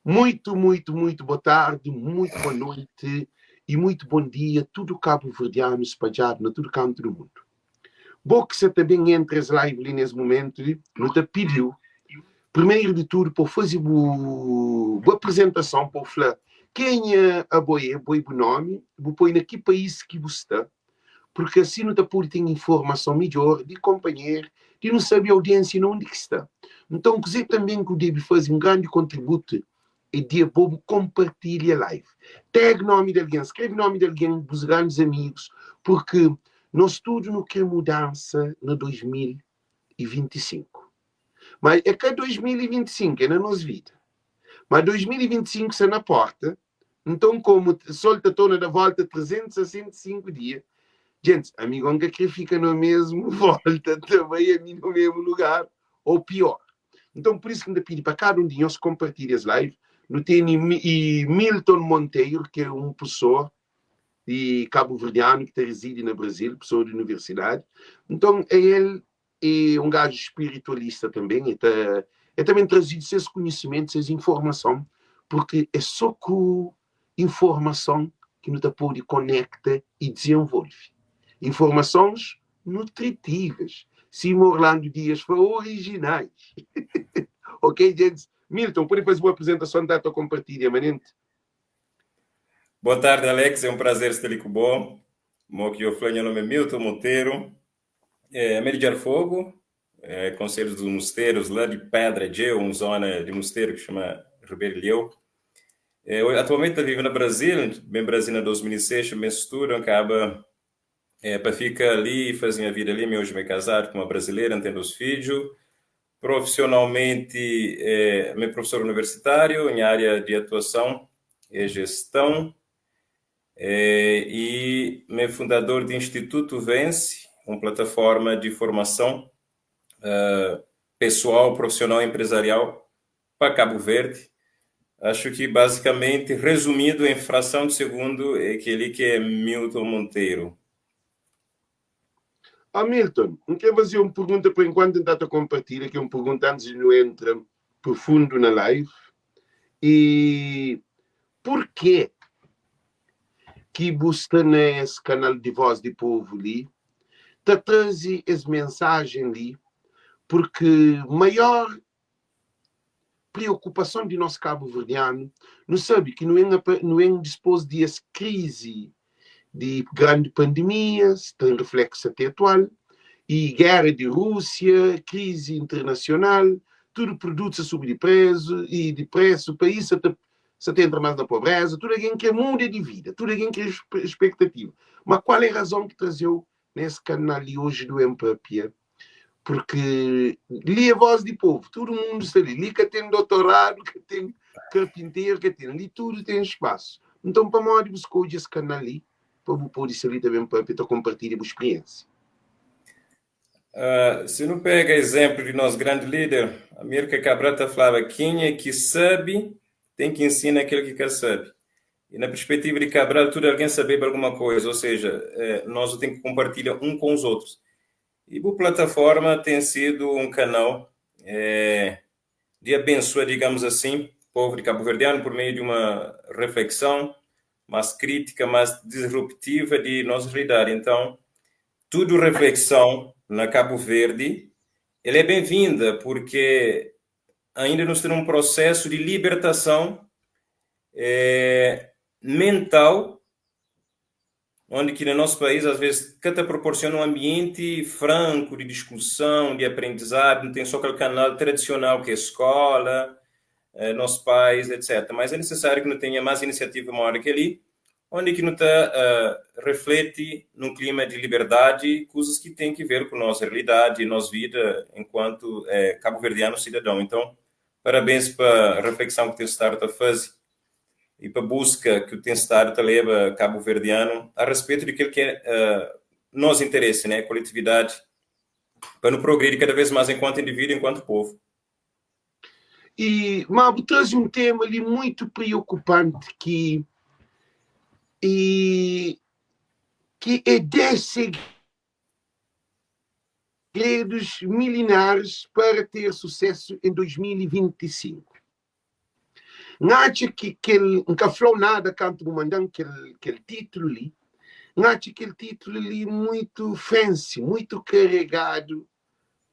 Muito, muito, muito boa tarde, muito boa noite e muito bom dia tudo cabo-verdiano spadjadu na tudo kantu do mundo. Bo ki sa ta ben entra es live li nes momentu li, nu ta pidiu, primeiro di tudo, pa bu faze bu bu apresentason, pa bu fla kenha abo é, bo e bu nomi, bu poi na ki país ki bu sta, porque asi nu ta pode ten informason midjor di konpanheru, di nu sabe audiensia na undi ki sta. Nton, kuze tanben ku debe faze un grandi kontributu é di abo bu konpartilha live. Tag nomi di algen, skrebe nomi di algen, bus grandis amigus, porque nos tudu nu kre mudansa na 2025. Ma é ka 2025, é na nos vida. Ma 2025 sta na porta, Nton, komu sol ta torna da volta 365 dia, djentis, ami go N ka kre fika na mesmu volta ta bai ami na mesmu lugar ou pior. Nton, pur isu ki N ta pidi pa kada un di nhos konpartilha es live. Nu tene Milton Monteiro, ki é un pessoa di kabuverdianu ki ta rezidi na Brazil, pessoa di universidadi. Nton, é el E un gaju spiritualista tanben, e ta e ta ben trazi ses kunhisimentu, ses informason, purki é so ku informason ki nu ta pode konekta i dizenvolve. Informasons nutritivas, sima Orlando Dias fla, orijinais. Ok, djentis? Milton, pode faze bu aprizentason, ta ta konpartilha manenti. Boa tarde, Alex. É um prazer estar ali com bo. Mo ki eu falei, meu nome é Milton Monteiro. É, Américo de Arfogo, é, Conselho dos Mosteiros, lá de Pedra de uma zona de mosteiro que chama Ribeiro É, atualmente está vivendo no Brasil, bem Brasil em 2006, me estudo, acaba é, para ficar ali e fazer a vida ali, meu hoje me casado com uma brasileira, tenho dois filhos. Profissionalmente, é, meu professor universitário em área de atuação e gestão, é, e meu fundador do Instituto Vence, uma plataforma de formação uh, pessoal, profissional e empresarial para Cabo Verde. Acho que basicamente, resumido em fração de segundo, é aquele que é Milton Monteiro. Ah, Milton, N kre faze un pergunta por enquanto N ta ta compartilha ki é un pergunta antes di nu entra profundo na live e Porquê ki bu sta na es kanal di Voz di Povo li ta traze es mensajen li? Porque maior preokupason di nos kabuverdianu, nu sabe ki nu nu en dispos di es krizi di grandi pandemias, ten refleksu ate atual, e gera di Rúsia, krizi internasional, tudu produtu sa subi di prezu e di presu, país sa ta sa ta entra más na pobreza, tudu algen kre muda di vida, tudu algen kre expectativa. Ma kual é razon ki traze-u na es kanal li oji du en papia? Porque li é voz di povo, tudu mundu sta li, li ka ten dotoradu, ka ten karpinteru, ka ten, li tudu ten spasu. Nton pamodi bu skodje es kanal li pa bu pode sta li ta ben papia, ta konpartilha bu spriensia? Uh, se nu pega exemplo di nos grandi líder, Amílcar Cabral ta flaba kenha ki sabe tem ki ensina aquele ki ka sabe. E na perspectiva de Cabral, tudo alguém sabeba alguma coisa, ou seja, eh, nós temos que compartilhar um com os outros. E a plataforma tem sido um canal eh, de abençoar, digamos assim, o povo de Cabo Verdeano por meio de uma reflexão mais crítica, mais disruptiva de nossa realidade. Então, tudo reflexão na Cabo Verde, ela é bem-vinda, porque ainda nós temos um processo de libertação é, mental, onde que no nosso país, às vezes, cada proporciona um ambiente franco de discussão, de aprendizado, não tem só aquele canal tradicional que é a escola, eh, nossos pais, etc. Mas é necessário que não tenha mais iniciativa maior que ali, onde que não tá, uh, reflete num clima de liberdade, coisas que têm que ver com nossa realidade, nossa vida enquanto eh, cabo-verdiano cidadão. Então, parabéns para a reflexão que tem estado a fazer e para a busca que o tem estado a leva cabo-verdiano a respeito daquilo que é uh, nosso interesse, né, coletividade, para não progredir cada vez mais enquanto indivíduo, enquanto povo. E, ma bu traze un tema li muitu preokupanti ki e ki é 10 segredus milinaris para ter susesu em 2025. N atxa ki kel, N ka fla-u nada kantu bu manda-m kel, kel titulu li, N atxa kel titulu li muitu fancy, muitu karegadu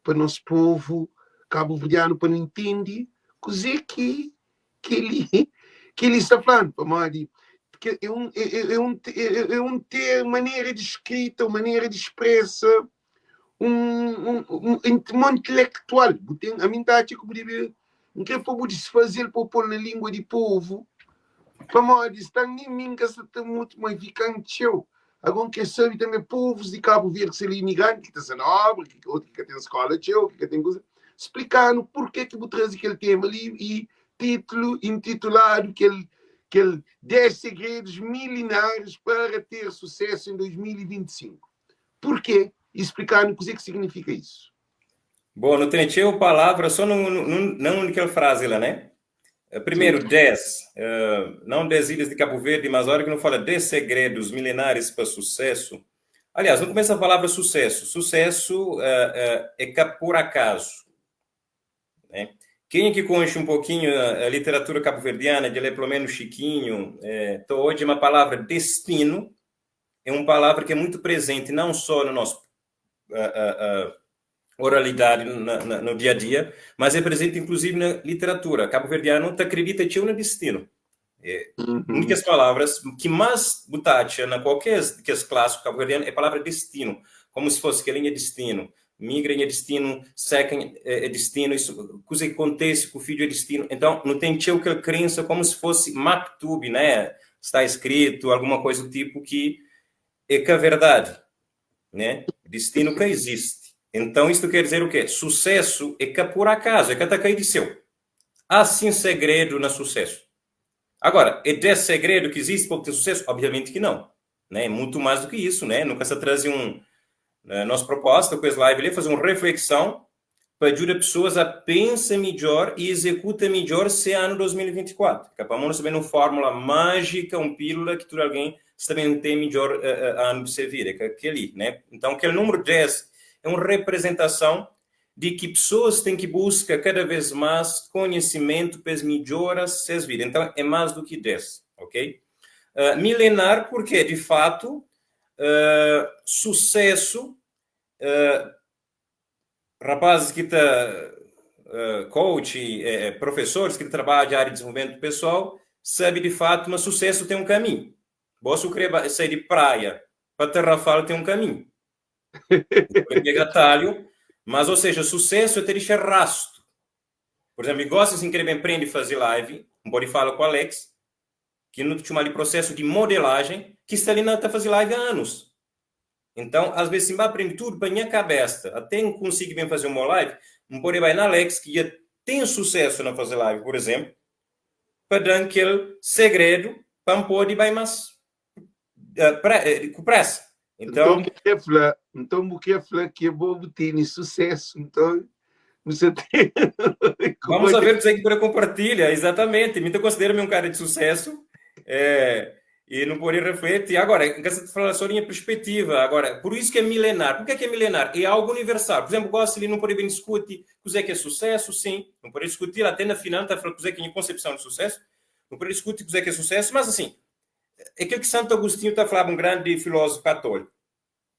pa nos povu kabuverdianu pa nu intende kuzê ki kel-li kel-li sta fla-nu, pamodi é un é un é un ter manera di skrita, un manera di spresa un un un intelektual. Bu ten, ami N ta atxa ki bu debe, N kre pa bu disfaze-l pa bu pô-l na língua di povu, pamodi sta nin mi N ka sta ta mutu ma fika-m txeu. Agora N kre sabe tanbe povus di Kabu Verdi ki sta li imigranti, ki ta sta na obra, ki otu ki ka ten skola txeu, ki ka ten kuza, splika-nu purke ki bu traze kel tema li i titulu intituladu kel kel 10 segredus milenares para ter sucesso em 2025. Purke? I splika-nu kuze ki signifika isu. Bom, nu tene txeu palavra só nu, nu, na un di kel frazi la, né? Primeru, 10, não 10 ilhas de Cabo Verde, mas ora ki nu fala 10 segredos milenares pa sucesso, aliás, nu kumesa palavra sucesso. Sucesso é ka por acaso, né? Kenha ki konxe un pokinhu a literatura kabuverdiana, dja lê pelo menos Chiquinho, ta odja ma palavra destinu é un palavra ki é mutu prezenti não só na nos oralidadi na, na, no dia a dia, mas é presente inclusive na literatura. Cabo-verdiano ta acredita txeu na destino. É, uhum. Um de kes palavras que mais bu ta atxa na qualquer de kes clássico cabo-verdiano é palavra destino, como se fosse kel é destino, migra é destino, seca é destino, isso, coisa que acontece com o filho é destino. Então, não tem txeu kel crença como se fosse maktub, né? Está escrito, alguma coisa do tipo que é que a verdade. Né? Destinu ka izisti. Então isto quer dizer o quê? Sucesso é ka por acaso, é ka ta kai di céu. Há sim segredo na sucesso. Agora, é desse segredo que existe para obter sucesso? Obviamente que não. Né? É muito mais do que isso, né? Nunca se traz um nossa proposta com esse live ali é fazer uma reflexão para ajudar pessoas a pensar melhor e executar melhor esse ano 2024. Capaz de saber uma fórmula mágica, um pílula que tudo alguém também tem melhor ano de se vida, que aquele, né? Então, aquele número 10 é uma representação de que pessoas têm que buscar cada vez mais conhecimento para melhorar suas vidas. Então, é mais do que 10, ok? Milenar, porque, de fato, sucesso, rapazes que tá coach, professores que trabalham na área de desenvolvimento pessoal, sabe de fato, mas sucesso tem um caminho. Você quer sair de praia para Tarrafal tem um caminho. Pega atalho, mas, ou seja, sucesso é ter deixar rastro. Por exemplo, gosta assim, querer bem aprender a fazer live, um pode falar com o Alex, que no chama de processo de modelagem, que está ali na tá fazer live há anos. Então, às vezes, se aprende tudo para minha cabeça, até não consigo bem fazer uma live, não pode ir na Alex, que já tem sucesso na fazer live, por exemplo, para dar aquele segredo para não poder ir mais com pressa. Então, então, o que é falar que é bom ter sucesso, então você tem. Vamos ver o que você compartilha, exatamente. Me considero-me um cara de sucesso. É, e não pode refletir. Agora, você fala só minha perspectiva. Agora, por isso que é milenar. Por que é, que é milenar? É algo universal. Por exemplo, gosto de não pode bem discutir o que é que é sucesso, sim. Não pode discutir até na final, está falando o que é a concepção de sucesso. Não pode discutir o que é que é sucesso, mas assim, é aquilo que Santo Agostinho está falando, um grande filósofo católico.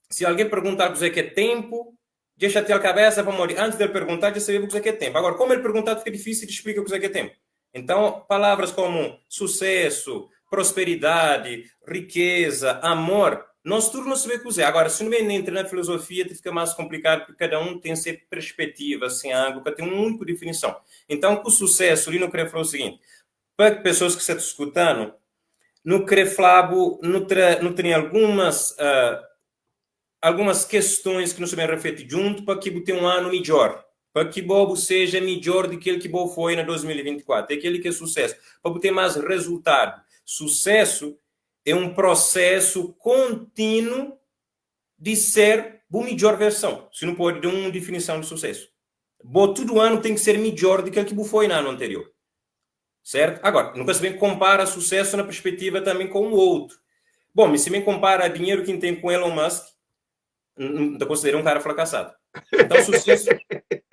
Se alguém perguntar o que é que é tempo, deixa ter a cabeça para morrer. Antes de ele perguntar, já sabia o que é que é tempo. Agora, como ele perguntar, fica difícil de explicar o que é que é tempo. Então, palavras como sucesso, prosperidade, riqueza, amor, nós tudo não sabemos o que é. Agora, se não entra na filosofia, fica mais complicado, porque cada um tem sua perspectiva, sem ângulo, tem uma única definição. Então, com o sucesso, ali no querer falar o seguinte, para pessoas que estão escutando, no querer falar, no, no tem algumas, algumas questões que nós devemos refletir junto para que tenha um ano melhor, para que Bobo seja melhor do que aquele que Bobo foi em 2024, é aquele que é sucesso, para ter mais resultado. Sucesso é um processo contínuo de ser a melhor versão. Se não pode dar uma definição de sucesso. Bo todo ano tem que ser melhor do que aquele que foi no ano anterior. Certo? Agora, nunca se bem compara sucesso na perspectiva também com o outro. Bom, mas se bem compara dinheiro que tem com Elon Musk, não considero um cara fracassado. Então, sucesso,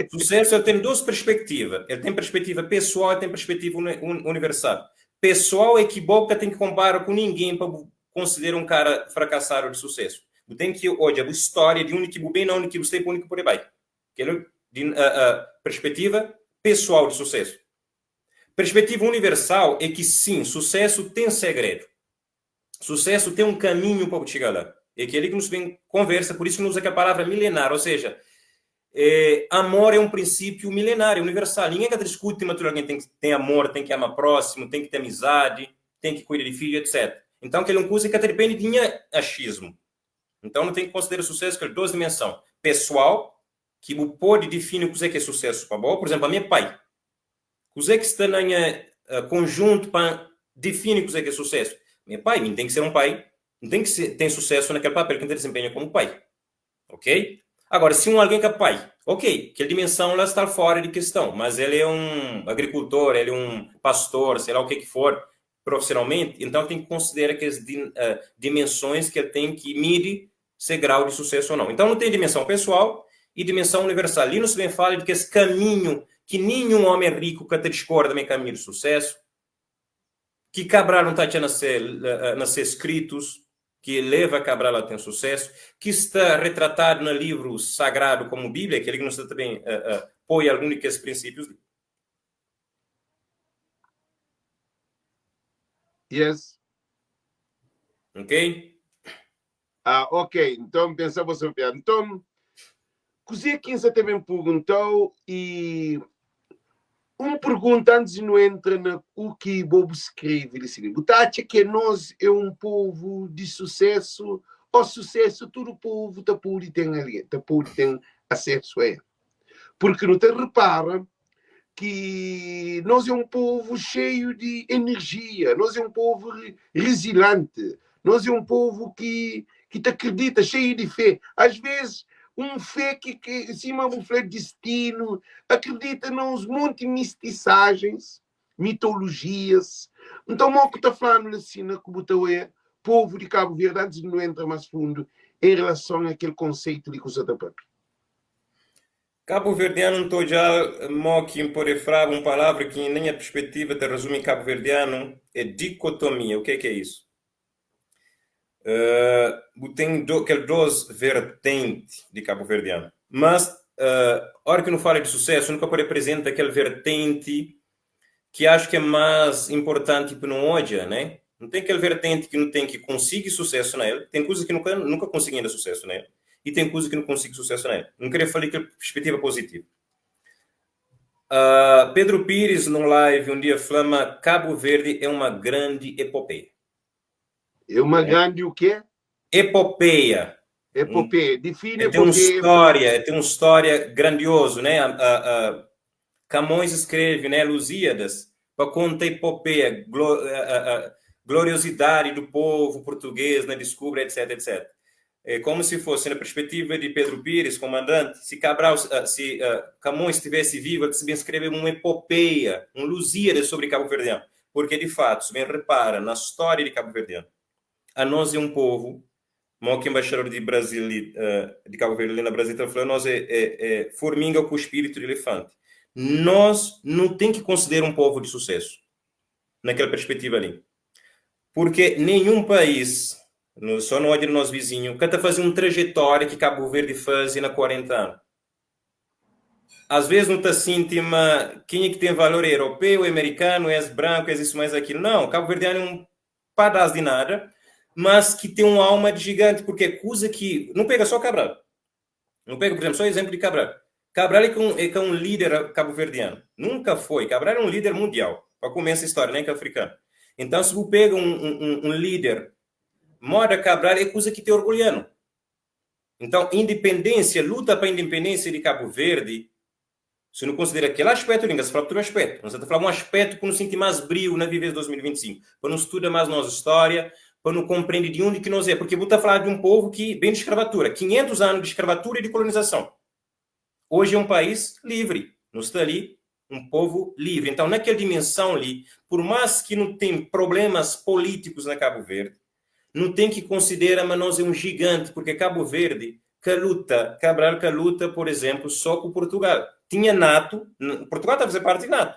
sucesso ele tem duas perspectivas. Ele tem perspectiva pessoal e tem perspectiva universal. Pessoal é que boca tem que comparar com ninguém para considerar um cara fracassado de sucesso. Tem que olhar a história de onde que bem, não onde que você onde que por aí vai. Aquela de, a perspectiva pessoal de sucesso. Perspectiva universal é que sim, sucesso tem segredo. Sucesso tem um caminho para chegar lá. É aquele que nos vem conversa, por isso que não usa aquela palavra milenar, ou seja, amor é um princípio milenar, é universal. Ninguém que discute, mas alguém tem que ter amor, tem que amar próximo, tem que ter amizade, tem que cuidar de filho, etc. Então, aquele é um curso que depende de achismo. Então, não tem que considerar sucesso que é duas dimensões. Pessoal, que pode definir o que é sucesso para bom. Por exemplo, a minha pai. O que é que está na minha conjunto para definir o que é sucesso? Meu pai, não tem que ser um pai, não tem que ser, tem sucesso naquele papel que ele desempenha como pai. Ok? Agora, se um alguém que é pai, ok, que a dimensão lá está fora de questão, mas ele é um agricultor, ele é um pastor, sei lá o que que for, profissionalmente, então tem que considerar aquelas dimensões que ele tem que medir se grau de sucesso ou não. Então não tem dimensão pessoal e dimensão universal. E não se bem fala de que esse caminho que nenhum homem rico que te discorda também caminho de sucesso, que Cabral não está a ser escritos, que leva Cabral a ter sucesso, que está retratado no livro sagrado como Bíblia, que ele não está também põe algum desses princípios. Yes. Ok? Ah, ok. Então, pensava sobre. Então, Cozia 15 também perguntou e uma pergunta antes de não entra na o que Bobo escreve, ele disse, Butacha que nós é um povo de sucesso, ou sucesso todo o povo tá pode tem ali, tá pode tem acesso a ele. Porque não te repara que nós é um povo cheio de energia, nós é um povo resiliente, nós é um povo que te acredita, cheio de fé. Às vezes, um fé que em cima um fé de destino, acredita nos monte de mistiçagens, mitologias. Então, o que está falando assim, como é povo de Cabo Verde, antes de não entrar mais fundo, em relação àquele conceito de que está próprio. Cabo Verdeano não estou já mo que imporefrava uma palavra que nem a perspectiva te resume em Cabo Verdeano é dicotomia. O que é isso? Tem aquele duas vertentes de Cabo Verdeano. Mas, hora que não fala de sucesso, nunca representa aquele vertente que acho que é mais importante para não ódio, né? Não tem aquele vertente que não tem que conseguir sucesso nele, tem coisas que nunca conseguem ainda sucesso nele, e tem coisas que não conseguem sucesso nele. Não queria falar que perspectiva positiva. Pedro Pires, num live, um dia flama, Cabo Verde é uma grande epopeia. É uma grande o quê? Epopeia. Epopeia. Define tem epopeia. Tem uma história grandiosa, né? Camões escreve, né? Lusíadas, para contar epopeia, gloriosidade do povo português, né? Descubra, etc, etc. É como se fosse, na perspectiva de Pedro Pires, comandante, se Cabral, se Camões estivesse vivo, ele se bem escrever uma epopeia, um Lusíadas sobre Cabo Verdeano. Porque, de fato, se bem repara, na história de Cabo Verdeano, a nós é um povo, como que o embaixador de Brasil, de Cabo Verde, na Brasil, está falando, nós é formiga com o espírito de elefante. Nós não tem que considerar um povo de sucesso, naquela perspectiva ali. Porque nenhum país, só não olha no nosso vizinho, que está fazendo uma trajetória que Cabo Verde faz há 40 anos. Às vezes não está sentindo quem é que tem valor é europeu, é americano, é branco, é isso, mais aquilo. Não, Cabo Verdeano é um pedaço de nada, mas que tem uma alma de gigante, porque é coisa que... Não pega só Cabral. Não pega, por exemplo, só o exemplo de Cabral. Cabral é um líder cabo-verdiano. Nunca foi. Cabral é um líder mundial. Para começar a história, né, que é africano. Então, se você pega um líder, moda Cabral é coisa que tem orgulhando. Então, independência, luta para a independência de Cabo Verde, se não considera aquele aspecto, ninguém se fala outro aspecto. Não se está falando um aspecto que não sente mais brilho na Viver 2025, para não estuda mais nossa história, para não compreender de onde que nós é. Porque vou estar falando de um povo que vem de escravatura, 500 anos de escravatura e de colonização. Hoje é um país livre, não está ali um povo livre. Então, naquela dimensão ali, por mais que não tem problemas políticos na Cabo Verde, não tem que considerar, mas nós é um gigante, porque Cabo Verde Ka luta, Cabral ka luta, por exemplo, só ku Portugal. Tinha NATO, Portugal ta faze parte di NATO.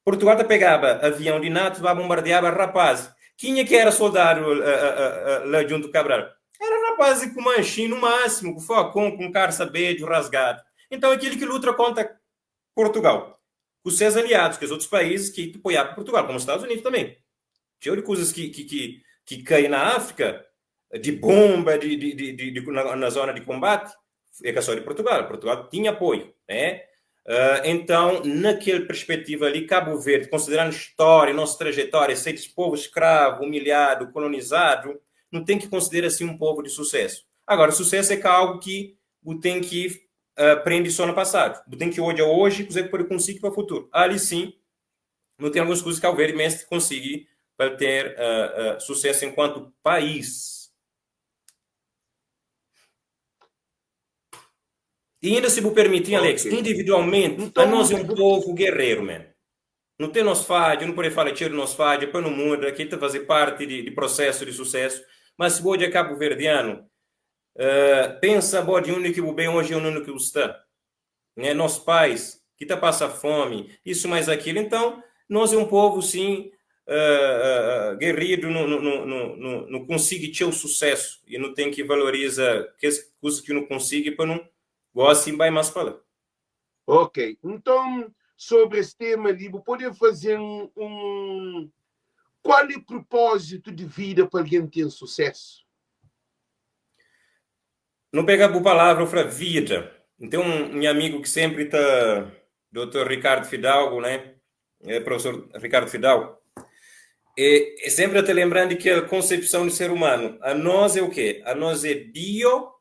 Portugal ta pegaba avião di NATO ba bombardeaba rapaz. Kenha ki era soldadu la djuntu ku Cabral? Era rapaz ku manxin no máximo, ku facon, ku karsa bedju rasgadu. Então é kili ki luta kontra Portugal, ku ses aliados, kes otus países ki ta apoiaba Portugal, como Estados Unidos também. Txeu di kuzas ki, ki, ki, ki kai na Áfrika, di bomba, di, di, di, di, di, na, na zona di kombati, é ka só di Portugal. Portugal tinha apoio, né? Então, naquele perspectiva ali, Cabo Verde, considerando história, nossa trajetória, ser de povo escravo, humilhado, colonizado, não tem que considerar assim um povo de sucesso. Agora, sucesso é que algo que o tem que aprende só no passado. O tem que olhar hoje, que pode conseguir para o futuro. Ali sim, não tem algumas coisas que Cabo Verde mesmo conseguir para ter sucesso enquanto país. E ainda se me permitir, Alex, individualmente, então, a nós é um povo guerreiro, man. Não tem nosso falho, não pode falar tiro nosso falho, para no mundo, aqui está fazer parte de, de processo de sucesso, mas se hoje é cabo-verdiano, pensa, bom, de onde que o bem hoje é onde que está. Né? Nossos pais, que está passa fome, isso mais aquilo. Então, nós é um povo, sim, guerreiro, não, não, não, não, não consegue ter o sucesso e não tem que valorizar que as coisas que não consegue para não gosta assim vai mais para lá. Ok, então sobre esse tema ali, pode fazer um qual é o propósito de vida para alguém ter sucesso? Não pega a palavra para vida. Então, um meu amigo que sempre está, Dr. Ricardo Fidalgo, né? É, professor Ricardo Fidalgo, é sempre te lembrando que a concepção de ser humano, a nós é o quê? A nós é bio,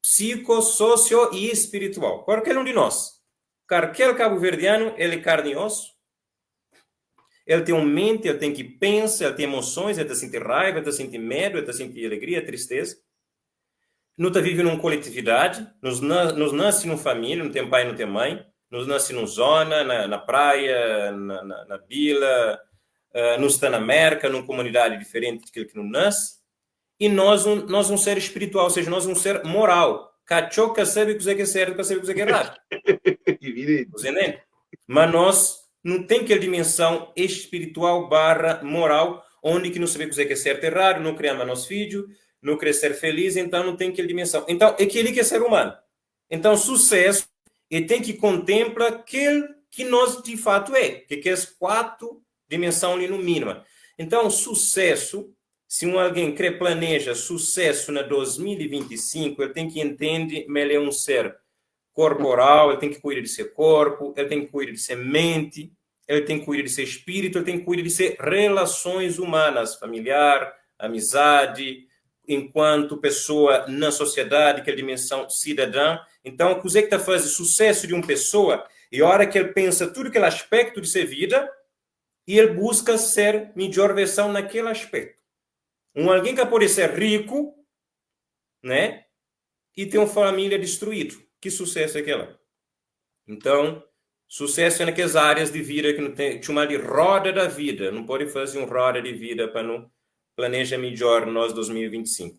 psico, socio e espiritual. Qualquer um de nós. Qualquer cabo-verdiano, ele é carne e osso. Ele tem uma mente, ele tem que pensar, ele tem emoções, ele está sentindo raiva, ele está sentindo medo, ele está sentindo alegria, tristeza. Não está vivendo numa coletividade, nos, nos nasce numa família, não tem pai, não tem mãe, nos nasce numa zona, na praia, na vila, nos está na América, numa comunidade diferente daquilo que não nasce, e nós um ser espiritual, ou seja, nós um ser moral. Cachoca sabe o que é certo, sabe o que é errado. Você entende? Mas nós não tem aquela dimensão espiritual barra moral, onde que não sabemos o que é certo e errado, não criamos nosso filho, não querer ser feliz, então não tem aquela dimensão. Então, é aquele que é ser humano. Então, sucesso, ele tem que contemplar aquele que nós de fato é, que é as quatro dimensões ali no mínimo. Então, sucesso, se um alguém quer planeja sucesso na 2025, ele tem que entender que ele é um ser corporal, ele tem que cuidar de seu corpo, ele tem que cuidar de sua mente, ele tem que cuidar de seu espírito, ele tem que cuidar de suas relações humanas, familiar, amizade, enquanto pessoa na sociedade, que é a dimensão cidadã. Então, o que é que está fazendo sucesso de uma pessoa, e a hora que ele pensa tudo aquele aspecto de sua vida, e ele busca ser melhor versão naquele aspecto. Um alguém que pode ser rico, né? E ter uma família destruída. Que sucesso é aquela? Então, sucesso é naquelas áreas de vida que não tem, chama de roda da vida. Não pode fazer um roda de vida para não planeja melhor nós 2025.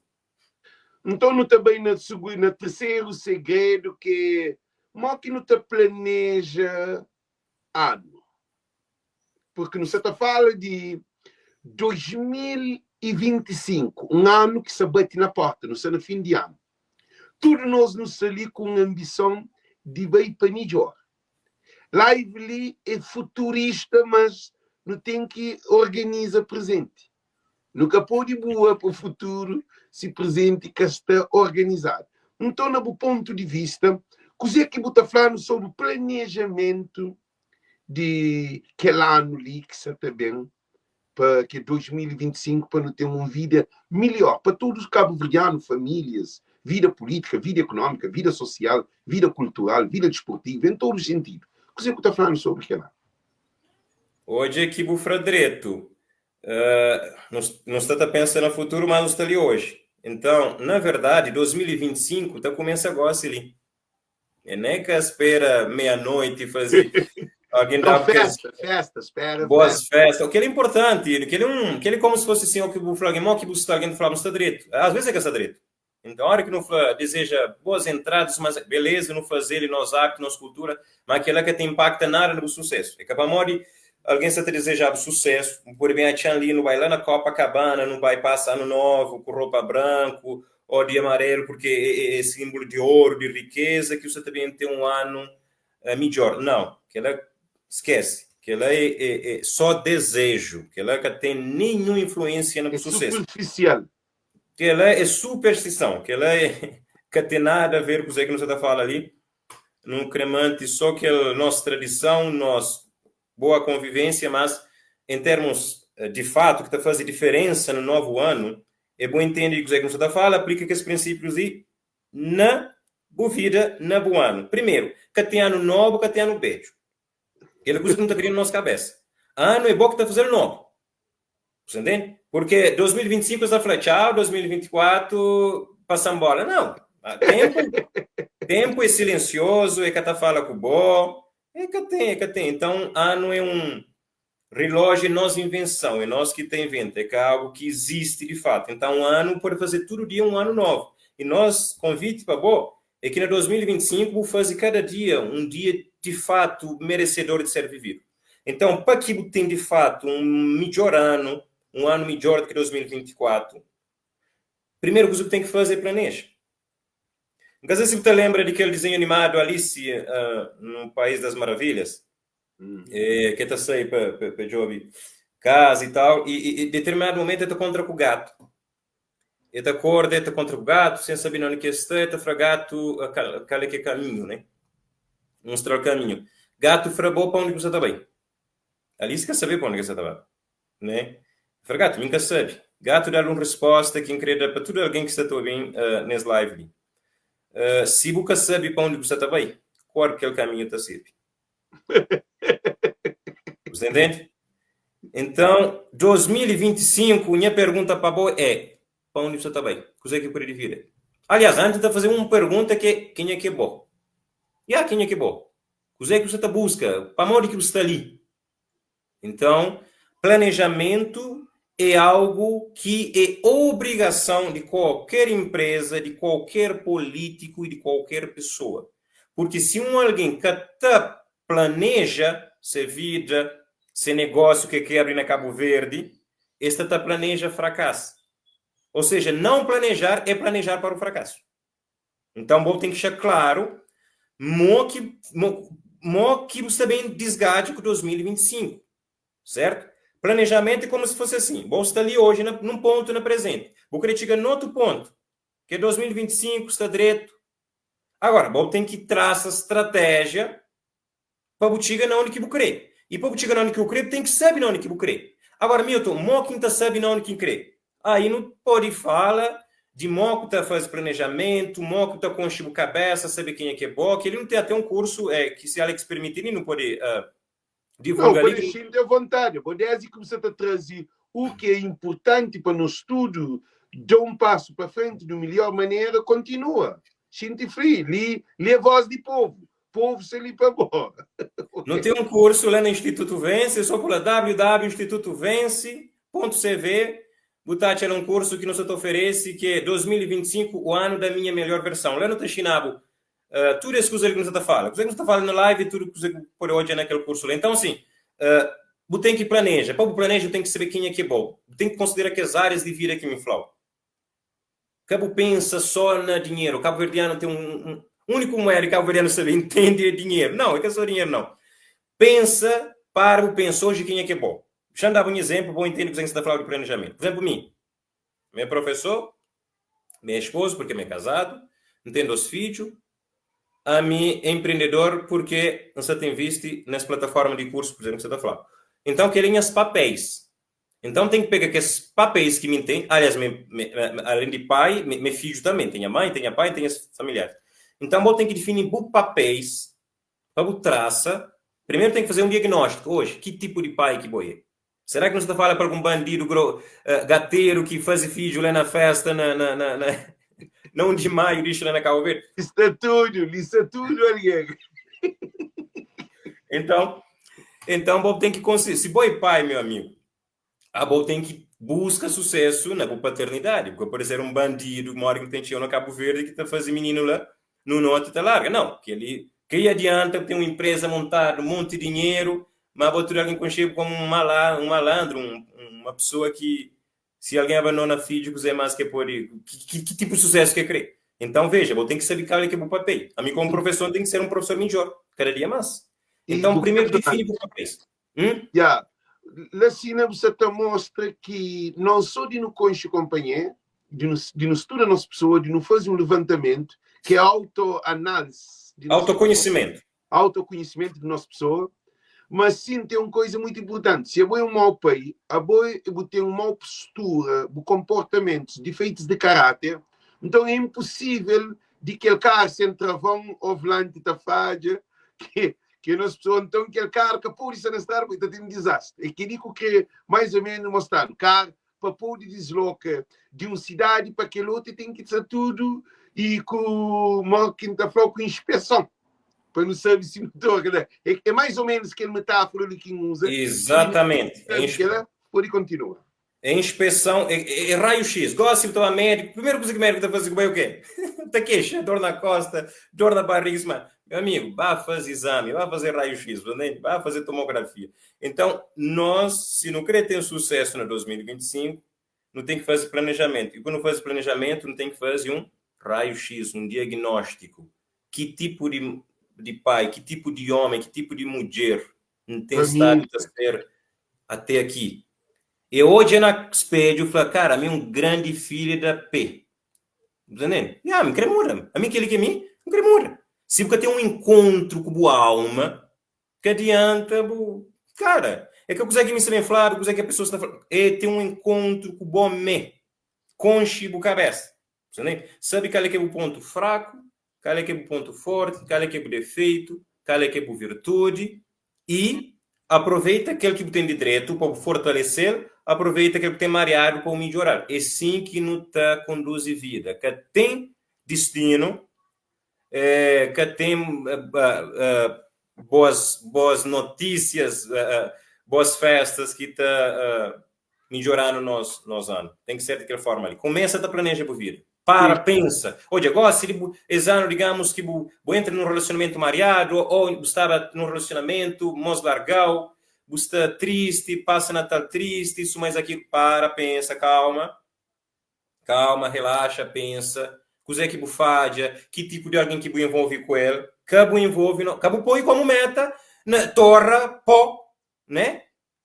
Então, não também na, na terceiro segredo que mo que não te planeja ano. Porque não se te fala de 2025, um ano que se bate na porta, não está no fim de ano. Tudo nós nos ali com ambição de bem para melhor. Live ali é futurista, mas não tem que organiza presente. Nunca pode boa para o futuro se presente que está organizado. Então, no ponto de vista, o que você está falando sobre planejamento de aquele ano ali que se está bem para que 2025 para não ter uma vida melhor para todos os cabo-verdianos, famílias, vida política, vida econômica, vida social, vida cultural, vida desportiva, em todos os sentidos. O que você está falando sobre aquele ano? Hoje aqui, o Fradreto, não está pensando no futuro, mas não está ali hoje. Então, na verdade, 2025 está começando agora ali. É nem que espera meia-noite e fazer. Alguém dá festa, festa, espera. Boas festas. O que é importante, que ele é um, que ele é como se fosse assim, o que o Flamengo, que busca alguém falava está direito. Às vezes é que está direito. Então, ora ki nu fla deseja boas entradas, mas beleza, nu faze-l e nos hábito, nos kultura, ma kela ka ta impacta nada na bu sucesso. É ka pamodi alguém sa ta deseja-bu sucesso, bu pode ben atxa-m li, nu bai la na Copacabana, nu bai pasa ano novo ku ropa branku ou di amarelo, porque é, é, é símbolo di ouro, di riqueza, ki bu sa ta ben ten um ano midjor. Não, kela skese. Kela é, é, é só desejo, kela ka ten nenhum influência na bu É sucesso. superficial. Kela é superstição, kela é ka ten nada a ver ku kuzê ki nu sa ta fala li. Nu kre mante só kel nos tradição, nos boa convivência, mas em termos di fato ki ta faze diferença no novu ano, é bo intende di kuzê ki nu sa ta fala, aplika kes prinsípius li na bu vida, na bu ano. Primeru, ka ten ano nobu, ka ten ano bedju. Kel é kuza ki nu ta kria na nos kabesa. Ano é bo ki ta faze-l nobu. Você entende? Porque 2025 está fla tchau, 2024 passam bola. Não. Tempo, tempo é silencioso, é que tá fala com bo, é que tem, é que tem. Então, ano é um relógio, é nossa invenção, é nós que te inventa, é que é algo que existe de fato. Então, um ano pode fazer todo dia um ano novo. E nós, convite para bo, é que na 2025 vou fazer cada dia um dia de fato merecedor de ser vivido. Então, para que tem de fato um melhor ano, um ano melhor do que 2024, primeiro coisa que tem que fazer é planejar. Não sei se você lembra daquele desenho animado Alice no País das Maravilhas, que está sair para job casa e tal, e determinado momento ele está contra com o gato. Ele acorda, ele está contra o gato, sem saber onde que está, ele está gato, aquele que é caminho, né? Mostrar o caminho. Gato frabou para onde você está bem. Alice quer saber para onde você está bem, né? Fra gato, nunca sabe. Gato dá uma resposta que increda para tudo alguém que está bem nesse live ali. Se você sabe para onde você está bem, qual que é o caminho está sempre. Você entende? Então, 2025, minha pergunta para você é: para onde você está bem? O que é que eu vida? Aliás, antes de fazer uma pergunta que é quem é que é bom? E ah, quem é que é bom? O que é que você está busca? Para onde que você está ali? Então, planejamento é algo que é obrigação de qualquer empresa, de qualquer político e de qualquer pessoa. Porque se um alguém que tá planeja se vida, se negócio que quer abrir na Cabo Verde, este tá planeja fracasso. Ou seja, não planejar é planejar para o fracasso. Então, bom, tem que deixar claro mo que, mo, mo que você também desgaste com 2025, certo? Planejamento é como se fosse assim. Bom, você está ali hoje, na, num ponto na presente. Vou querer chegar no outro ponto, que é 2025, está direito. Agora, bom, tem que traçar estratégia para chegar na onde que você quer. E para chegar na onde que eu quero, tem que saber na onde que você quer. Agora, Milton, mo quem tá sabe na onde que quer. Aí não pode falar de mo que tá faz planejamento, mo que tá com cabeça, saber quem é que é bom, que ele não tem até um curso que se Alex permitir, ele não pode divulgar. Não, pode sentir à vontade. Pode dizer que você está trazer o que é importante para nós tudo, dá um passo para frente de melhor maneira, continua. Sinto free, li, li a voz do povo. Povo se li para fora. Não tem um curso lá no Instituto Vence, só pela www.institutovence.cv. Botar um curso que nós te oferece, que é 2025, o ano da minha melhor versão. Lá no Tachinabo, tudo isso que você está falando. O que você está falando na live, tudo que você pode hoje naquele curso lá. Então, assim, você tem que planejar. Para o planejar, tem que saber quem é que é bom. Tem que considerar que as áreas de vida que me falam. Cabo pensa só na dinheiro. O Cabo Verdeano tem um único moeda que Cabo Verdeano sabe, entende é dinheiro. Não, é que é só dinheiro, não. Pensa, para, pensa hoje quem é que é bom. Deixa eu dar um exemplo, bom entender que você está falando de planejamento. Por exemplo, mim. Meu professor, meu esposo, porque me é casado, entendo os filhos, a mim empreendedor, porque você tem visto nessa plataforma de curso, por exemplo, que você está falando. Então, querem os papéis. Então, tem que pegar aqueles papéis que me tem. Aliás, além de pai, meu filho também. Tem a mãe, tem a pai, tem as familiares. Então, vou ter que definir papéis, para traça. Primeiro tem que fazer um diagnóstico. Hoje, que tipo de pai que vou é? Será que não se está falando para algum bandido gateiro que faz filho lá na festa, na não de maio, lixo lá na Cabo Verde? Está tudo, está tudo, alguém. Então, vou ter que conseguir. Se boi pai, meu amigo, Abo ten ki buska susesu na bu paternidadi, bu ka pode ser un bandidu modi ki ten txeu na Kabu Verdi ki ta faze mininu la nu noti ta larga. Nau, kel-li ka i adianta bu ten un inpreza montadu, un monti dinheru, ma abo tudu algen konxe-bu komu un un malandru, un uma pesoa ki si algen abandona fidju kuzê más ki e pode, ki ki tipu di susesu ki e kre? Então veja, bo ten ki sabe kal é ki é bu papel. Ami komu profesor N ten ki ser un profesor midjor kada dia más. I Então bu primeru difini bu papéis. Hum? Ya, la sina bu sa ta mostra ki non so di nu konxe konpanher, di nu, di nu studa nos pesoa, di nu faze un levantamentu, ki é autoanálise di nos pesoa, Autokonhisimentu. autokonhisimentu di nos pesoa, mas sin ten un koiza muitu inpurtanti, si abo é un mau pai, abo bu ten un mau postura, bu konportamentus, difeitus di karáter, nton é inposível di kel karu sen travon ô volanti ta fadja, ki Ke nos pessoa, nton kel karu ka pode sta na strada porque ta ten dizastri. É keli ku kre mais ou menos mostradu. Karu pa pode disloka di un sidadi pa kel otu ten ki sta tudu e ku mo ki N ta fla ku inspeson pa nu sabe si motor ka da. É, é mais ou menos kel metáfora li ki N usa. Exatamente. Sabe kela? Pode kontinua. É inspeção, é, é, é raio-x. Gosta de tomar médico. Primeira coisa que o médico está fazendo é o quê? Tá queixa, dor na costa, dor na barriga. Isso, mas, meu amigo, vá fazer exame, vá fazer raio-x, vá fazer tomografia. Então, nós, se não querer ter sucesso no 2025, não tem que fazer planejamento. E quando faz planejamento, não tem que fazer um raio-x, um diagnóstico. Que tipo de, de pai, que tipo de homem, que tipo de mulher não tem estado a ser até aqui? E odja na spedju fla, Kara, ami é un grandi filha da P. Bu ta ntende? Ya, mi kre muda. Ami kel-li ki é mi, N kre muda. Si bu ka ten un enkontru ku bu alma, ka adianta bu. Kara, é ka kuzê ki mi sta ben fladu, kuzê ki a pesoa sta fla. É ten un enkontru ku bo mê. Konxe bu kabésa. Bu ta ntende? Sabe kal é ki é bu pontu fraku, kal é ki é bu pontu fórti, kal é ki é bu defeitu, kal é ki é bu virtudi i aproveita kel ki bu ten di dretu pa bu fortalese-l, aproveita kel ki bu ten mariadu pa bu midjora-l. É sin ki nu ta konduzi vida. Ka ten distinu, ka ten boas boas notísias, boas festas ki ta midjora-nu nos nos anu. Ten ki ser di kel forma li. Kumesa ta planeja bu vida. Para, pensa. Odja, gosi di bu es anu, digamus ki bu bu entra nun relasionamentu mariadu ô bu staba nun relasionamentu, mos larga-u, bu sta tristi, pasa Natal tristi, isu mais akilu. Para, pensa, kalma. Kalma, relaxa, pensa. Kuzê ki bu fadja, ki tipu di algen ki bu envolve ku el. Ka bu envolve, no, ka bu poi komu meta na torra pó, né?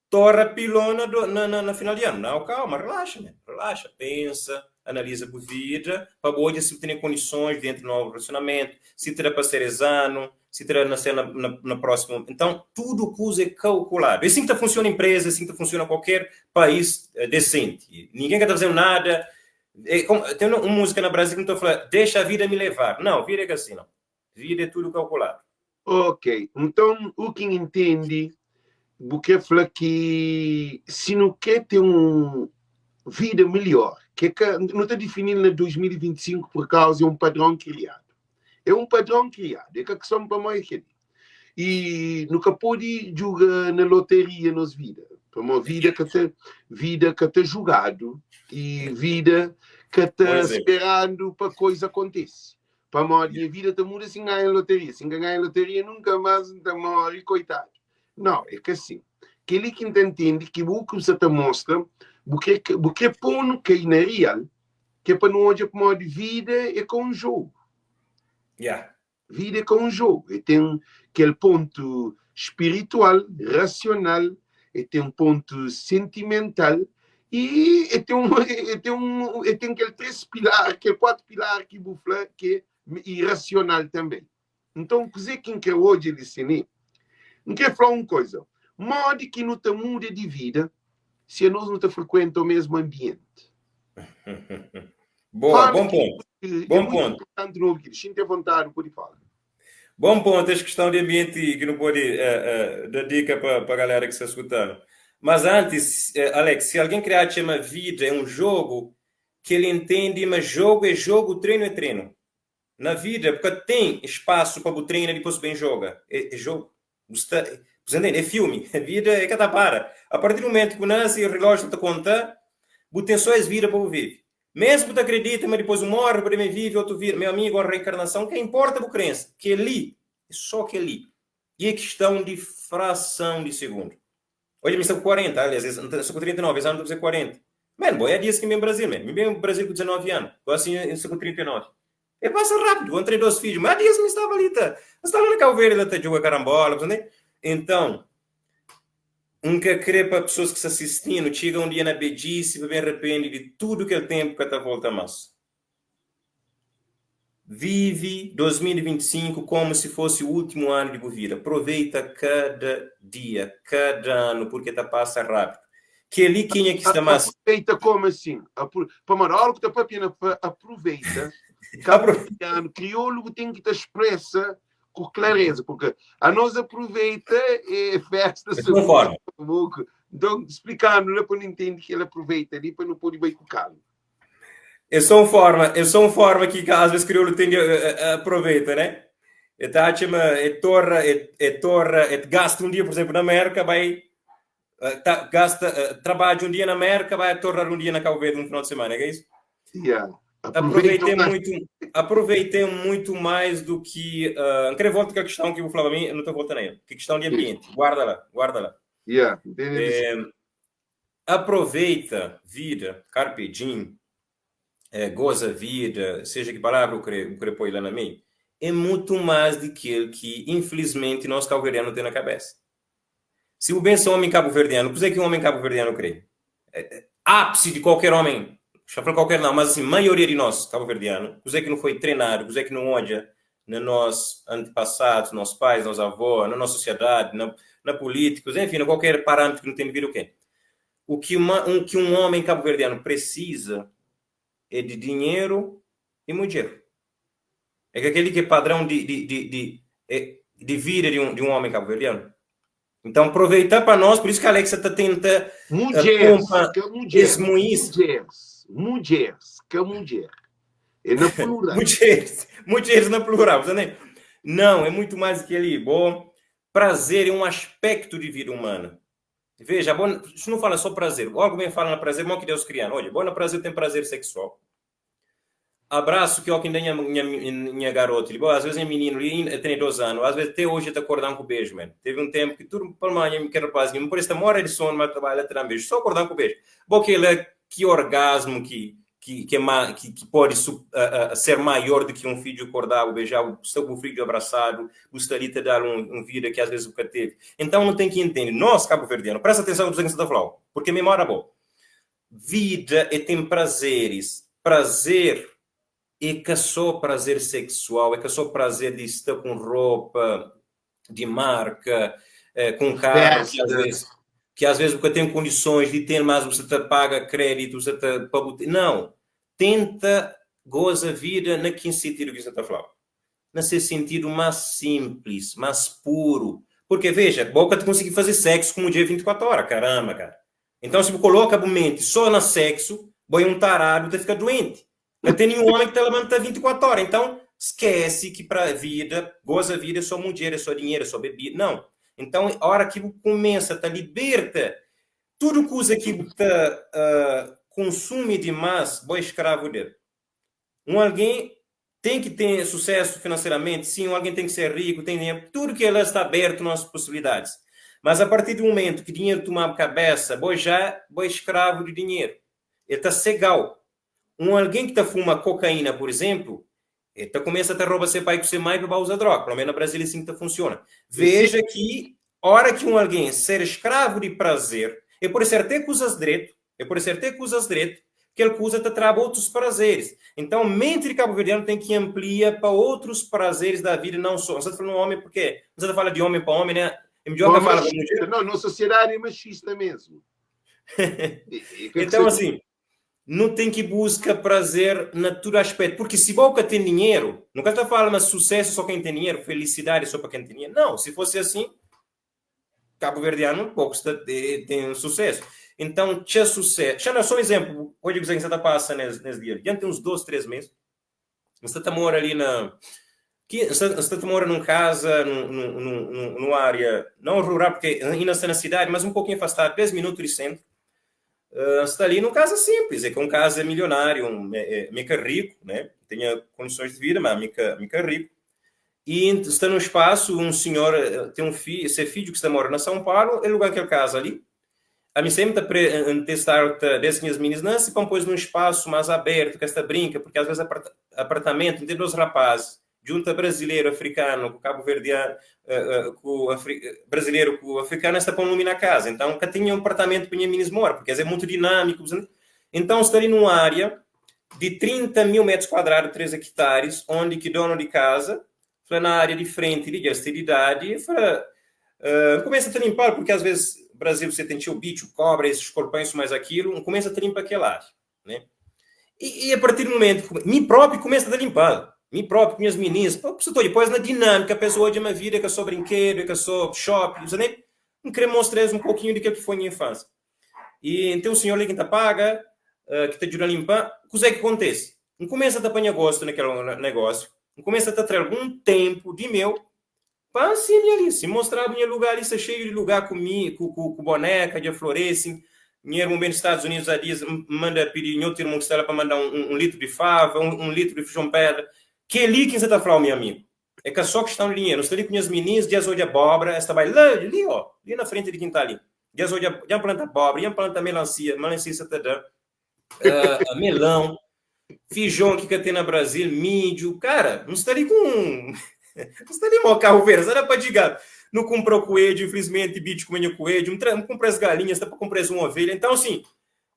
Torra pilona do, na, na, na final di anu. Nau, kalma, relaxa, man. Relaxa, pensa, analiza bu vida, pa bu odja si bu tene kondisons di entra na novu relasionamentu, si ta da pa ser es anu, si ta da na ser na, na, na prósimu. Então, tudu kuza é kalkuladu. É sin ki ta funsiona empresa, é sin ki ta funsiona kualker país desenti. Ninguém ka ta fazendo nada. É, como, tem um música na Brasil que não fala, deixa a vida me levar. Não, vida é que assim, não. Vida é tudo calculado. Ok, nton u ki N intendi, bu kre fla ki si nu kre ten un vida melhor, ki é ka, nu ta difini-l na 2025 pur kauza é un padron kriadu. É un padron kriadu, é ka kison pamodi é kel-li. I nu ka pode djuga na loteria nos vida, pamodi vida ka ta, vida ka ta jugadu i vida ka ta speradu pa koiza kontise. Pamodi nha vida ta muda si N ganha loteria. Si N ka ganha loteria, nunka más N ta móre, koitadu. Nau, é ka sin. Kel-li ki N ta ntende ki bu ku sa ta mostra, bu kre, bu kre pô-nu kai na rial, ki é pa nu odja pamodi vida é ka un jogu. Yeah. Vida é ka un jogu. E ten kel pontu spiritual, rasional, e ten pontu sentimental i e ten un e ten un e ten kel 3 pilar, kel 4 pilar ki bu fla ki é irasional tanbe. Nton kuze ki N kre odja li si ni? N kre fla un koza, modi ki nu ta muda di vida si anos nu ta frekuenta o mesmu anbienti? Boa, Fala bom ki ponto. é Bom muito ponto. importanti nu obi kel-li. Xinti avontadi bu pode fala. Bom ponto, es questão de ambiente que não pode dar dica para a galera que está escutando. Mas antes, Alex, se alguém criar chama vida é um jogo que ele entende, mas jogo é jogo, treino é treino. Na vida, porque tem espaço para o treino e depois bem joga. É, é jogo. Você está, Você entende? É filme. A vida é que tá para. A partir do momento que nasce, o relógio te conta, você tem só as vida para viver. Mesmo que tu acredita, mas depois morre, para mim vive, outro vive. Meu amigo, a reencarnação, que importa a crença? Que ali, é só que ali. E é questão de fração de segundo. Hoje me estou com 40, aliás, estou com 39, esse ano estou com 40. Mano, bom, é dias que me em Brasil, mano. Me em Brasil com 19 anos. Estou assim, estou com 39. E passa rápido, entrei dois filhos, mas há dias me estava ali, tá? Estava na Cabo Verde, tá jogando carambola, né? Então, nunca querer para pessoas que se assistindo, chega um dia na bedice, bem arrepende de tudo que ele tempo que tá volta mais. Vive 2025 como se fosse o último ano de sua vida. Aproveita cada dia, cada ano, porque tá passa rápido. Que ali quem é que está mais. Aproveita como assim? Para Marol, que tá papia, aproveita. Cabo-verdiano, crioulo tem que te expressa com clareza, porque a nós aproveita é festa. É forma. Então, explicando lá para não entender que ele aproveita ali para não poder ir com calma. É só uma forma, é só uma forma que às vezes crioulo tem de, aproveita, né? É tá, chama, é torra, é torra, é gasta um dia, por exemplo, na América, vai tá, gasta, trabalha um dia na América, vai torrar um dia na Cabo Verde um final de semana, é isso? Yeah. Aproveitei muito mais do que. Não quero voltar com a questão que eu vou falar para mim, eu não estou voltando aí. Que questão de ambiente. Guarda lá, guarda lá. Yeah. Aproveita vida, carpe diem, goza a vida, seja que palavra eu quero pôr lá na meio, é muito mais do que que, infelizmente, nós cabo-verdianos tem na cabeça. Se o bem sou homem cabo-verdiano, por que um homem cabo-verdiano crê? Ápice de qualquer homem, já falei qualquer não, mas assim, maioria de nós, cabo-verdiano, é que não foi treinado, é que não odia na nossos antepassados, nossos pais, nossos avós, na nossa sociedade, na políticos, enfim, em qualquer parâmetro que não tem de vida o quê? O que, que um homem cabo-verdiano precisa é de dinheiro e mulher. É que aquele que é padrão de vida de um homem cabo-verdiano. Então, aproveitar para nós, por isso que a Alexa está tentando... Mulheres, que mulheres, mulheres, que mulher. É na plural. Mulheres na plural. Não, é muito mais que ali. Bom, prazer é um aspecto de vida humana. Veja, bom, isso não fala só prazer. Logo bem fala na prazer, bom que Deus criando. Olha, bom, na prazer tem prazer sexual. Abraço que eu que ainda minha garota. Bom, às vezes é menino, ele tem 2 anos, às vezes até hoje está acordando com beijo, mano. Teve um tempo que tudo para mãe, que rapaz, não parece morre de sono, mas trabalha te dar um beijo, só acordando com beijo. Bom, que ele é, que orgasmo que pode ser maior do que um filho acordar, beijar, o seu filho abraçado, gostaria de dar um vida que às vezes nunca teve. Então não tem que entender. Nós, cabo-verdiano, presta atenção no que você está falando, porque memória boa. Vida é tem prazeres. Prazer é que só prazer sexual, é que só prazer de estar com roupa de marca, com carro, que às vezes porque tem condições de ter, mas você te paga crédito, você te... Não. Tenta goza a vida naquele sentido que você está falando. Nesse sentido mais simples, mais puro. Porque, veja, boca te conseguir fazer sexo com um dia 24 horas, caramba, cara. Então, se você coloca a mente só no sexo, põe um tarado, você fica doente. Não tem nenhum homem que te levanta 24 horas. Então, esquece que para a vida, goza a vida é só mulher, é só dinheiro, é só bebida. Não. Então, a hora que começa, tá liberta, tudo coisa que tá, consome demais, boi escravo dele. Um alguém tem que ter sucesso financeiramente, sim, um alguém tem que ser rico, tem dinheiro, tudo que ela está aberto nas possibilidades. Mas a partir do momento que dinheiro toma a cabeça, boi já, boi escravo de dinheiro. Ele está cegado. Um alguém que está fuma cocaína, por exemplo, ele tá começa a te roubar seu pai com seu mãe para usar droga. Pelo menos no Brasil é assim que funciona. Veja que, hora que um alguém ser escravo de prazer, é por ser até que usas direito, é por ser até que usas direito, que ele usa te traba outros prazeres. Então, mente de cabo-verdiano tem que ampliar para outros prazeres da vida, não só. Você está falando homem porque você está falando de homem para homem, né? É melhor que fala machista. Não, nossa sociedade é machista mesmo. Então, assim, não tem que buscar prazer na todo aspecto, porque se boca tem dinheiro, nunca está falando mas sucesso só quem tem dinheiro, felicidade só para quem tem dinheiro. Não, se fosse assim, cabo-verdiano pouco tem sucesso. Então, tinha sucesso. Já não é só um exemplo, hoje que você está passando nesse dia. Já tem uns 2, 3 meses. Você está morando ali na... Ki N sta, N sta ta mora num kaza num, num, num, num, num área não rural, porque ainda sta na cidade, mas um pouquinho afastado, 10 minutos de centro. N sta ali num kaza simples, é ka um kaza milionário, um, é, é, mi ka rico, né? Tenho condições de vida, mas mi ka, mi ka rico. E sta num espaço, um senhor tem um filho, seu filho que sta mora na São Paulo, ele aluga aquele casa ali. A mim sempre tá pre, n testar ta desde que minhas meninas nascem, para pôs num espaço mais aberto, que esta brinca, porque às vezes apartamento, tem dois rapazes, junta brasileiro, africano, com cabo-verdiano, com brasileiro com africano, esta põe lume na casa. Então, cá tinha um apartamento para minha meninas mora, porque é muito dinâmico. Então, está ali numa área de 30 mil metros quadrados, 3 hectares, onde que dono de casa, foi na área de frente de esterilidade, foi, começa a limpar, porque às vezes no Brasil você tem o bicho, cobra, esses escorpiões, mais aquilo, começa a limpar aquela área, né? E a partir do momento que mim próprio começa a limpar, mim próprio, minhas meninas, pô, você depois na dinâmica, a pessoa de uma vida que é só brinquedo, que é só shopping, você nem não querer mostrar um pouquinho de que foi minha infância. E então o senhor ali que te paga, que te ajuda a limpar, o que é que acontece? Não começa a te apanhar gosto naquele negócio, não começa a te ter algum tempo de meu para assim ali, se mostrar minha lugar ali, está cheio de lugar comigo, com boneca, de florescem. Minha irmã bem nos Estados Unidos há dias manda pedir meu irmão que está lá para mandar um litro de fava, um litro de feijão pedra. Que é ali que você está falando, meu amigo. É que é só questão de dinheiro. Estou ali com minhas meninas, dias hoje abóbora, esta vai lá, ali, ó, ali na frente de quem está ali. Dias hoje já planta abóbora, já planta melancia, melancia você está dando, melão, feijão que tem na Brasil, milho. Cara, não está ali com... Não está ali mal carro verde, era para dizer, não comprou coelho, infelizmente, bicho comendo coelho, não comprou as galinhas, está para comprar uma ovelha. Então, assim,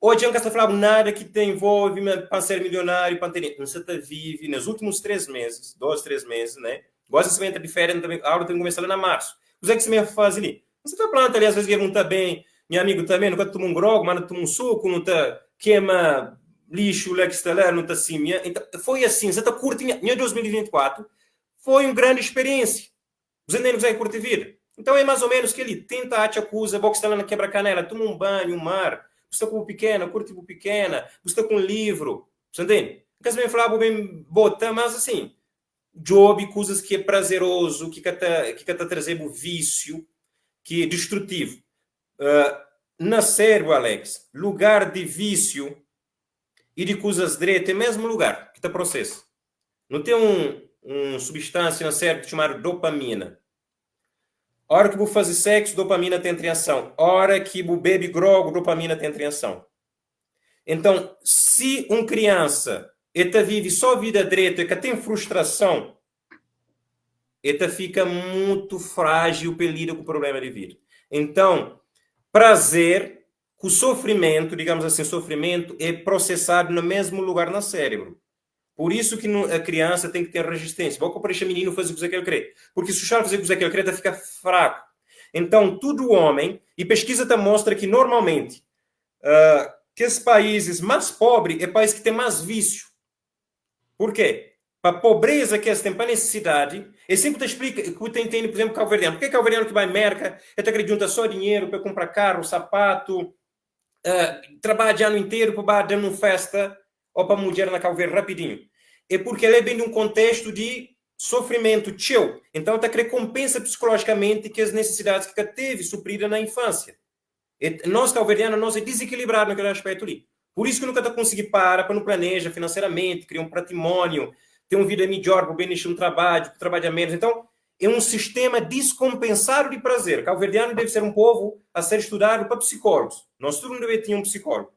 hoje não está falando nada que te envolve para ser milionário, para ter... Você tá vive nos últimos 3 meses, 2, 3 meses, né? Gosta de se entra de férias, também, a aula tem que começar lá na março. O que é que você me faz ali? Você tá planta ali, às vezes não tá bem, meu amigo também, nunca toma um grogo, mas não toma um suco, não tá queima lixo, lá que está lá, não tá assim. Então, foi assim, você tá curtindo, em 2024, foi uma grande experiência. Você nem consegue curtir vida. Então é mais ou menos que ele tenta, te acusa, box está lá na quebra-canela, toma um banho, um mar, você está com o pequeno, curte o pequena, você está com um livro, você entende? Porque você vem falar, bem, bota, mas assim, job, coisas que é prazeroso, que tá trazendo vício, que é destrutivo. Na cérebro, Alex, lugar de vício e de coisas direitas é mesmo lugar que tá processo. Não tem um substância no cérebro chamada dopamina. Hora que vou fazer sexo, dopamina tem em ação. Hora que vou bebe grogo, dopamina tem em ação. Então, se uma criança eta vive só vida direita, que tem frustração, eta fica muito frágil para lidar com o problema de vida. Então, prazer com sofrimento, digamos assim, sofrimento é processado no mesmo lugar no cérebro. Por isso que a criança tem que ter resistência. Vou para este menino fazer o que ele quer. Porque se o chaval fazer o que ele quer, ele fica fraco. Então, todo homem, e pesquisa te mostra que normalmente, que os países mais pobres é país que tem mais vício. Por quê? Para a pobreza que eles têm, para a necessidade, e sempre te explica, que você entende, por exemplo, cabo-verdiano. Por que cabo-verdiano que vai merca, ele te junta só dinheiro para comprar carro, sapato, trabalha ano inteiro para dar uma festa, ou para mulher na Cabo Verde rapidinho. É porque ele vem de um contexto de sofrimento teu. Então, tá recompensa psicologicamente que as necessidades que teve suprida na infância. E nós, cabo-verdianos, nós é desequilibrado naquele aspecto ali. Por isso que nunca tá conseguindo parar para não planejar financeiramente, criar um patrimônio, ter uma vida melhor, para bem um trabalho, para trabalhar menos. Então, é um sistema descompensado de prazer. Cabo-verdiano deve ser um povo a ser estudado para psicólogos. Nós tudo não deve ter um psicólogo.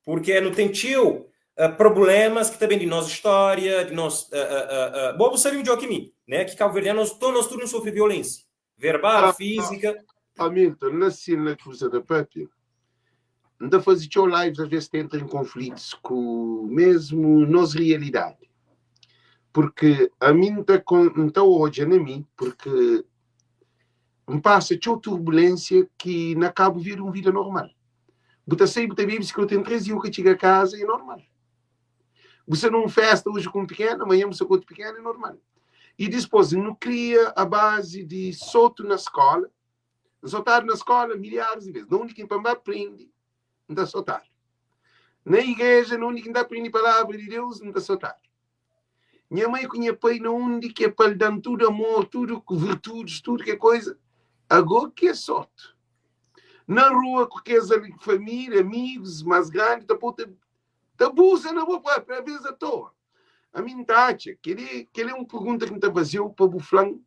Porque não tem tio problemas que também de nossa história, de nossa... Bom, você sabe melhor que mim, né? Que cabo-verdiano, nós todos não sofremos violência. Verbal, física... Hamilton, na cena que você da própria, ainda faz show lives, às vezes entra em conflitos com mesmo nossa realidade. Porque a mim está hoje na mim, porque me passa show turbulência que na Cabo Verde uma vida normal. Você sempre tem bebê que eu tenho 3 dias que chega a casa é normal. Você não festa hoje com um pequeno, amanhã você com outro pequeno é normal. E depois não cria a base de solto na escola. Soltado na escola milhares de vezes. Não único que aprende, não está soltado. Na igreja, não único que aprende a palavra de Deus, não está soltado. Nha mai ku nha pai na undi ki é pa el da-m tudu amor, tudu virtudis, tudu ke koisa, ago ki é sortu. Na rua ku kes família, amigus más grandi ta pô-u ta ta abuza na bo própi, alvês atoa. Ami N ta atxa, kel-li kel-li é un pergunta ki N ta faze-u pa bu fla-m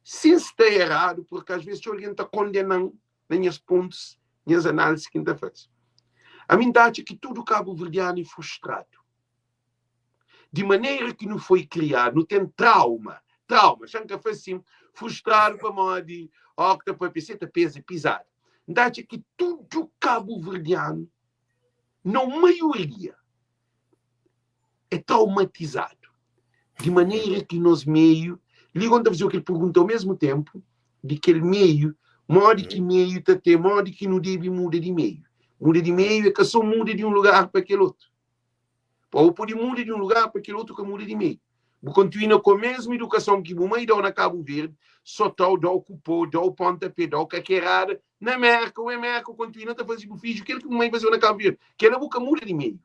si N sta eradu, purki asvês txeu algen ta kondena-m na nhas pontus, nhas análisi ki N ta faze. Ami N ta atxa ki tudu kabuverdianu é frustradu. Di manera ki nu foi kriadu, nu ten trauma, trauma, xa N ka fla sin, frustradu pamodi ó ki ta papia si, ta peza pizadu. N ta atxa ki tudu kabuverdianu, na un maioria, é traumatizadu. Di manera ki nos meiu, li gosi N ta faze-u kel pergunta au mesmu tenpu, di kel meiu, modi ki meiu ta ten, modi ki nu debe muda di meiu. Muda di meiu é ka so muda di un lugar pa kel otu. Pa bu pode muda di un lugar pa kel otu ka muda di meiu. Bu kontinua ku mesmu idukason ki bu mai dau na Kabu Verdi, sotau, dau ku po, dau pontapé, dau kakerada. Na Merka, o em Merka, kontinua ta faze bu fidju kel ki bu mai fazeu na Kabu Verdi. Kela bu ka muda di meiu.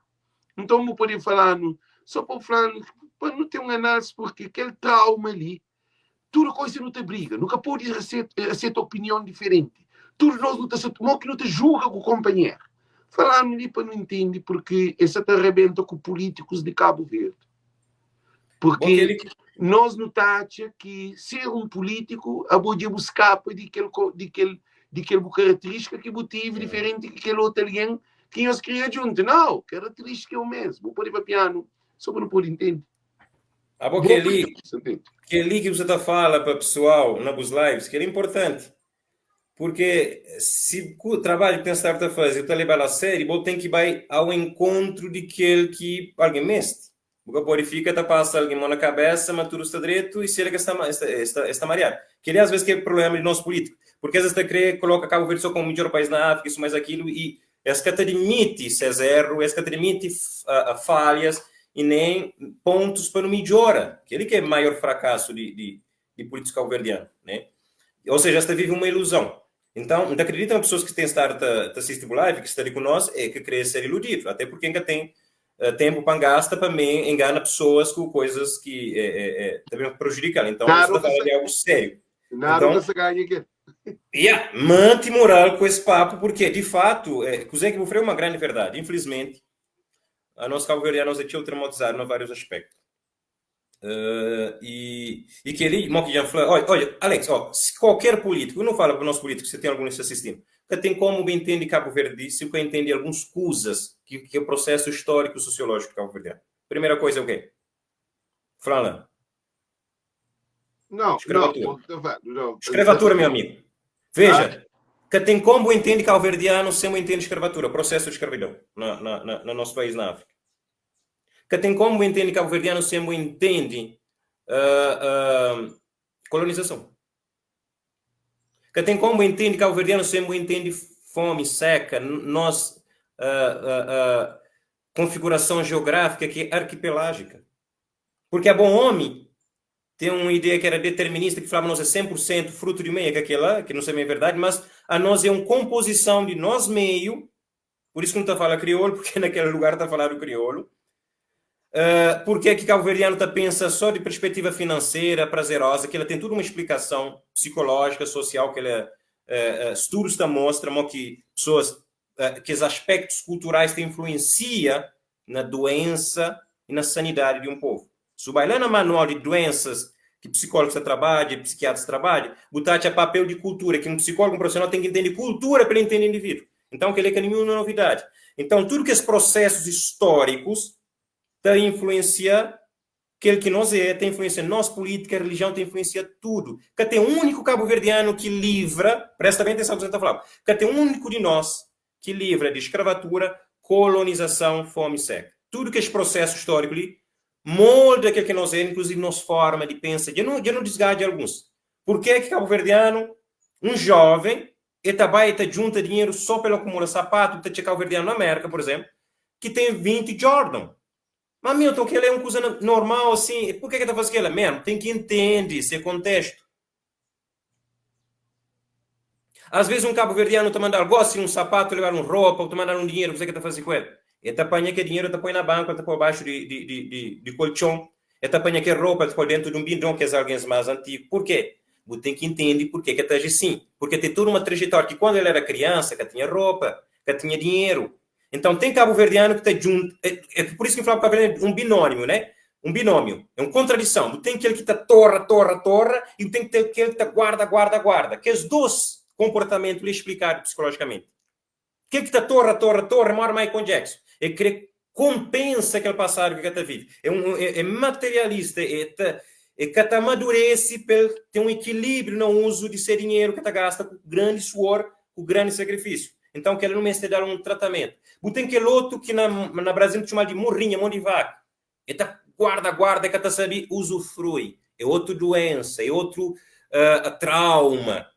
Nton bu pode fala-nu, so pa bu fla-nu, pa nu ten un análise, purki kel trauma li, tudu koisa nu ta briga, nu ka pode aseta opinion diferenti. Tudu nos nu ta sa, mo ki nu ta julga ku konpanheru. Fala-nu li pa nu intende, purki es sa ta rabenta ku pulítikus di Kabu Verdi. Purki nos nu ta atxa ki ser un pulítiku, abo dja bu skapa di kel di kel di kel bu karaterístika ki bu tive diferenti ki kel otu algen ki nhos kria djuntu. Nau, karaterístika é o mesmu. Bu pode papia-nu so pa nu pode intende. Abo kel-li, kel-li ki bu sa ta fala pa pesoal na bus lives, kel-li é inportanti. Porque si ku trabadju ki ten stadu ta faze bu ta lebal a sériu, bo ten ki bai ao enkontru di kel ki algen meste. Bu ka pode fika ta pasa algen mon na kabesa ma tudu sta dretu i sera ki es sta es sta mariadu. Kel-li as ves ki é prubléma di nos pulítiku, porque es ta kre koloka Kabu Verdi so komu midjor país na Áfrika, isu mais akilu i es ka ta admiti ses erru, es ka ta admiti falhas i nen pontus pa nu midjora. Kel-li ki é maior frakasu di di di pulítikus kabuverdianu, né? Ou seja, es ta vive uma ilusão. Então, N ta akredita ma pesoas ki ten stadu ta ta sisti bu live, ki sta li ku nos, é ka kre ser iludidu, até porque N ka ten tempu pa N gasta pa mi engana pesoas ku koisas ki é é é ta ben prejudikal. Então, N sta ta fala di algu sériu. Nada Então, ka sa ganha kel. yeah, manti moral ku es papu, porque di fatu, é, kuzê ki bu fla é uma grandi verdadi. Infelizmenti, anos kabuverdianos é txeu traumatizadu na várius aspektu. Uh, e, e kel-li, mo ki dja N fla, olha, olha, Alex, ó, se qualquer político, eu não falo para nós políticos, se tem algum que assistindo, que tem como bem entende Cabo Verde, se eu entende algumas coisas que, que é o processo histórico sociológico de Cabo Verde. Primeira coisa é o quê? Fala. Não, não, Escravatura. não. Escravatura, meu amigo. Veja, Ah. que tem como entende cabo-verdiano sem entende escravatura, processo de escravidão na, na, na, no nosso país, na África. Ka ten komu bu intende kabuverdianu sen bu intende kolonizason. Ka ten komu bu intende kabuverdianu sen bu intende fomi, seka, nos konfigurason jeografika ki é arkipelájika. Purki abo omi ten un ideia ki era determinista ki flaba nos é 100% frutu di meiu, é ka kela, ki nu sabe ma é verdadi, mas anos é un konpozison di nos meiu Por isso que nu ta fala kriolu, porque naquele lugar ta faladu kriolu. Uh, porque é que cabo-verdiano ta pensa só de perspectiva financeira, prazerosa, que ela tem tudo uma explicação psicológica, social, que ela, uh, uh, estudos ta mostra mo que pessoas, uh, que os aspectos culturais te influencia na doença e na sanidade de um povo. Si bu bai la na manual di duensas ki psikólogus ta trabadja i psikiatras trabadja, bu ta atxa papel di kultura, ki un psikólogu, un profisonal ten ki intende kultura pa el intende indivídu. Então, kel-li é ka ninhun novidadi. Então, tudu kes prosésus istórikus ta influensia kel ki nos é, ta influensia nos pulítika, relijion, ta influensia tudu. Ka ten úniku kabuverdianu ki livra, presta ben atenson kuzê ki N ta fla-bu, ka ten úniku di nos ki livra di skravatura, kolonizason, fomi, seka. Tudu kes prosesu stóriku li molda kel ki nos é, inkluzivi nos forma di pensa. Dja nu dja nu disgadja alguns. Purkê ki kabuverdianu, un joven, e ta bai e ta djunta dinheru so pa el akumula sapatu, ta txê kabuverdianu na Merka, pur izenplu, ki ten 20 Jordan. Ma Milton, kel-la é un kuza normal asin, purkê ki el ta faze kel-la? Mesmu, ten ki intende se kontestu. Às vezes un kabuverdianu ta mandal gosi un sapatu, lebal un ropa, ou ta mandal un dinheru, kuzê ki el ta faze ku el? El ta panha kel dinheru, el ta poi na banku, el ta poi baxu di, di, di, di, di koltxon. El ta panha kel ropa, el ta pô-l dentu di un bidon kes algens más antigu. Purkê? Bu ten ki intende purkê ke ta aji sin. Purkê ten tudu uma trajetória ki kuandu el éra kriansa ka tinha ropa, ka tinha dinheru. Então tem cabo-verdiano que tá junto, é, é por isso que eu falo cabo-verdiano é um binômio, né? Um binômio, é uma contradição. Tem aquele que tá torra, torra, torra, e tem que ter aquele que tá guarda, guarda, guarda. Que os dois comportamentos lhe explicado psicologicamente. Aquele que tá torra, torra, torra, mora Michael Jackson. Ele crê compensa aquele passado que ele vive. É, um, é, é materialista, é, tá, é que tá amadurece para ter um equilíbrio no uso de seu dinheiro que tá gasta com grande suor, com grande sacrifício. Então, que ele não me dar um tratamento. Tem aquele outro que na, na Brasil chama de morrinha, mão de vaca. Ele tá guarda, guarda, que tá sabe, usufrui. É outra doença, é outro uh, trauma.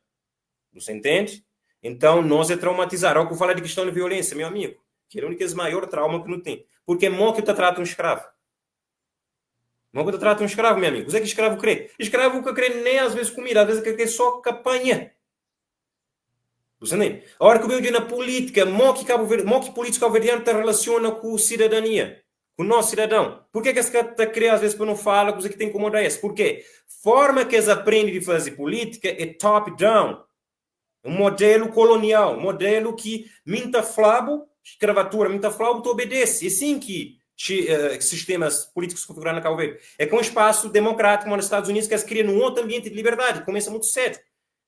Você entende? Então, nós é traumatizar. Ao que eu falo de questão de violência, meu amigo, que é o único maior trauma que não tem. Porque é mó que tu trata um escravo. Mó que tu trata um escravo, meu amigo. O que é que escravo crê? Escravo que crê nem às vezes comida, às vezes que crê só capanha. Você entende? A hora que eu vejo na política, mó que Cabo Verde, mó que político cabo-verdiano te relaciona com cidadania, com o nosso cidadão. Por que que esse cara está criando às vezes para não falar, coisa que tem que incomodar esse? Porque forma que eles aprendem de fazer política é top-down. Um modelo colonial, um modelo que minta flabo, escravatura, minta flabo, tu obedece. É assim que uh, sistemas políticos se configuram na Cabo Verde. É com um espaço democrático, como nos Estados Unidos, que se cria num outro ambiente de liberdade, começa muito cedo.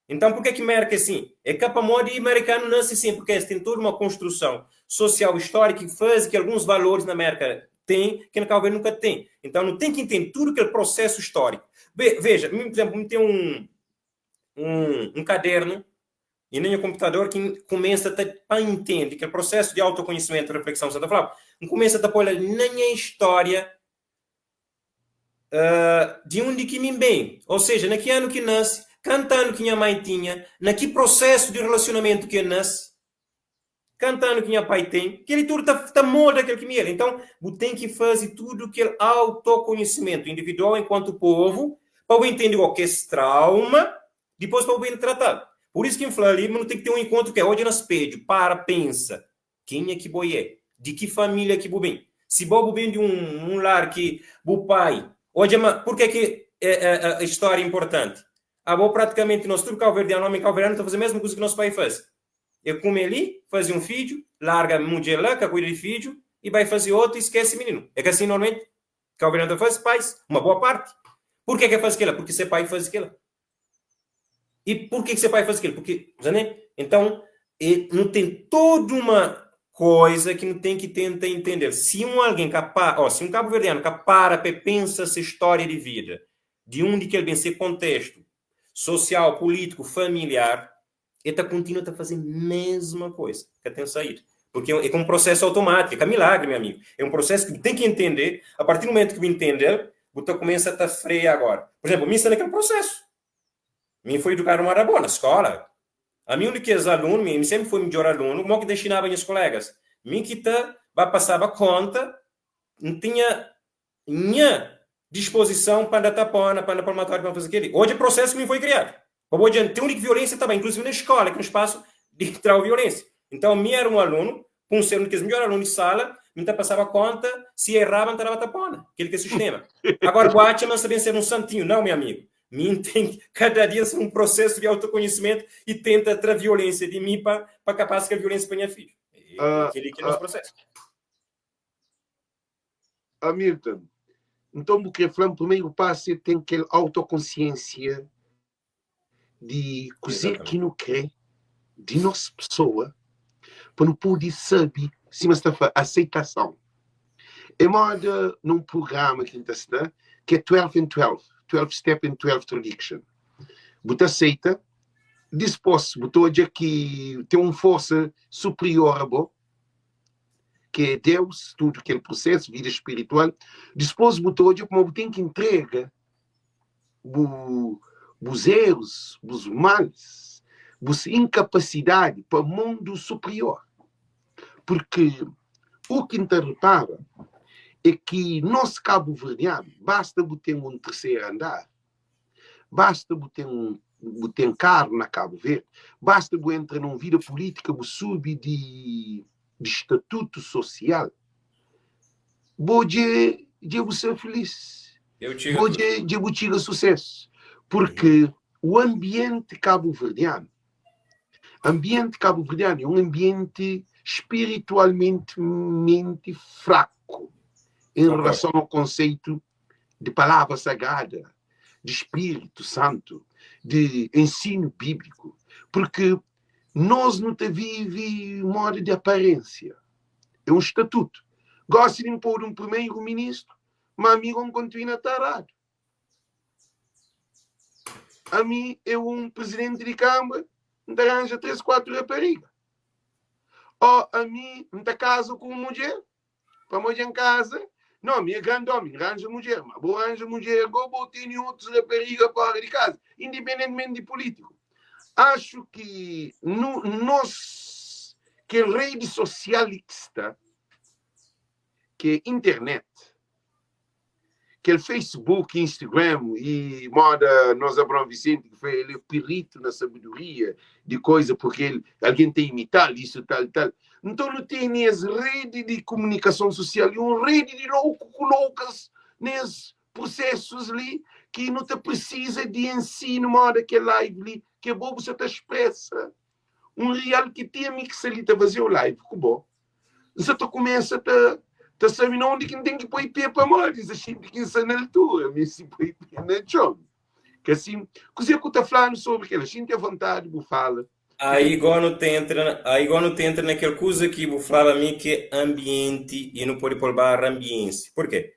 Então, por que que América é assim? É que a moda americano nasce assim, porque tem toda uma construção social histórica que faz que alguns valores na América têm, que na Cabo Verde nunca tem. Então, não tem que entender tudo aquele processo histórico. Veja, por exemplo, tem um, um, um caderno e nem o computador que começa a entender que o processo de autoconhecimento e reflexão, você está falando, começa a pôr nem a história uh, de onde que me bem. Ou seja, naquele ano que nasce, cantando que minha mãe tinha, naquele processo de relacionamento que nasce, cantando que minha pai tem, que ele tudo está tá molda aquele que me ele. Então, você tem que fazer tudo aquele autoconhecimento individual enquanto povo, para entender o que é esse trauma, depois para o tratar. Por isso que em ali, não tem que ter um encontro que é hoje nas espelho, para, pensa. Quem é que boi é? De que família que bem? Se bobo bem de um, um lar que o pai. Hoje, por que que é, é, a história é importante? A boa praticamente nós tudo cabo-verdiano, homem cabo-verdiano, está fazendo a mesma coisa que nosso pai faz. Eu come ali, faz um filho, larga a mulher lá, que cuida de filho, e vai fazer outro e esquece o menino. É que assim, normalmente, cabo-verdiano faz pais, uma boa parte. Por que que faz aquilo? Porque seu pai faz aquilo. E por que que seu pai faz aquilo? Porque, né? Então, não tem toda uma coisa que não tem que tentar entender. Se um alguém capaz, ó, se um cabo-verdiano para pensa essa história de vida, de onde que ele vem ser contexto social, político, familiar, ele tá continua a fazer a mesma coisa que tem saído. Porque é, é um processo automático, é milagre, meu amigo. É um processo que tem que entender. A partir do momento que entender, você começa a frear agora. Por exemplo, mim está naquele processo. Mim foi educado numa boa na escola. A mim, um que aluno, mim sempre foi melhor aluno, como que destinava minhas colegas. Mim que tá, vai passava conta, não tinha minha disposição para andar tapona, para andar palmatória, para fazer aquilo. Hoje é processo que me foi criado. Hoje tem única violência também, inclusive na escola, que é um espaço de entrar violência. Então, mim era um aluno, com ser um dos melhores alunos de sala, me passava conta, se errava, não tapona. Aquele que é sistema. Agora, o Atman sabia ser um santinho. Não, meu amigo. Mim tem cada dia ser um processo de autoconhecimento e tenta trazer violência de mim para para capaz que a violência para minha filha. Aquele que é o nosso processo. Hamilton, então o que falando, primeiro passo é ter aquela autoconsciência de cozer que não crê de nossa pessoa para não poder saber se mas está aceitação. É moda num programa que a gente está, que é 12 and 12, 12 Step and 12 Tradition. Você aceita, depois, você que tem uma força superior a você, que é Deus, tudo aquele processo, vida espiritual. Depois, você como tem que entregar os erros, os males, os incapacidade para o mundo superior. Porque o que te repara é que nosso Cabo Verdeano, basta ter um terceiro andar, basta ter um ter carro na Cabo Verde, basta entrar numa vida política, sube de, de estatuto social, vou de, de ser feliz. Eu txiga Bo tudu. dja dja bu txiga susesu. Porque o ambiente cabo-verdiano, ambiente cabo-verdiano é um ambiente espiritualmente mente fraco em Concordo. relação ao conceito de palavra sagrada, de Espírito Santo, de ensino bíblico. Porque nós não te vive modo de aparência. É um estatuto. Gosta de impor um primeiro-ministro, mas amigo não continua tarado. A mim é um presidente de câmara, me arranja três, quatro raparigas. Ou a mim, me casa com uma mulher, para mulher em casa. Não, minha grande homem, arranja mulher, mas vou arranja mulher, vou ter outros raparigas fora de casa, independentemente de político. Acho que no, nós, que rede socialista, que é internet, aquele Facebook, Instagram e moda nós Abraão Vicente, que foi ele é perito na sabedoria de coisa, porque ele, alguém tem imitar isso, tal, tal. Então não tem as redes de comunicação social e uma rede de louco com loucas nesses processos ali que não te precisa de ensino, moda que é live ali, que é bom você te expressa. Um real que tem que se ali tá fazer o live, que bom. Você te começa a te tá sabendo onde que tem que pôr pé para morrer, a gente que está na altura, mas se pôr pé na chão. Que assim, que eu tá falando sobre aquilo, a gente à vontade, vou fala. Aí igual não te entra, aí igual não te entra naquele coisa que vou falar a mim que é ambiente e não pode pôr barra ambiente. Por quê?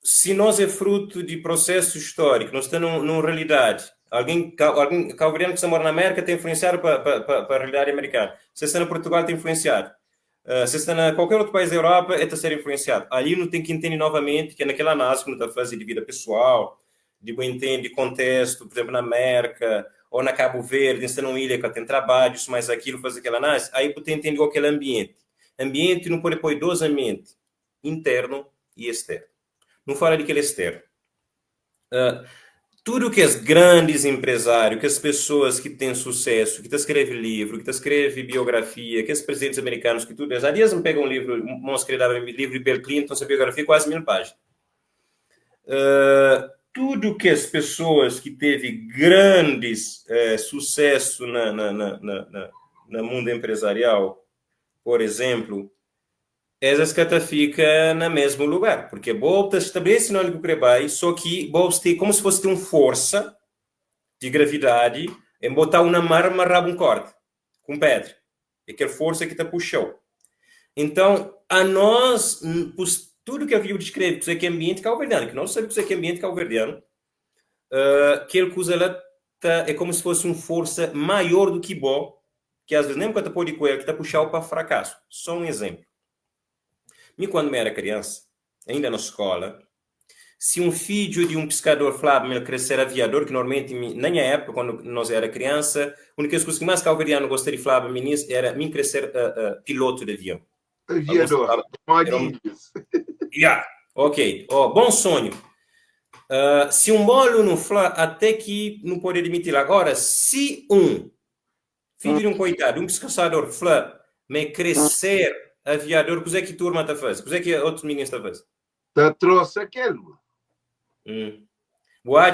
Se nós é fruto de processo histórico, nós estamos numa realidade. Alguém, alguém cabo-verdiano que está mora na América tem influenciado para a realidade americana. Se está na Portugal tem influenciado. Se está na qualquer outro país da Europa é a ser influenciado. Ali não tem que entender novamente que é naquela análise que não está fazendo de vida pessoal, de bom entender contexto, por exemplo, na América ou na Cabo Verde, está numa ilha que tem trabalho, isso mais aquilo, fazer aquela análise, aí você entende aquele ambiente. Ambiente não pode pôr dois ambientes, interno e externo. Não fala de aquele externo. Tudo que os grandes empresários, que as pessoas que têm sucesso, que escreve livro, que escreve biografia, que os presidentes americanos, que tudo, há dias me pega um livro, mostra livro de Bill Clinton, essa biografia, quase 1000 páginas. Tudo que as pessoas que teve grandes sucesso na mundo empresarial, por exemplo, essas que fica no mesmo lugar, porque volta estabelece no que vai, só que volta tem como se fosse ter uma força de gravidade em botar uma mar amarrar um corte com pedra, é aquela força que está puxando. Então, a nós, tudo que eu descrevo, que é ambiente cabo-verdiano, que nós sabemos que é ambiente cabo-verdiano, que ele usa lá tá, é como se fosse uma força maior do que bom, que às vezes nem quando pode com ele, que está puxando para fracasso. Só um exemplo. E quando eu era criança, ainda na escola, se um filho de um pescador falava me crescer aviador, que normalmente, na minha época, quando nós era criança, a única coisa que mais cabo-verdiano gostaria de falar para era mim crescer piloto de avião. Aviador, era um... Yeah, ok, oh, bom sonho. Se um bolo não fala, até que não pode admitir. Agora, se um filho de um coitado, um pescador fala, me crescer aviador, o que é que turma está fazendo? O que é que outros meninos está fazendo? Tá trouxe aquele. Boa,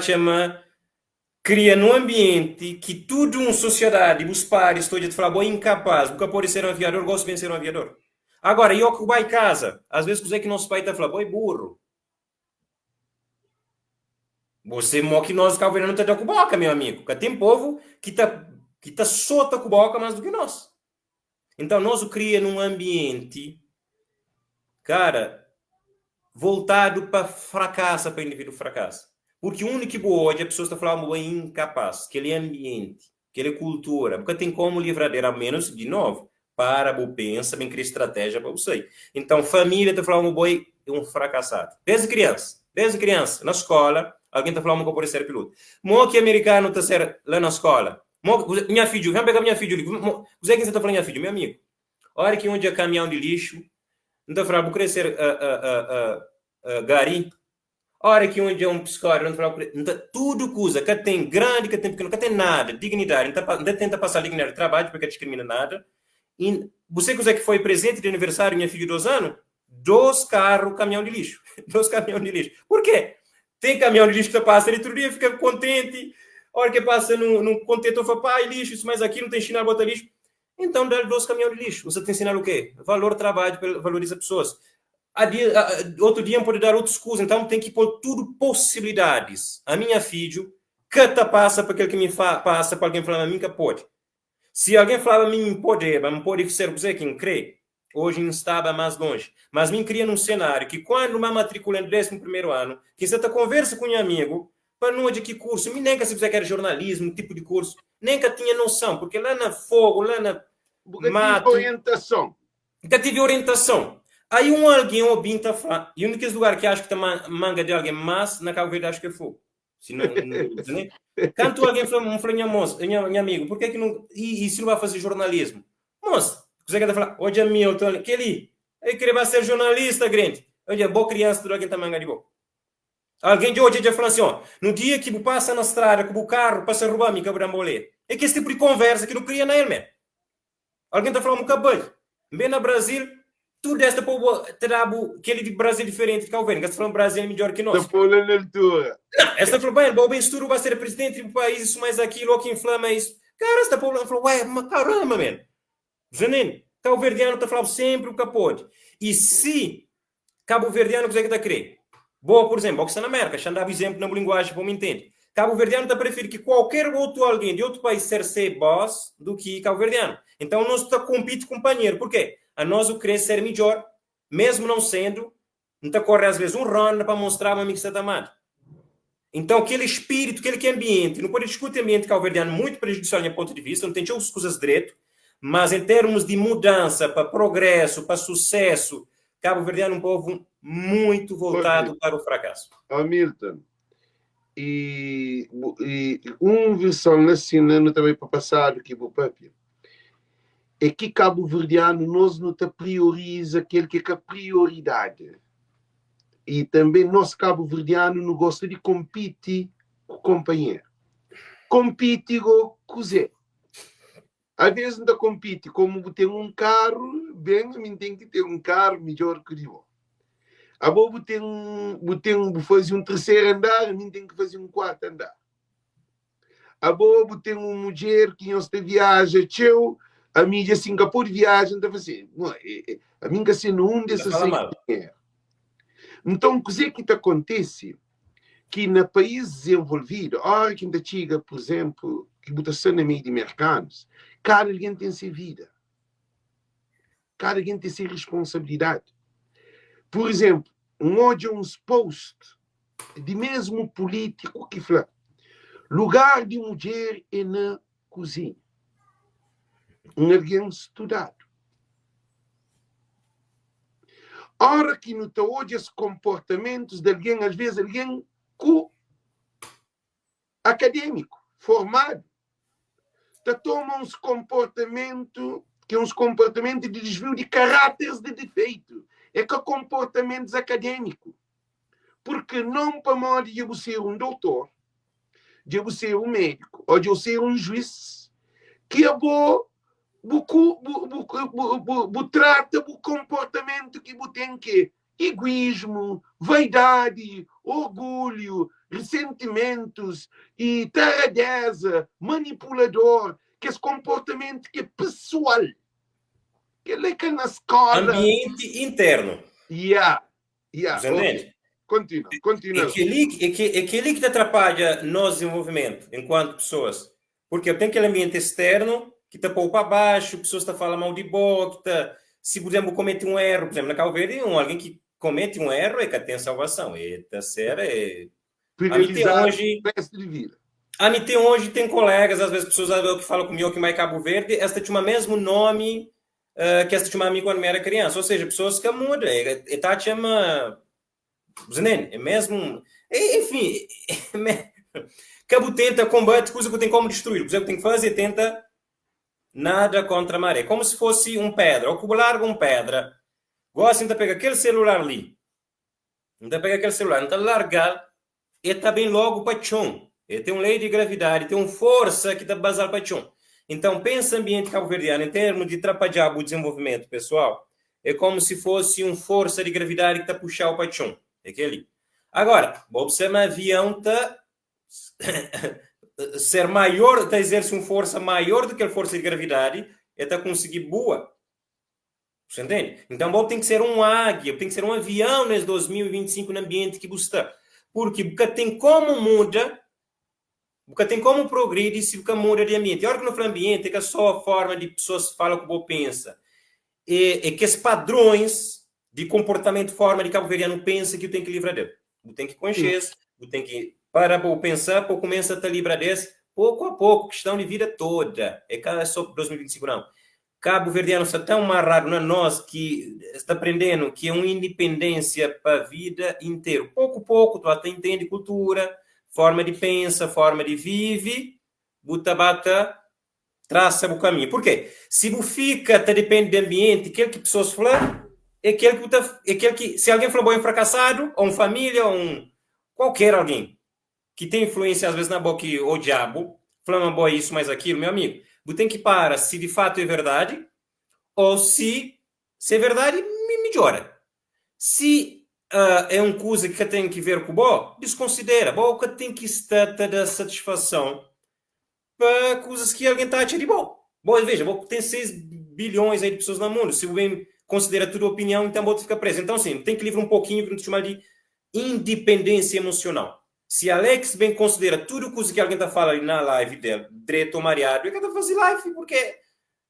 cria num ambiente que tudo uma sociedade, os pares, estou de falar, bom, incapaz, nunca pode ser um aviador, gosto de ser um aviador. Agora, eu que vai em casa, às vezes o que nosso pai está falando, boi burro. Você mo que nós cabo não tá com boca, meu amigo. Porque tem povo que tá solta com boca mais do que nós. Então, nós o cria num ambiente, cara, voltado para fracasso, para indivíduo fracasso. Porque o único que hoje a pessoa está falando é incapaz, que ele é ambiente, que ele é cultura, porque tem como livrar dele, ao menos, de novo, para, o pensa, bem cria estratégia para você. Então, família está falando boi é um fracassado. Desde criança, na escola, alguém está falando que pode ser piloto. Mo que americano está ser lá na escola. Mo, minha filha, vem pegar minha filha. Você quem você está falando, minha filha, meu amigo. A hora que um dia caminhão de lixo, não está falando, vou crescer gari. A hora que um dia um psicólogo, não está falando, não tá, tudo que usa, que tem grande, que tem pequeno, que tem nada, dignidade, não, tá, não tenta passar dignidade de trabalho, porque discrimina nada. E você que foi presente de aniversário, minha filha de 2 anos, Dos carro caminhão de lixo. Dos caminhão de lixo. Por quê? Tem caminhão de lixo que passa ali todo dia, fica contente. A hora que passa no contentor, fala, pai, lixo, isso mais aquilo, não tem sinal, bota lixo. Então dá dois caminhões de lixo. Você tem que ensinar o quê? Valor trabalho, valoriza pessoas. A dia, a, outro dia pode dar outras coisas, então tem que pôr tudo possibilidades. A minha filho, que passa para aquele que me fa, passa para alguém falar a mim que pode. Se alguém falava a mim pode, mas pode ser você quem crê, hoje estava mais longe. Mas me cria num cenário que quando uma matrícula no 11º ano, que você tá conversa com um amigo, para não de que curso, me nem que se você quer jornalismo, tipo de curso, nem que tinha noção, porque lá na fogo, lá na mato, orientação. Nunca tive orientação. Aí um alguém ouvindo tá falando, e o único lugar que acho que tá manga de alguém, mas na Cabo Verde acho que é fogo. Se não, não, né? Canto alguém falou, um falou, minha moça, minha amigo, por que que não, e se não vai fazer jornalismo? Moça, você quer falar, hoje é Milton, que ele, ele queria ser jornalista, grande. Olha, boa criança, tudo alguém tá manga de boa. Alguém de hoje já falou assim, ó, no dia que passa na estrada com o carro, passa a roubar mi cabrambolê. É que esse tipo de conversa que não cria na ele mesmo. Alguém tá falando um cabelo. Bem na Brasil, tudo esta povo terá aquele de Brasil diferente de Cabo Verde. Está falando Brasil é melhor que nós. Está falando na altura. Não, esta falou bem, o bem vai ser presidente do país, isso mais aquilo, ou que inflama isso. Cara, esta povo falou, ué, mas caramba, man. Zanine, Cabo Verdeano está falando sempre o que pode. E se Cabo Verdeano quiser que está a querer, boa, por exemplo, que está na América, já dava exemplo na linguagem, como entende. Cabo Verdeano está prefere que qualquer outro alguém de outro país ser ser boss do que Cabo Verdeano. Então nós está compete companheiro. Por quê? A nós o querer ser melhor, mesmo não sendo, não está corre às vezes um run para mostrar para mim que está amado. Então aquele espírito, aquele que é ambiente, não pode discutir ambiente cabo-verdiano muito prejudicial do meu ponto de vista, não tem as coisas direito, mas em termos de mudança para progresso, para sucesso, Cabo Verdeano é um povo muito voltado para o fracasso. Hamilton, e um versão assinando também para passado que o papel é que Cabo Verdeano nós não te prioriza aquele que é a prioridade. E também nós Cabo Verdeano não gosta de competir com o companheiro. Compete com o Zé. Às vezes não compete, como tem um carro, bem, mim tem que ter um carro melhor que o de A bobo tem um, fazer um terceiro andar, mim tem que fazer um quarto andar. A bobo tem uma mulher que não se viaja, tchau, a mídia Singapura viaja, então assim, a mim que assim um desses assim. Então, o que é que te acontece? Que no país desenvolvido, a hora que ainda chega, por exemplo, que botação no meio de mercados, cada alguém tem sua vida. Cada alguém tem sua responsabilidade. Por exemplo, um hoje uns post de mesmo político que fala, lugar de mulher é na cozinha. Um alguém estudado. Ora que não está hoje esses comportamentos de alguém, às vezes alguém com acadêmico, formado, tá toma uns comportamento que é uns comportamento de desvio de caráteres de defeito. É que comportamentos acadêmicos. Porque não para modo de eu ser um doutor, de eu ser um médico, ou de eu ser um juiz, que é bom bu, bu, bu, bu, bu, trata o comportamento que bu tem que egoísmo, vaidade, orgulho, ressentimentos e taradeza, manipulador, que esse comportamento que é pessoal, que ele é que na escola... Ambiente interno. Yeah, yeah. Okay. Continua, continua. É aquele que atrapalha nosso desenvolvimento enquanto pessoas. Porque tem aquele ambiente externo que está pouco para baixo, pessoas estão falando mal de boa, que tá, se, por exemplo, comete um erro, por exemplo, na Cabo Verde, um, alguém que comete um erro é que tem salvação. É terceira, é... A mim tem hoje, de vida. A mim tem hoje tem colegas, às vezes pessoas que falam comigo que mais Cabo Verde, esta tinha o mesmo nome que esta tinha amigo quando era criança, ou seja, pessoas que mudam, é, é, tá chama é mesmo, enfim, é, Cabo tenta combate coisa que tem como destruir, por exemplo, tem que fazer, tenta nada contra a maré, como se fosse um pedra, ou que larga um pedra, gosta de pegar aquele celular ali, não pega aquele celular, não largar, e tá bem logo para chão. Ele tem uma lei de gravidade, tem uma força que está basada para chão. Então, pensa ambiente cabo-verdiano em termos de atrapalhar o desenvolvimento pessoal, É komu si fosi un forsa di gravidadi ki ta puxa-u pa txon. É kel-li. Agora, bo observa ma avião ta ser maior, ta exerse un forsa maior do ki kel forsa di gravidadi, el ta konsigi bua. Você entende? Então, bo ten ki ser un águia, bo ten ki ser un avião nes 2025 na ambienti ki bu sta. Porque bu ka ten komu muda, bu ka ten komu progridi si bu ka muda di ambienti. E ora ki nu fla ambienti, é ka só forma di pessoas fala ku bo pensa. É, é kes padrões di konportamentu, forma di kabuverdianu pensa ki bu ten ki livra del. Bu ten ki konxe-s, bu ten ki para pa bu pensa, pa bu kumesa ta libra des poku a poku, kistãu di vida toda. É ka só 2025 nau. Kabuverdianu sta tãu marradu na nos ki sta prendenu ki é un indipendênsia pa vida interu. Poku poku tu ba ta intendi kultura, forma di pensa, forma di vivi, bu ta ba ta Trasa bu kaminhu. Purkê? Si bu fika ta depende di anbienti, kel ki pesoas fla é kel ki bu ta, é kel ki, si algen fla bo é un frakasadu, ô un família, ô un kualker algen ki ten influênsia asves na bo ki odja-bu, fla ma bo é isu mais akilu, meu amigu, bu ten ki para si di fatu é verdadi ô si, si é verdadi, midjora. Si é un kuza ki ka ten ki ver ku bo, diskonsidera. Bo ka ten ki sta ta da satisfason pa kuzas ki algen ta atxa di bo. Bo, veja, bo ten 6 bilhões aí de pessoas na mundu, si bu ben konsidera tudu opinião, então bo ta fika prezu. Então, sim, ten ki livra um pouquinho ki nu ta txoma di independência emocional. Si Alex ben konsidera tudu kuza ki algen ta fala ali na live del, dretu ou mariadu, el ka ta fazi live, porque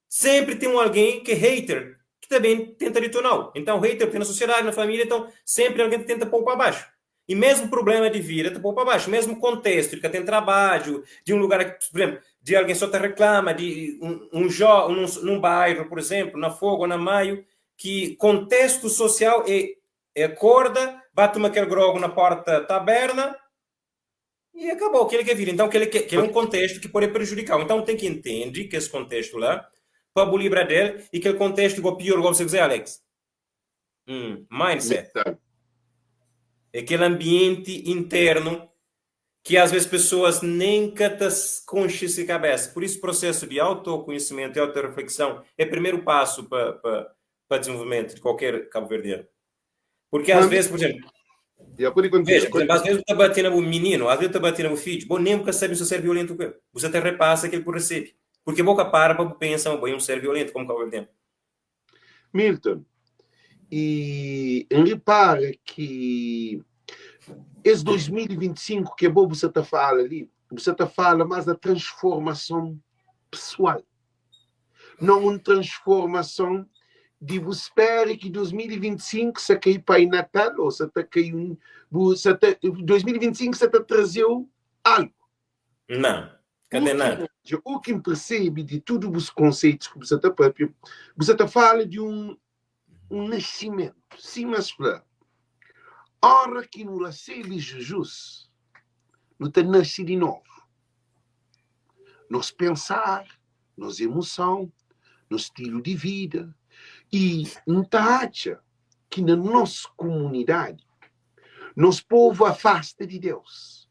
sempre ten um algen ki é hater, ki ta ben tenta detonau. Então, hater ten na sociedade, na família, então sempre algen ta tenta pou pa baxu. E mesmu prublema di vida ta pô pa baxu, mesmu kontestu di ka ten trabadju, di un lugar ki, pur izénplu, di algen sô ta reklama di un jo, nun bairu, pur izénplu, na Fogu ô na Maiu, ki kontestu sosial é é korda, ba tuma kel grogu na porta taberna i akabou, kel-li ki é vida. Então, kel-li kel-li é un kontestu ki pode prejudika-u. Então, ten ki intende kes kontestu la pa bu libra del i kel kontestu go pior, go bu sabe kuzê, Alex? Mindset. É kel ambienti internu ki às vezes pessoas nem ka ta konxe se kabesa. Por isso prosesu di autokonhesimentu e autoreflexão é primeru pasu pa pa pa desenvolvimentu di kualker kabuverdianu. Porque às vezes, por exemplo, veja, por exemplo, às vezes bu ta bate na bu mininu, às vezes bu ta bate na bu fidju, bo nem bu ka sabe si bu ser violentu ku el. Bu sa ta repasa kel ku resebe. Porque bo ka para pa bu pensa ma bo é un ser violentu komu kabuverdianu. Milton, e N repara ki es 2025 ki abo bu sa ta fala li, bu sa ta fala mas na transformason pesoal, non un transformason di bu spera ki 2025 sa kai Pai Natal ou sa ta kai un, bu sa ta, 2025 sa ta trazeu algu. Não, ka ten nada. O ki N persebe di tudu bus konseitus ki bu sa ta papia, bu sa ta fala di un un nasimentu. Sima es fla, óra ki nu rasebe Jizus, nu ta nase di novu. Nos pensar, nos emoson, nos stilu di vida. I N ta atxa ki na nos kumunidadi, nos povu afasta di Deus.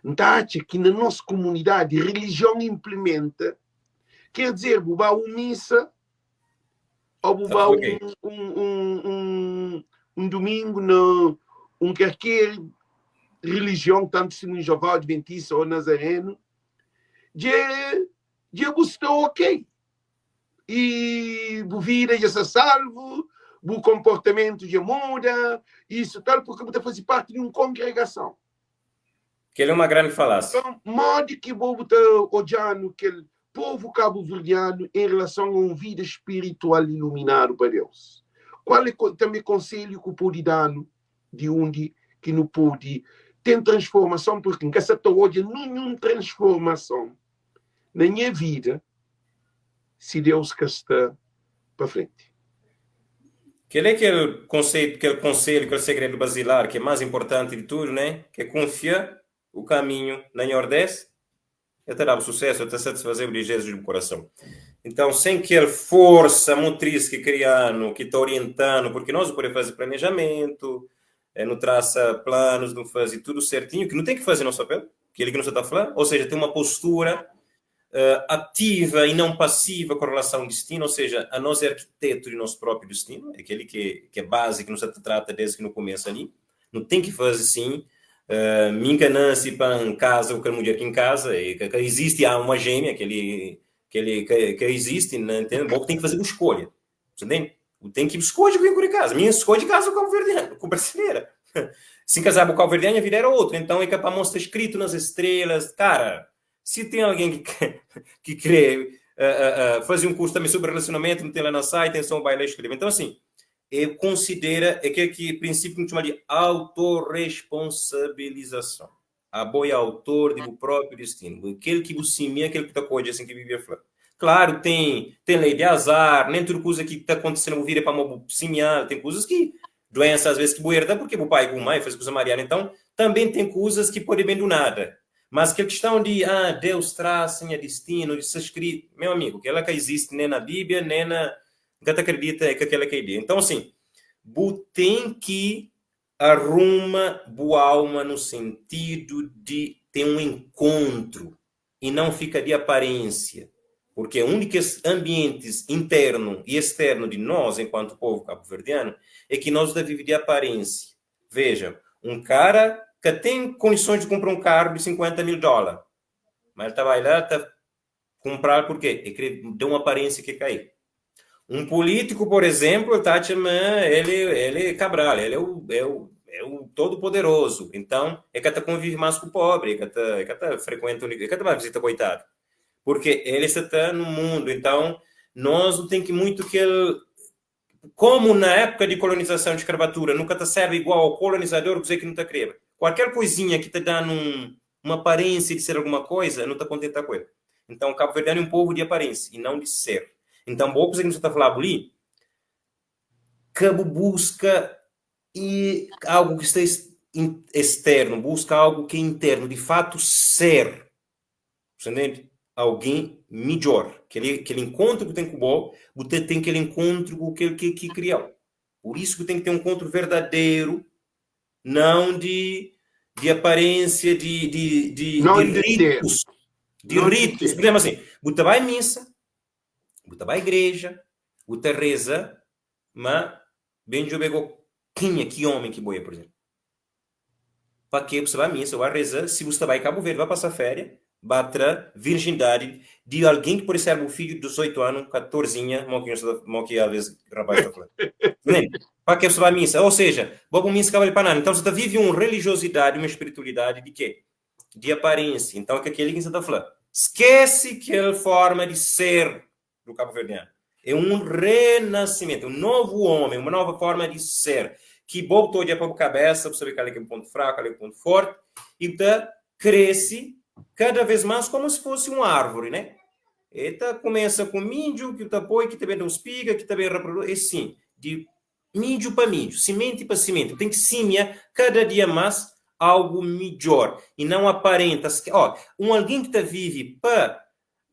N ta atxa ki na nos komunidadi relijion inplimenta, ker dizer, bu ba un misa ou bu ba un dumingu na un kerker relijion, tantu Testemunhu di Jeová, Adventista ou Nazarenu, dja bu sta ok. I bu vida dja sta salvu, bu konportamentu dja muda, isu tal, purki bu ta faze parti di un kongregason. Kel é uma grande falásia. Então, modi ki bo bu ta odjanu kel povu kabuverdianu em relason a un vida spiritual iluminadu pa Deus? Kual é tanbe konselhu ku podi danu di undi ki nu podi ten transformason? Purki N ka sa ta odja ninhun transformason na nha vida si Deus ka sta pa frenti. Kel é kel konseitu, kel konselhu, kel segredu bazilar ki é más inportanti di tudu, né? Ki é kunfia bu kaminhu na Nhordés, el ta da-bu susésu, el ta satisfaze-bu dizejus di bu korason. Então, sen kel forsa motris ki kria-nu, ki ta orienta-nu, purki nos nu pode faze planejamentu, nu trasa planus, nu faze tudu sertinhu, ki nu ten ki faze nos papel, kel-li ki nu sta ta fla, ou seja, ten uma postura. Ativa e não passiva com relação ao destino, ou seja, a nós é arquiteto de nosso próprio destino, é aquele que é base que nos trata desde que no começo ali. Não tem que fazer assim, minha nasce para em casa, ou mulher aqui em casa, e que existe há uma gêmea que ele que ele que existe, né, entende? Bom, tem que fazer uma escolha. Você entende? Tem que escolher com em casa. Minha escolha de casa com o com brasileira. Se casar com o cabo a vida era outra. Então é capaz mostrar escrito nas estrelas. Cara, se tem alguém que crê fazer um curso também sobre relacionamento, não tem lá no site, tem só um baile escrever. Então, assim, eu considero é que aqui princípio que chama de autorresponsabilização. A boa é autor do próprio destino. Aquele que você semia, aquele que está com assim que vive a flor. Claro, tem lei de azar, nem tudo coisa que está acontecendo vira para semear, tem coisas que doença às vezes que herda porque o pai com mãe faz coisa mariana. Então, também tem coisas que podem bem do nada. Mas que a questão de Deus traz sem destino, de ser escrito, meu amigo, que ela que existe nem na Bíblia, nem na. Nunca acredita é que aquela que é ideia. Então, assim, bu tem que arruma boa alma no sentido de ter um encontro e não fica de aparência. Porque um dos ambientes interno e externo de nós, enquanto povo cabo-verdiano, é que nós devemos viver de aparência. Veja, um cara que tem condições de comprar um carro de 50 mil dólares, mas ele está lá, está comprar porque ele deu uma aparência que cai. Um político, por exemplo, tá ele é Cabral, ele é o todo poderoso. Então, é que tá convive mais com o pobre, é que tá frequenta, é que tá visita coitado. Porque ele está no mundo. Então, nós não tem que muito que ele como na época de colonização de escravatura nunca te serve igual ao colonizador, dizer que não te crê. Qualquer coisinha que te dá uma aparência de ser alguma coisa, não te contenta com ele. Então, Cabo Verdeano é um povo de aparência e não de ser. Então, boa coisa que você está falando ali, Cabo busca e algo que está externo, busca algo que é interno, de fato ser. Você entende? Alguém melhor. Aquele encontro que tem com o bom, você tem aquele encontro com aquele que criou. Por isso que tem que ter um encontro verdadeiro, não de aparência, de, não de ritos. De não ritos. Por exemplo, assim, você vai à missa, você vai à igreja, você reza, mas bem eu quem é que homem que boia, por exemplo. Para que você vai à missa, vai rezar, se você vai a Cabo Verde, vai passar férias, batra virgindade de alguém que pode ser um filho de 18 anos, 14 anos, que às vezes o rapaz está falando. Para que você vai à missa? Ou seja, vou missa acaba de panar. Então você está vivendo uma religiosidade, uma espiritualidade de quê? De aparência. Então, é que aquele que você está falando. Esquece aquela forma de ser do Cabo Verdeano. É um renascimento, um novo homem, uma nova forma de ser. Que botou de para a cabeça, para saber qual é, é o ponto fraco, qual é o ponto forte, e tá, cresce cada vez mais como se fosse uma árvore, né? Eta começa com milho, que o põe, que também dá espiga, que também reproduz, e sim, de milho para milho, semente para semente. Tem que semear cada dia mais algo melhor e não aparenta. Ó, um alguém que tá vive para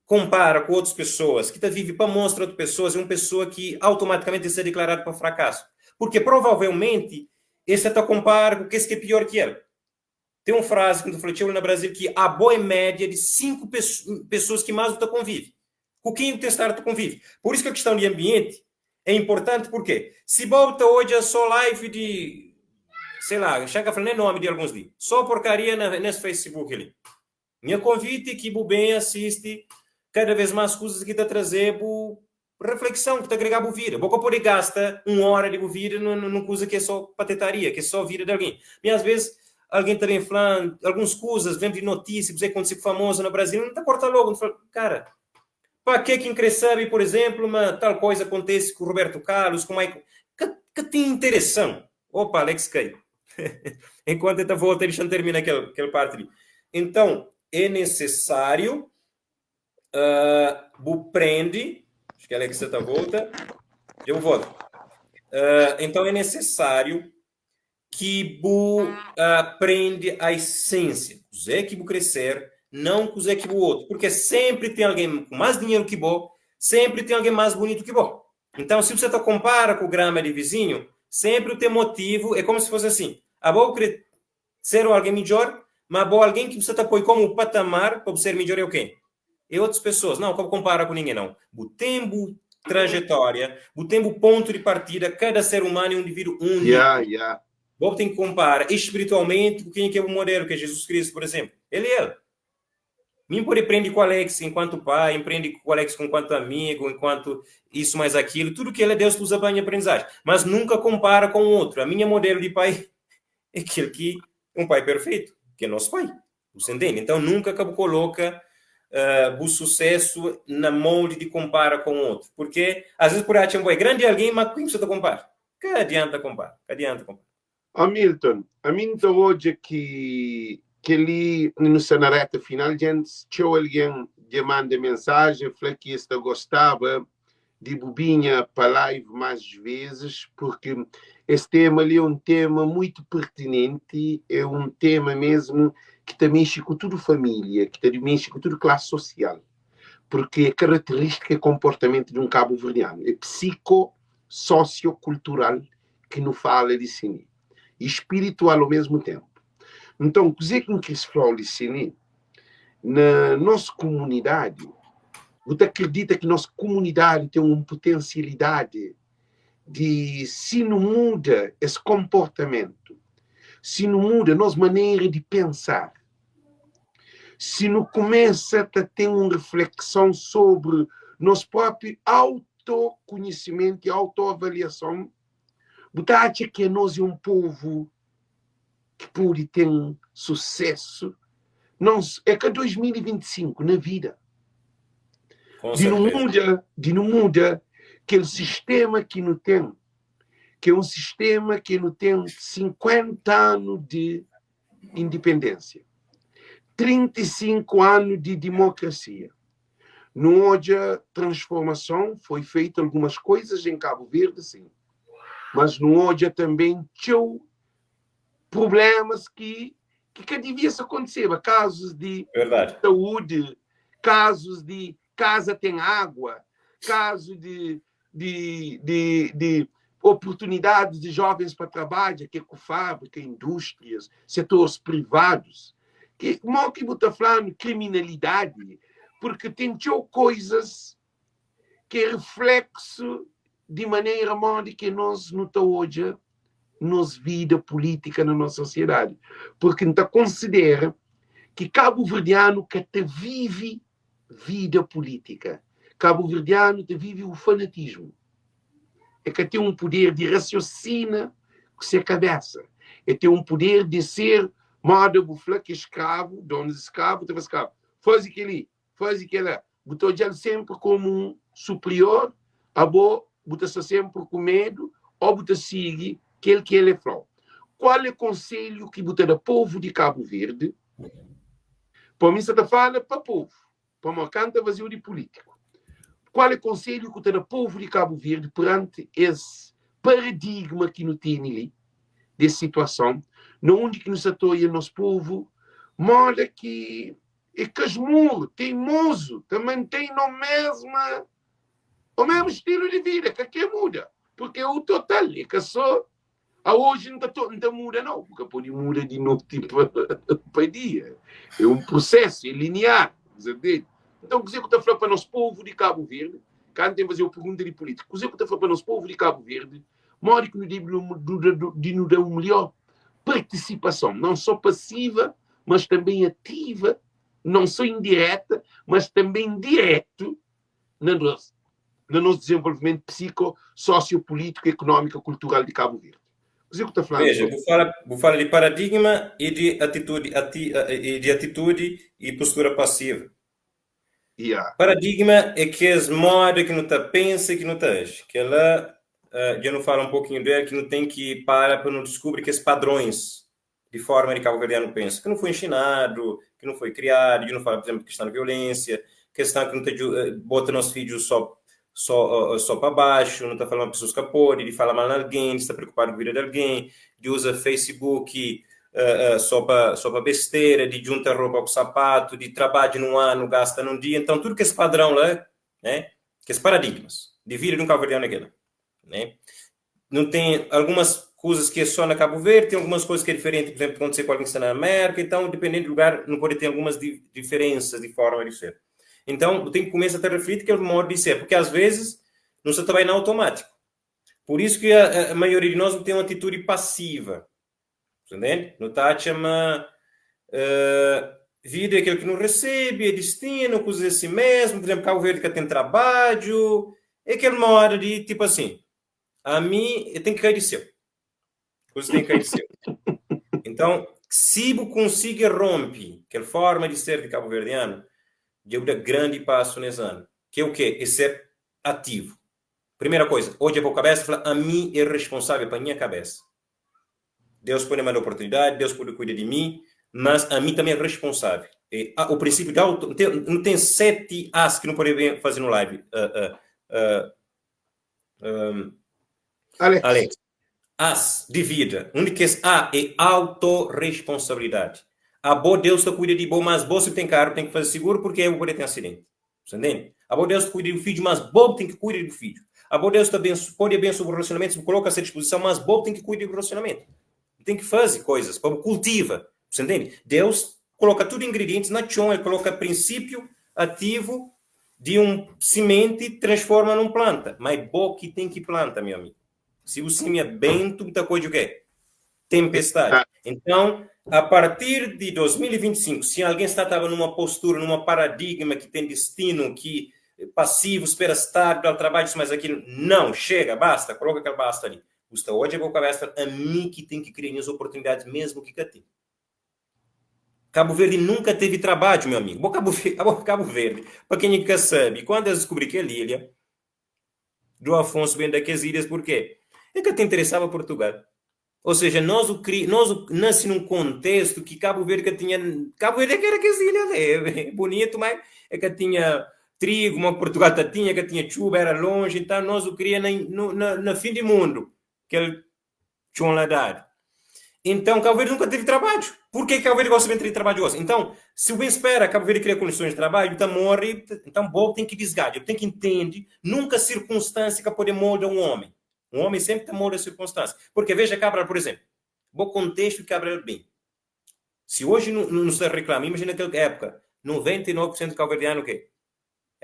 compara com outras pessoas, que tá vive para mostrar outras pessoas, é uma pessoa que automaticamente é declarado para fracasso. Porque provavelmente esse está compara com esse que é pior que ele. Tem uma frase que eu falei no Brasil que a boa média de cinco pessoas que mais tu convive. Com quem o testar tu convive. Por isso que a questão de ambiente é importante, porque se bota hoje é só live de, sei lá, chega a falar nem nome de alguns ali, só porcaria nesse Facebook ali. Minha convite é que o bem assiste cada vez mais coisas que está trazer reflexão, que está agregar o vida. Boca por gasta uma hora de vida numa coisa que é só patetaria, que é só vida de alguém. E às vezes alguém também falando, algumas coisas, vendo de notícias, você aconteceu famoso no Brasil, não está corta logo, não fala, cara, para que quem cresce, por exemplo, uma tal coisa acontece com o Roberto Carlos, com o Michael, que tem interessão. Opa, Alex caiu. Enquanto ele volta, ele já termina aquela parte ali. Então, é necessário uh, prende, acho que Alex está volta, eu volto. Então, é necessário que bu aprende a essência. Zé que bu crescer, não que o que o outro. Porque sempre tem alguém com mais dinheiro que bo, sempre tem alguém mais bonito que bo. Então, se você tá compara com o grama de vizinho, sempre tem motivo, é como se fosse assim, a boa ser alguém melhor, mas bo alguém que você tá põe como patamar para ser melhor é o quê? É otus pessoas. Não, ka bu kompara ku ninguém não. Bu tem bu trajetória, bu tem bu pontu di partida, kada ser humano é um indivíduo único. Yeah, yeah. Bo tem ki kompara espiritualmente ku kenha ki é bu modelo, ki é Jesus Cristo, por exemplo. Ele é el. Mi N pode prende ku Alex enquanto pai, N prende ku Alex enquanto amigo, enquanto isso mais aquilo, tudo que ele é Deus usa para minha aprendizagem, mas nunca compara com o outro. A minha modelo de pai é aquele que é um pai perfeito, que é nosso pai. Você entende? Então nunca que bu coloca bu sucesso na molde de compara com outro, porque às vezes por achar um boi grande alguém, mas com quem você está compara? Que adianta compara? Que adianta compara? Ó Milton, ami N ta odja ki kel-li nu sta na reta final, dja txeu algen dja manda mensajen fla ki es ta gostaba di bu binha pa live más vezes, porque es tema li é um tema muito pertinente, é um tema mesmo ki ta mexe ku tudu família, ki ta mexe ku tudu klase sosial, porque é característica e comportamento de um cabo-verdiano, é psico-sociocultural ki nu fala di sini e spiritual ao mesmo tempo. Nton, kuzê ki N kris fla-u di sini, na nos kumunidadi, bu ta kridita ki nos kumunidadi ten un putensialidadi di si nu muda es konportamentu, si nu muda nos manera di pensar, si nu kumesa ta ten un reflekson sobri nos própi autokonhisimentu i autoavaliason, bu ta atxa ki anos é un povu ki pode ten susésu? Não, é ka 2025 na vida. Com Di nu certeza. muda, di nu muda kel sistema ki nu ten, ki é un sistema ki nu ten 50 anu di indipendênsia, 35 anu di dimokrasia. Nu odja transformason, foi feito algumas coisas em Cabo Verde, sim, mas nu odja também txeu problemas ki ki ka devia se aconteceba, casos de Verdade. saúde, casos de casa tem água, caso de de, de, de oportunidades de jovens para trabalho, que é com fábrica, indústrias, setores privados. Que, mo que bu ta falando criminalidade, porque tem txeu coisas que é reflexo de maneira modi que nós não ta odja nos vida política na nossa sociedade. Porque não ta considera que cabo-verdiano ka ta vive vida política. Cabo-verdiano ta vive o fanatismo. É ka tem um poder de raciocina com sua cabeça. É tem um poder de ser moda bu fla que é escravo, dono de escravo, ta escravo. Faz aquele, faz aquele. Bu ta odja-l sempre como um superior, abo bu ta sta sempre com medo, ou bu ta sigue aquele que ele falou. Qual é o conselho que bu ta da povo de Cabo Verde? Pa mi, sa ta fala pa povo, pa mo canta vazio de político. Qual é o conselho que ta da povo de Cabo Verde perante esse paradigma que não tem ali, dessa situação, na onde que nos atoia nosso povo, moda que é casmurro, teimoso, também tem no mesma, o mesmo estilo de vida, que aqui muda, porque é o total, é que só a hoje não tá, não tá muda não, porque pode muda de noite para dia. É um processo, é linear, entende? Então, o que eu estou falando para nosso povo de Cabo Verde, quando tem que fazer uma pergunta de política, o que eu estou falando para nosso povo de Cabo Verde, mora que nos de nos dar uma melhor participação, não só passiva, mas também ativa, não só indireta, mas também direto na nosso, no nosso desenvolvimento psico, sociopolítico, econômico, cultural de Cabo Verde. O que eu estou falando? Veja, vou falar de paradigma e de atitude, ati, e de atitude e postura passiva. Paradigma é que as modas que não tá pensa e que não tá age. Que ela, já não fala um pouquinho dela, que não tem que parar para não descobrir que os padrões de forma de cabo-verdiano pensa, que não foi ensinado, que não foi criado, de não fala, por exemplo, questão de violência, questão que não te bota nossos filhos só para baixo, não está falando pessoas que pode, de falar mal de alguém, de estar preocupado com a vida de alguém, de usar Facebook só para besteira, de juntar roupa com sapato, de trabalho num ano, gasta num dia. Então, tudo que esse padrão lá, né, que esses paradigmas de vida de um cabo-verdiano aquele, né? Não tem algumas coisas que é só na Cabo Verde, tem algumas coisas que é diferente, por exemplo, acontecer com alguém que está na América, então, dependendo do lugar, não pode ter algumas diferenças de forma de ser. Então, bu ten ki kumesa ta refliti kel modu di ser, porque às vezes nu sta ta bai na automático. Por isso ki a, a maioria di nós nu ten uma atitude passiva. Você entende? Nu ta atxa ma uh, vida é aquilo que nu recebe, é destino, coisas assim mesmo. Por exemplo, Cabo Verde ka tem trabalho. É aquele modo de, tipo assim, a mim, eu tenho que cair do céu. Coisas têm que cair do céu. Então, se bu conseguir rompe aquela forma de ser de cabo-verdiano, dja bu da grande passo nesse ano. Que é o quê? É ser ativo. Primeira coisa, odja pa bu cabeça e fala, a mim é responsável pa minha cabeça. Deus pode mandar oportunidade, Deus pode cuidar de mim, mas a mim também é responsável. E, ah, o princípio de auto, tem, não tem sete As que não pode fazer no live. Uh, uh, uh, um, Alex. Alex. As de vida. Um de que A é autorresponsabilidade. A boa Deus te cuida de bom, mas bom se tem carro tem que fazer seguro porque eu poder ter acidente. Você entende? A boa Deus te cuida do filho, mas bom tem que cuidar do filho. A boa Deus te abenço, pode abençoar o relacionamento, se coloca a sua disposição, mas bom tem que cuidar do relacionamento. Tem que fazer coisas, para cultiva. Você entende? Deus coloca tudo ingredientes na chão, ele coloca princípio ativo de um semente transforma num planta. Mas bom que tem que planta, meu amigo. Se o semia bem, tu tá coisa o quê? Tempestade. Ah. Então, a partir de 2025, se alguém está tava numa postura, numa paradigma que tem destino, que passivo, espera estar, dá trabalho, isso, mas aquilo, não, chega, basta, coloca aquela basta ali. Custa hoje a cabeça, a mim que tem que criar as oportunidades mesmo que tem. Cabo Verde nunca teve trabalho, meu amigo. Bom, Cabo Verde, Cabo Verde, para quem nunca sabe, quando eu descobri que é ilha, do Afonso vem daquelas ilhas, por quê? É que te interessava Portugal. Ou seja, nós o cri, nós o, nasce num contexto que Cabo Verde que tinha, Cabo Verde que era aquelas ilhas, é, é bonito, mas é que tinha trigo, mas Portugal tá tinha, que tinha chuva, era longe, então nós o queria na, no, na, na fim do mundo, que ele tinha lá dado. Então, Cabo Verde nunca teve trabalho. Por que Cabo Verde gosta de ter trabalho hoje? Então, se o bem espera Cabo Verde cria condições de trabalho, então morre, então bom tem que desgaste, tem que entender, nunca circunstância que pode moldar um homem. Um homem sempre tem molda a circunstância. Porque veja Cabral, por exemplo, bom contexto que Cabral bem. Se hoje não, não se reclama, imagina naquela época, 99% do cabo-verdiano o quê?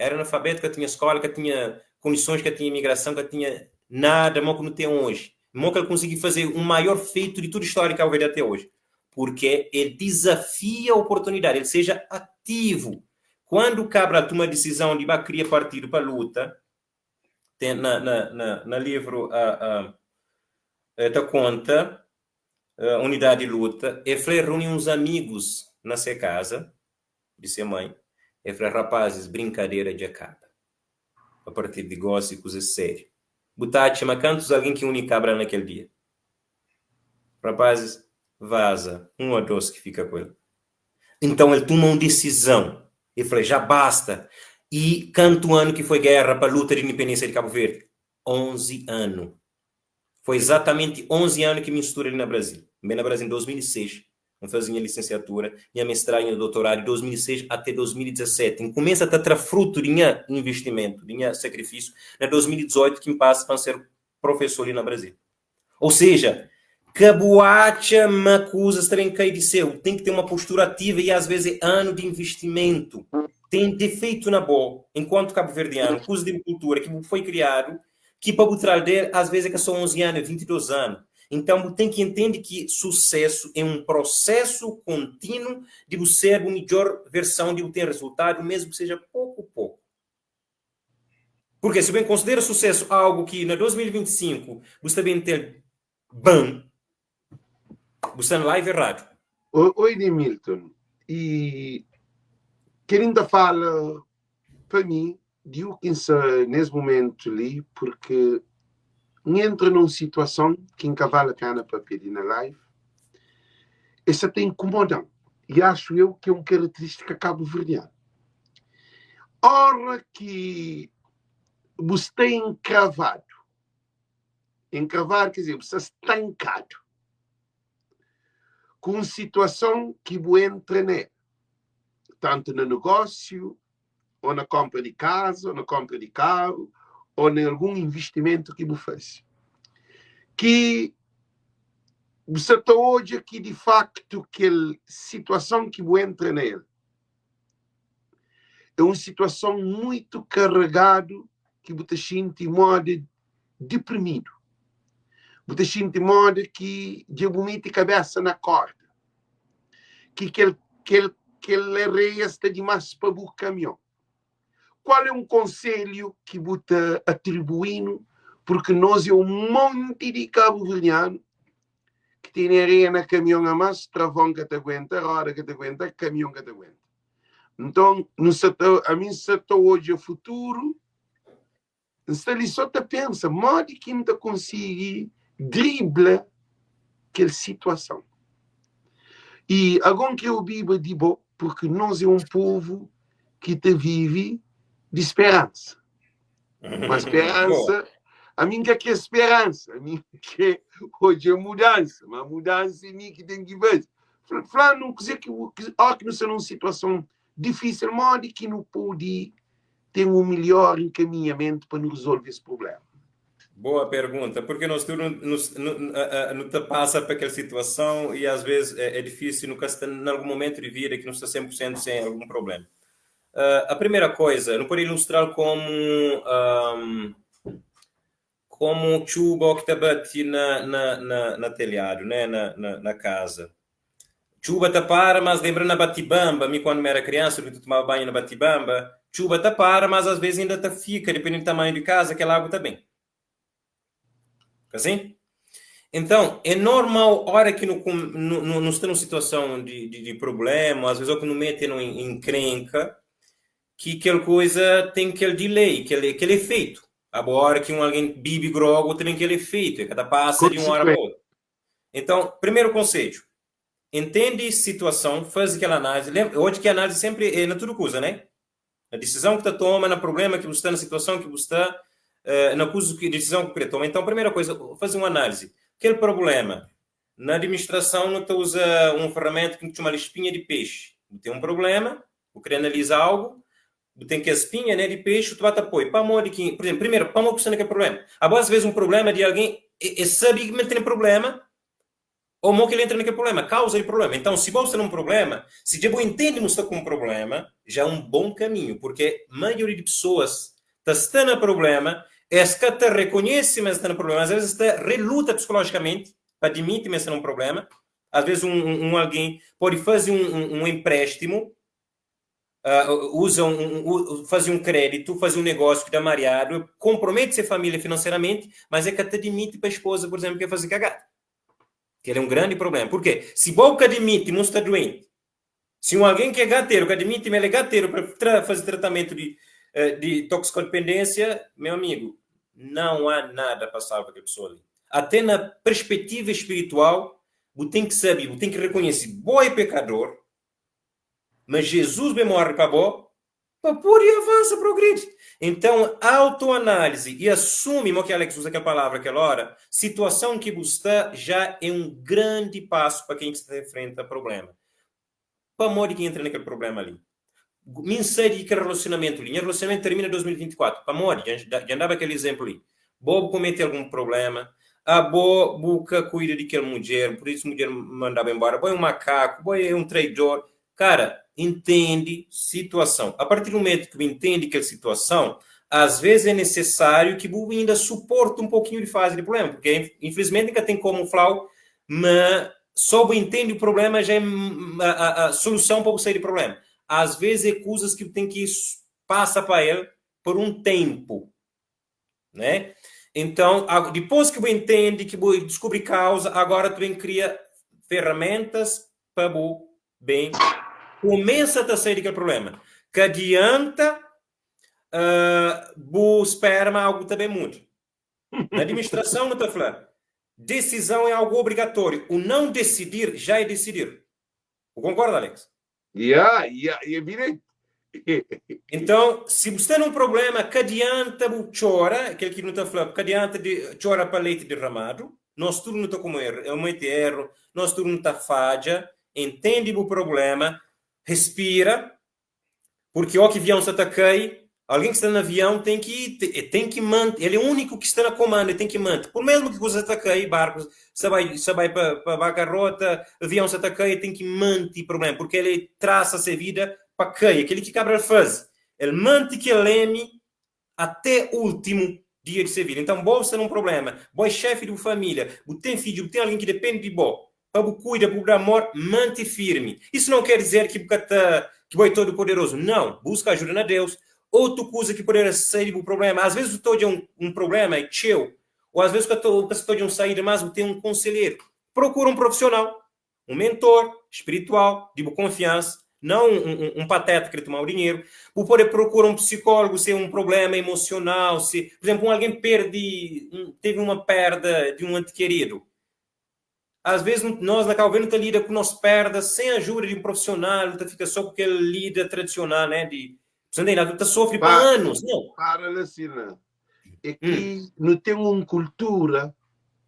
Era analfabeto, que tinha escola, que tinha condições, que tinha imigração, que tinha nada, mal que não tem hoje. Mal que ele conseguiu fazer o maior feito de toda a história de Cabo Verde até hoje. Porque ele desafia a oportunidade, ele seja ativo. Quando o Cabral toma a decisão de criar partido para a luta, tem na, na, na, na livro a, a, da conta, a Unidade de Luta, ele foi reunir uns amigos na sua casa, de sua mãe, ele falou, rapazes, brincadeira de acaba. A partir de gosto e coisa séria. Butati, mas cantos alguém que une cabra naquele dia. Rapazes, vaza. Um ou dois que fica com ele. Então ele toma uma decisão. Ele falou, já basta. E canto ano que foi guerra para a luta de independência de Cabo Verde? 11 anos. Foi exatamente 11 anos que me mistura ali na Brasil. Bem na Brasil em 2006. Eu fazia minha licenciatura, minha mestrado e doutorado de 2006 até 2017. E começa a ter fruto de minha investimento, de minha sacrifício, em 2018 que me passa para ser professor ali na Brasil. Ou seja, Caboacha Macusa também cai de céu. Tem que ter uma postura ativa e às vezes é ano de investimento. Tem defeito na boa, enquanto cabo-verdiano, curso de cultura que foi criado, que para botar dele, às vezes é que são 11 anos, 22 anos. Então, tem que entender que sucesso é um processo contínuo de ser a melhor versão de ter resultado, mesmo que seja pouco pouco. Porque se bem considera sucesso algo que na 2025 você bem ter bom, você está live errado. Oi, Milton. E querendo fala para mim, digo que nesse momento ali, porque entra numa situação que nunca vale a pena para pedir na live, essa tem incomodando. E acho eu que é uma característica cabo-verdiana. Ora que você tem encravado, encravar quer dizer, você está estancado com situação que você entra nela, tanto no negócio, ou na compra de casa, ou na compra de carro, ou em algum investimento que você faz. Que você está hoje aqui, de facto, aquela situação que você entra nela. É un situason muitu karegadu ki bu ta xinti moda deprimidu. Bu ta xinti moda ki dja bu mete kabesa na korda, ki kel kel kel areia sta dimas pa bu kamion. Kual é un konselhu ki bu ta atribuí-nu purki nos é un monti di kabuverdianu ki tene areia na kamion a mas, travon ka ta aguenta, roda ka ta aguenta, kamion ka ta aguenta. Nton, nu sa ta, ami N sa ta odja futuru, N sta li sô ta pensa modi ki N ta konsigi dribla kel situason. I ago N krê obiba di bo, purki nos é un povu ki ta vive di speransa. Ma speransa, ami N ka krê speransa, ami N krê odja mudansa, ma mudansa é mi ki ten ki faze. Fla-nu kuzê ki bu, óki ki nu sta na un situason difísil, modi ki nu pode ten un melhor enkaminhamentu pa nu rezolve es prubléma? Boa pergunta, porque nós tudo nos, no, no ta passa pa aquela situação e às vezes é, é difícil, nunca está em algum momento de vida que não está 100% sem algum problema. Uh, a primeira coisa, não pode ilustrar como um, como chuva que ta bate na, na, na, na telhado, né? na, na, na casa. Txuba ta para, mas lembra na Batibamba, mi quando era criança, eu tomava banho na Batibamba, txuba ta para, mas às vezes ainda ta fica, dependendo do tamanho de casa, aquela água tá bem. Assim? Então, é normal, hora que não, não, não está numa situação de, de, de problema, às vezes ou que não mete em encrenca, que aquela coisa tem aquele delay, aquele, aquele efeito. Agora que um alguém bebe grogo, tem aquele efeito, é cada passa de uma hora para outra. Então, primeiro conselho, entende situação, faz aquela análise. Lembra, hoje que a análise sempre é na tudo coisa, né? Na decisão que tá toma, na problema que você está, na situação que você está, na coisa que decisão que toma. Então, primeira coisa, fazer uma análise. Aquele problema, na administração não te usa uma ferramenta que chama de espinha de peixe. Tem um problema, você quer analisar algo, tem que a espinha, né, de peixe, tu bate apoio. Para modo que, por exemplo, primeiro, para modo que você não quer problema. Agora, às vezes, um problema de alguém, e, e sabe que tem problema, ou mo que ele entra naquele problema, causa de problema. Então, se você tem um problema, se já entende que está com um problema, já é um bom caminho, porque a maioria de pessoas está está no problema, é que até reconhece mas está no problema, às vezes está reluta psicologicamente para admitir mas está num problema. Às vezes um, um, um alguém pode fazer um, um, um empréstimo, usa um, um, fazer um crédito, fazer um negócio que dá mareado, compromete sua família financeiramente, mas é que até admite para a esposa, por exemplo, que é fazer cagada. Que ele é um grande problema. Por quê? Se boca admite, não está doente. Se um alguém que é gateiro, que admite, ele é gateiro para tra fazer tratamento de, de toxicodependência, meu amigo, não há nada para salvar aquela pessoa ali. Até na perspectiva espiritual, você tem que saber, você tem que reconhecer, boa é pecador, mas Jesus bem morre para bom, para pôr e avança, progride. Então, autoanálise e assume, como que Alex usa aquela palavra aquela hora, situação que você está já é um grande passo para quem se enfrenta problema. Para modo que entra naquele problema ali. Min sei de que relacionamento ali. Meu relacionamento termina em 2024. Para modo, já, já andava aquele exemplo ali. Bob comete algum problema, a Bo buca cuida de aquela mulher, por isso a mulher mandava embora. Bo é um macaco, bo é um traidor. Cara, entende situação. A partir do momento que entende aquela situação, às vezes é necessário que você ainda suporte um pouquinho de fase de problema, porque infelizmente nunca tem como falar, mas só você entende o problema já é a, a, a solução para você sair do problema. Às vezes é coisas que tem que passa para ele por um tempo, né? Então, depois que você entende, que você descobre causa, agora tu bem cria ferramentas para você bem começa a sair daquele problema. Que adianta uh, esperma algo também mude. Na administração não está falando. Decisão é algo obrigatório. O não decidir já é decidir. Concorda, Alex? Yeah, yeah, yeah, Então, se você tem um problema, que adianta o chora, aquele que não está falando, que adianta de chora para leite derramado, nós tudo não está como erro, é um erro, nós tudo não está falha, entende o problema, respira, porque o que avião se ataquei, alguém que está no avião tem que tem que manter, ele é o único que está na comando, ele tem que manter. Por mesmo que você ataque barcos, você vai, você vai para para bancarrota, avião se ataquei, tem que manter problema, porque ele traça a sua vida para cair, aquele que Cabral faz. El manti kel lemi até últimu dia di se vida. Então, bo sta nun problema, bo é xefi di bu família, bu ten fidju, bu ten algen ki depende di bo pa bu kuida, pa bu da amor, manti firmi. Isso não quer dizer ki bu ka ta, ki bo é todo poderoso. Não, buska ajuda na Deus. Otu kuza ki poderia sai di bu problema, às vezes bu ta odja un, un problema é txeu, ou às vezes bu ka ta, bu ka sa ta odja un saída, mas bu ten un konselheru. Prokura un profissional. Un mentor spiritual di bu konfiansa, não un, un, un pateta ki kre tomau dinheru. Bu pode prokura un psikólogu se un problema emosional, se, por exemplo, un algen perde, un, teve uma perda di un ente keridu. Às vezes nós na Cabo Verde nu ta lida ku nos perda sem ajuda di un profissional, nu ta fika só ku kel lida tradicional, né, di, você entende? Nu ta sofre pa Para, anos, não. para lá, Sina. É ki nu ten un kultura,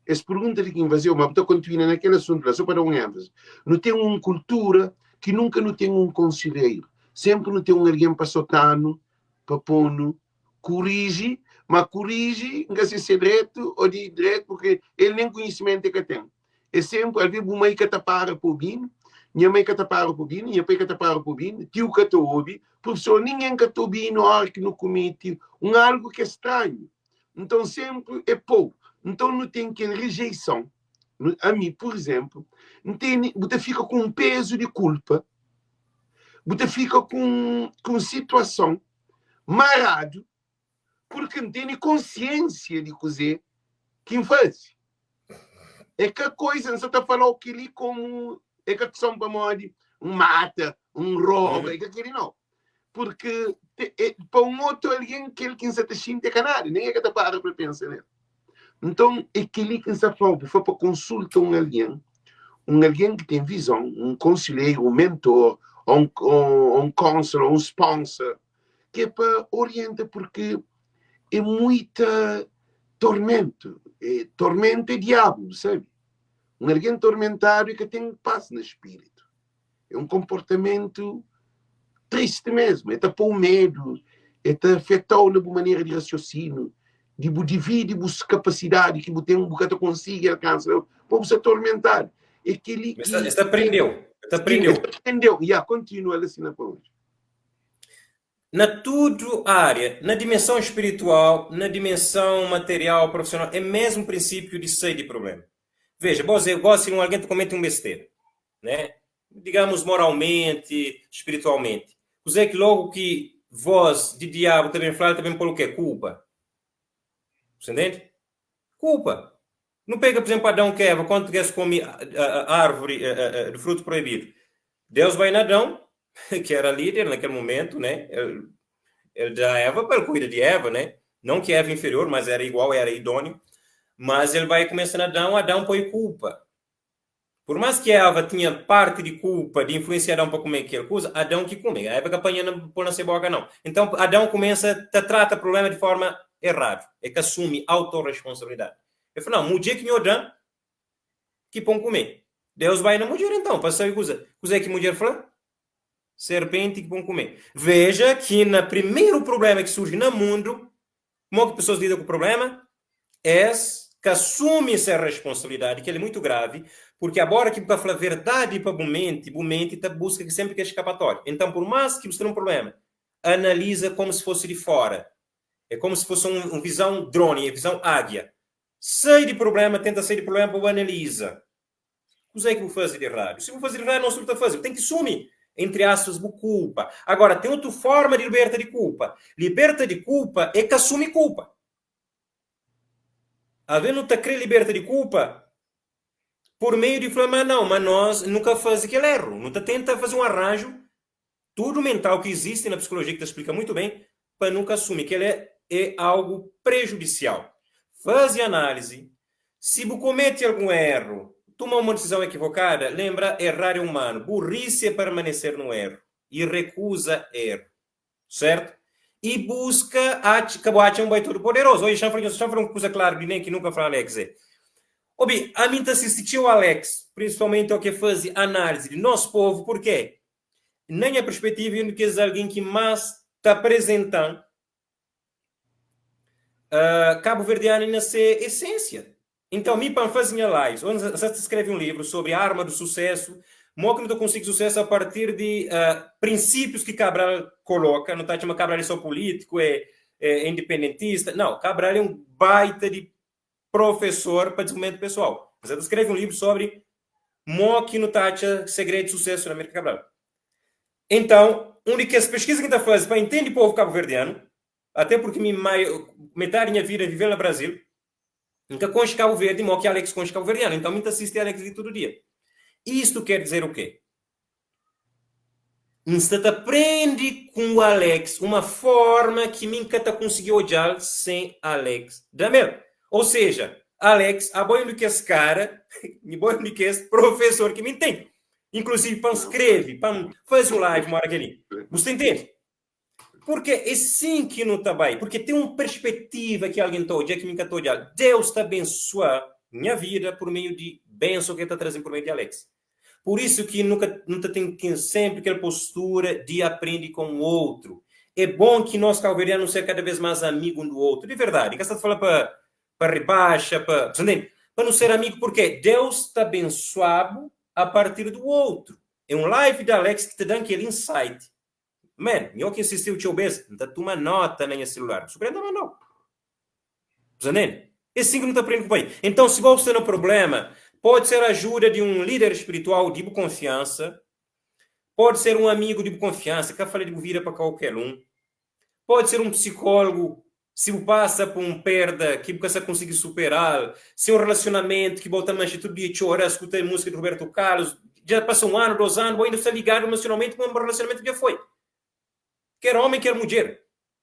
es pergunta di ki N faze-u, ma bu ta kontinua na kel asuntu la, so pa da un énfasi. Nu ten un kultura ki nunka nu ten un konselheiru, sénpri nu ten un algen pa sota-nu, pa pô-nu kuriji, ma kuriji N ka se si é dretu ô di dretu, purke el nen konhisimentu el ka ten. É sénpri, alvês bu mai ka ta para pa obi-nu, nha mai ka ta para pa obi-nu, nha pai ka ta para pa obi-nu, tiu ka ta obi, profesor, ningen ka ta obi-nu óra ki nu kumete un algu ki é stranhu. Nton, sénpri é pou. Nton, nu ten kel rijeison. Ami, pur izénplu, N tene, bu ta fika ku un pezu di kulpa, bu ta fika ku un, ku un situason maradu, purki N tene konsiénsia di kuzê ki N faze. É ka koisa, N sa ta fala-u kel-li komu é ka kison pamodi N mata, N roba, é ka kel-li nau. Purki pa un otu algen kel ki N sa ta xinti é ka nada, nen el ka ta para pa pensa nel. Nton, é kel-li ki N sta fla-u, bu fla pa konsulta un algen, un algen ki ten vizon, un konselheru, un mentor, ô un counselor, un sponsor, ki é pa orienta, purki é muita tormentu. É, tormentu é diabu, bu sabe? Un algen tormentadu e ka ten pas na spiritu. É un konportamentu tristi mesmu. E ta pô-u medu, e ta afeta-u na bu manera di rasiosinu, di bu dividi bus kapasidadi ki bu ten, bu ka ta konsigi alkansa, pô bu sta tormentadu. É kel-li Mas ki. Es ta prende-u, es ta prende-u. Es ta prende-u. Ya, kontinua la sina pa oji. Na tudu ária, na dimensão spiritual, na dimensão material, profissional, é mesmu prinsípiu di sai di problema. Veja, bos é gosi un algen ta komete un bestera, né? Digamos moralmenti, spiritualmenti. Kuzê ki logu ki vós di diabu ta ben fla, el ta ben pô-l o quê? Kulpa. Você entende? Kulpa. Nu pega, por exemplo, Adão ku Eva, kantu ki es kome árvori di frutu proibidu. Deus bai na Adão, ki era líder na kel momentu, né? El, el da Eva pa el kuida di Eva, né? Não ki Eva inferior, mas era igual, era idôneo. Mas el bai kumesa na Adão, Adão poi kulpa. Por mais ki Eva tinha parti di kulpa di influensia Adão pa kume kel kuza, Adão ki kume. Eva ka panha na pô na se boka, não. Então, Adão kumesa ta trata problema di forma erradu. El ka asumi autoresponsabilidadi. El fla, Não, mudjer ki nho da-m ki pô-m kume. Deus bai na mudjer então, pa sabe kuza. Kuzê ki mudjer fla? Serpenti ki pô-m kume. Veja ki na primeru problema ki surji na mundu, Mo ki pesoas lida ku problema? Es ka asumi se responsabilidadi, kel é muitu gravi, purki abora ki bu ka fla verdadi pa bu menti, bu menti ta buska ki senpri kel skapatória. Enton, pur mas ki bu sta nun problema, analiza komu si fosi di fora. É komu si fosi un vizon droni, é vizon águia. Sai di problema, tenta sai di problema pa bu analiza. Kuzê ki bu faze di eradu? Si bu faze di eradu, nos tudu ta faze. Bu ten ki sumi, entri aspas, bu kulpa. Agora, ten otu forma di liberta di kulpa. Liberta di kulpa é ka sumi kulpa. Alvês nu ta krê liberta di kulpa pur meiu di fla ma nau, ma nos nu ka faze kel eru. Nu ta tenta faze un aranju tudu mental ki izisti na psikolojia ki ta splika mutu ben pa nu ka asumi kel é é algu prejudisial. Faze análise, si bu komete algun eru, tuma uma disizon ekivokada, lenbra errar é umanu, burrisi é permaneser no erro i rekuza erro, sertu? I buska atxa, ka bu atxa un bai tudu poderozu. Oji, xa N fla nhos, xa N fla un kuza klaru di nen ki nunka fla Alex é, Obi, ami N ta sisti txeu Alex, prinsipalmenti o ke faze análise di nos povu, purke Na nha perspetiva, é un di kes algen ki más ta aprezenta-m kabuverdianu na se esensia. Então, mi pa N faze nha lives, ô N sa ta skrebe un livru sobri arma du susesu. Mo ki nu ta konsigi susesu a partir di prinsípius ki Cabral koloka. Nu ta atxa ma Cabral é só pulítiku, é é independentista. Nau, Cabral é un baita di profesor pa dizenvolvimentu pesoal. N sa ta skrebe un livru sobri mo ki nu ta atxa segredu di susesu na Amílcar Cabral. Entãu, un di kes peskiza ki N ta faze pa intende povu kabuverdianu, até purki mi metadi di nha vida N vive na Brazil, N ka konxe Kabu Verdi mo ki Alex konxe kabuverdianu, entãu mi N ta sisti Alex li tudu dia. Istu ker dizer o ke? N sta ta prende ku Alex uma forma ki mi N ka ta konsigi odja-l sen Alex da-m-el. Ou seja, Alex, abo é un di kes kara, bo é un di kes profesor ki mi N ten. Inklusivi pa N skrebe, pa N faze un live mora kel-li. Bu sta intende? Purke é sin ki nu ta bai. Purke ten un perspetiva ki algen ta odja ki mi N ka ta odja-l. Deus ta bensua nha vida pur meiu di benson ki el ta traze-m pur meiu di Alex. Pur isu ki nu ka nu ta ten ki senpri kel postura di aprende com o outro. É bom ki nós cabo-verdianos nu ser kada vez más amigo um do outro, di verdadi. N ka sta ta fala pa pa ribaixa, pa, bu sta ntende? Pa nu ser amigo purke Deus ta abensuabu a partir do outro. É um live di Alex ki ta dan kel insight. Man, nho ki insistiu txeu bes, N ta tuma nota na nha celular. Bu kre N ta mandau. Bu sta ntende? É sin ki nu ta prende ku pai. Então, si bo sta na problema, pode ser ajuda di un lider spiritual di bu konfiansa, pode ser un amigu di bu konfiansa, ka fala di bu vida pa kualker un, pode ser un psikólogu, si bu pasa pa un perda ki bu ka sta konsigi superal, si un relasionamentu ki bo ta manxe tudu dia txora, skuta múzika di Roberto Carlos, dja pasa un anu, dos anu, bo inda sta ligadu emosionalmenti ku un relasionamentu ki dja foi. Ker omi, ker mudjer.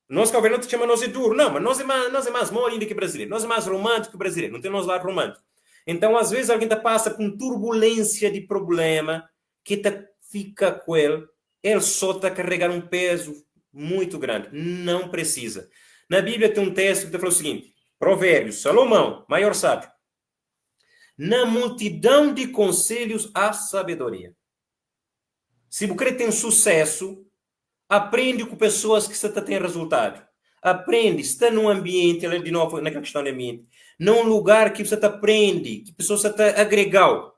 Nos kabuverdianu ta txoma nos é duru. Não, ma nos é ma, nos é más mole inda ki brazileru. Nos é más romántiku ki brazileru. Nu ten nos ladu romántiku. Então, às vezes, algen ta pasa pa un turbulênsia di problema ki ta fika ku el, el só ta karrega un pezu muitu grandi. Não precisa. Na Bíblia ten un testu ki ta fla o seguinte, Provérbios, Salomão, maior sábiu, Na multidão di konselhus há sabedoria. Si bu krê ten susésu, aprende ku pesoas ki sta ta ten rezultadu. Aprende, sta nun anbienti, la di novu na kel kiston di anbienti, na un lugar ki bu sta ta prende, ki pesoas sta ta agrega-u.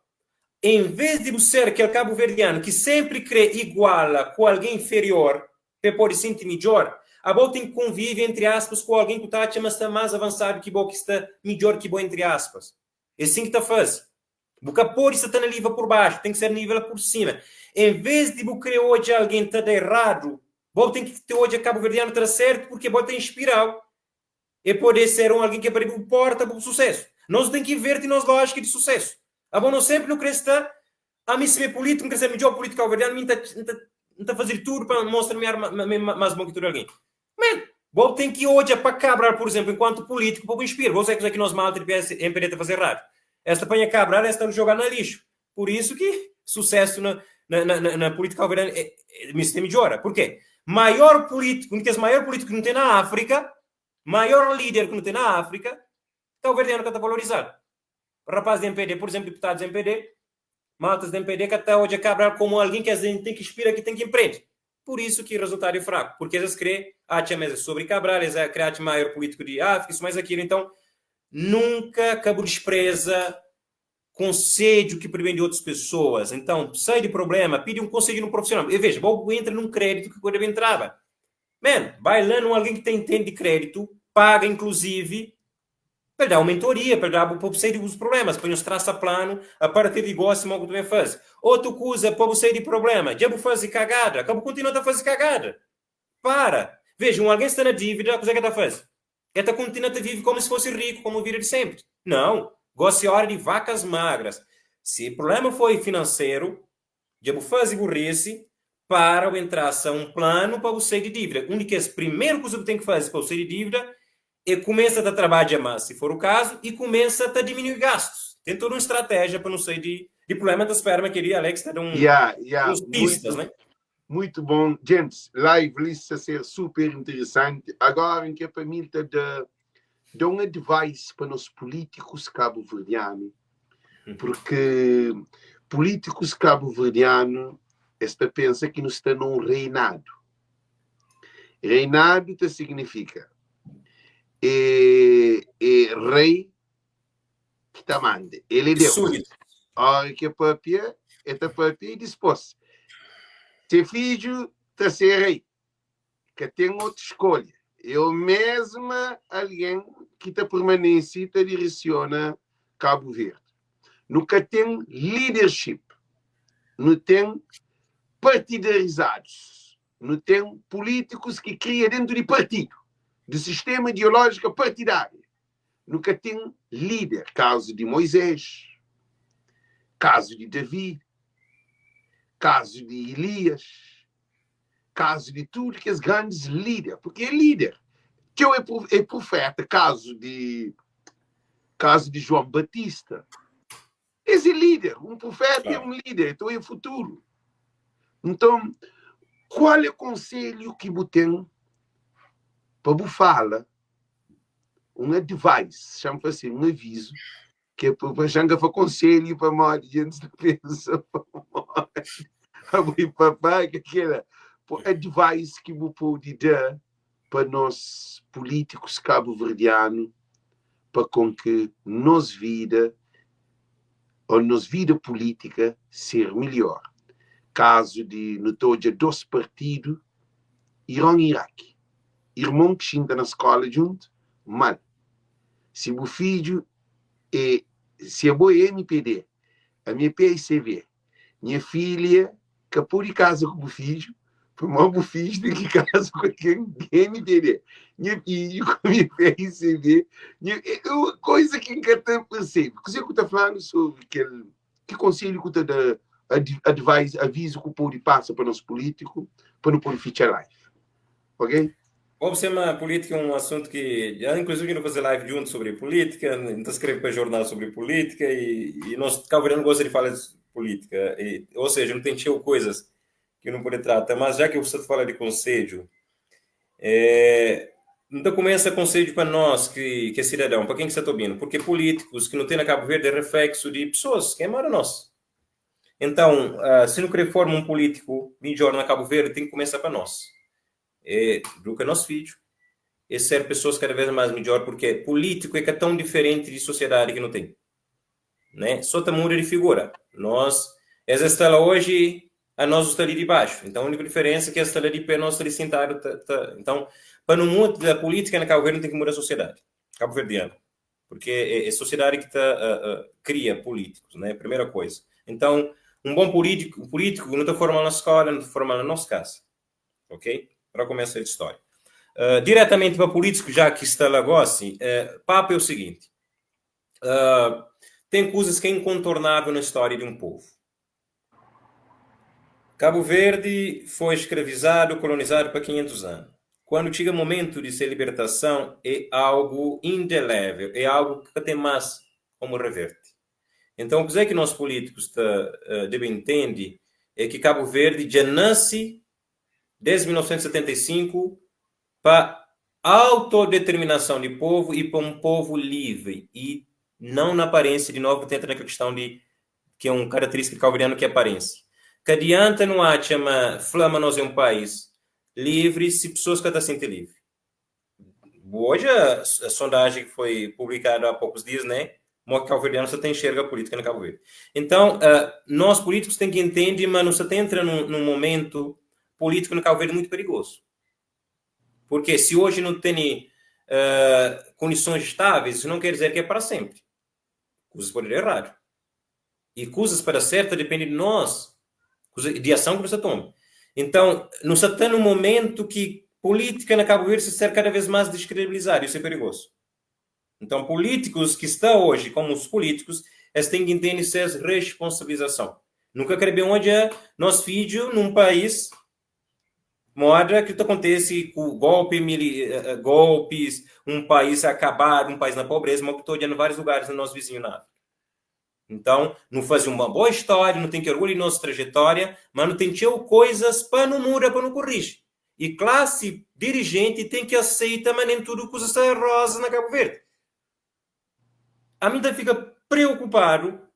En vês di bu ser kel kabuverdianu ki sénpri krê iguala ku algen inferior pa el pode xinti midjór, abo ten ki konvive, entri aspas, ku algen ku ta atxa ma sta más avansadu ki bo, ki sta midjór ki bo, entri aspas. É sin ki ta faze. Bu ka pode sta ta na liva pur baxu, ten ki ser nivela pur sima. En vez di bu kre odja algen ta da eradu, bo ten ki te odja kabuverdianu ta da sertu purke bo ta inspirau. E pode ser un algen ke pa bu porta pa bu susesu. Nos ten ki inverti nos lojika di susesu. Abo nos senpri nu kre sta, ami si mi é pulitiku, N kre ser midjor pulitiku kabuverdianu, mi N ta N ta faze di tudu pa mostra mi mi é mas bon ki tudu algen. Man, bo ten ki odja pa Cabral, pur izenplu, enkuantu pulitiku pa bu inspira. Bo sai kuze ki nos malta di PS, mpd ta faze eradu. Es ta panha Cabral, es ta joga na lixu. Pur isu ki susesu na na na na pulitika kabuverdianu é é meste midjora. Purke? Maior pulitiku, un di kes maior pulitiku ki nu ten na Afrika, maior lider ki nu ten na Afrika, kabuverdianu ka ta valorizal. Rapaz di mpd, pur izenplu, diputadus di mpd, maltas di mpd ka ta odja Cabral komu algin ki es ten ki inspira, ki ten ki inprende. Pur isu ki rezultadu é fraku, purki es kre atxa ma es é sobri Cabral, es kre atxa maior pulitiku di Afrika, isu mais akilu. Então, nunka ka bu dispreza konsedju ki pode ben di otus pesoas. Então, sai di problema, pidi un konsedju nun profissional. E veja, bo bu entra nun kreditu ki ka debe entraba. Man, bai la nun algen ki ta intende di kreditu, paga inklusivi, Pa el da-u mentoria, pa el da-bu pa bu sai di bus prublémas, pa nhos trasa planu a partir di gósi mo ku tu ben faze. Otu kuza, pa bu sai di prubléma, dja bu faze kagada, ka bu kontinua ta faze kagada. Para! Veja, un algen sta na dívida, kuzê ki el ta faze? El ta kontinua ta vive kómu si fosi riku, kómu vida di sénpri? Nau! Gósi é óra di vakas magras. Si prubléma foi finanseru, dja bu faze burrisi, para bu ben trasa un planu pa bu sai di dívida. Un di kes primeru kuza ki bu ten ki faze pa bu sai di dívida é kumesa ta trabadja más, si for u kazu, i kumesa ta diminui gastus. Ten tudu un stratéjia pa nu sai di di prubléma. N ta spera ma kel-li Alex ta da un Ya, ya, uns pistas, muitu, né? muitu bon. Djentis, live li sta ser super interesanti. Agora N kre pa mi ta da da un advice pa nos pulítikus kabuverdianu, purki pulítikus kabuverdianu es ta pensa ki nu sta na un reinadu. Reinadu ta signifika é, é rei ki ta manda, el é Deus. Súdito. Óra ki el pâpia, E ta papia i dispôs se fidju ta ser rei. Ka ten otu skolha. É o mesma algen ki ta permanese ta diresiona Kabu Verdi. Nu ka ten leadership. Nu ten partidarizadus. Nu ten pulítikus ki kria dentu di partidu, di sistema ideolójika partidária. Nu ka ten líder. Kazu di Moisés, kazu di Davi, kazu di Ilias, kazu di tudu kes grandis líder, porque é líder. Txeu é, é profeta, kazu di kazu di João Batista. Es é líder, um profeta é um líder, então é futuro. Então, qual é conselho que bu tem pa bu fala um advice, chama assim, um aviso, que é pa xanga fa conselho pa modi gente ta pensa pa modi abo e papá que aquela advice que bu pode dar pa nos políticos cabo-verdiano pa com que nos vida ou nos vida política ser melhor. Caso de nu ta odja dos partido Iran e Iraque. Irmon ki xinta na skola djuntu, mal. Si bu fidju é, si abo é MPD, ami é PICV, nha filha ka pode kaza ku bu fidju, pamodi bu fidju ten ki kaza ku algen di MPD. Nha fidju ku mi PICV, nha, é koza ki N ka ta persebe. Kuzê ku ta fla-nu sobri kel, ki konselhu ku ta da, advice, avizu ku pode pasa pa nos pulítiku, pa nu pode fitxa live? Ok? Bom, sema política é um assunto que, já, inclusive, não fazer live junto sobre política, não escreve para jornal sobre política e nós, Cabo Verde, não gosta de falar de política, e, ou seja, não tem cheio coisas que não pode tratar, mas já que você fala de conselho, é, então começa conselho para nós que é cidadão, para quem que está ouvindo, porque políticos que não tem na Cabo Verde é reflexo de pessoas que moram nós. Então, se não querer formar um político melhor na Cabo Verde, tem que começar para nós. É, educa nosso filho, é ser pessoas cada vez mais melhor, porque político é que é tão diferente de sociedade que não tem. Né? Só tá muda de figura. Nós, essa está lá hoje, a nós está ali de baixo. Então, a única diferença é que essa está ali de pé, nós está ali sentado. Tá, tá. Então, para não mudar a política na Cabo Verde, não tem que mudar a sociedade cabo-verdiana. Porque é a sociedade que tá, cria políticos, né? Primeira coisa. Então, um bom político, um político não está formado na escola, não está formado na nossa casa. Ok? Para começar a história. Diretamente para político, já que está lá agora, assim, papo é o seguinte. Tem coisas que é incontornável na história de um povo. Cabo Verde foi escravizado, colonizado por 500 anos. Quando chega o momento de sua libertação, é algo indelével, é algo que tem mais como reverte. Então, o que é que nós políticos tá, devem entender é que Cabo Verde já nasce desde 1975 para autodeterminação de povo e para um povo livre e não na aparência, de novo, tenta naquela questão de que é uma característica cabo-verdiano que é aparência. Que adianta não há chama flama nós é um país livre se pessoas que estão sentindo livre. Hoje a sondagem que foi publicada há poucos dias, né? Mostra que cabo-verdiano só tem enxerga a política no Cabo Verde. Então, nós políticos tem que entender, mas não se entra num momento político no Cabo Verde muito perigoso. Porque se hoje não tem condições estáveis, isso não quer dizer que é para sempre. Coisas podem ir errado. E coisas para certa depende de nós, de ação que você toma. Então, não se está num momento que política na Cabo Verde se ser cada vez mais descredibilizada, isso é perigoso. Então, políticos que estão hoje como os políticos, eles têm que entender essa responsabilização. Nunca quero ver onde é nosso filho num país moda que acontece com golpe, golpes, um país acabado, um país na pobreza, mas que estou olhando vários lugares no nosso vizinho na África. Então, não faz uma boa história, não tem que orgulho de nossa trajetória, mas não tem que coisas para não mudar, para não corrigir. E classe dirigente tem que aceitar, mas nem tudo coisa está rosa na Cabo Verde. A mim fica preocupado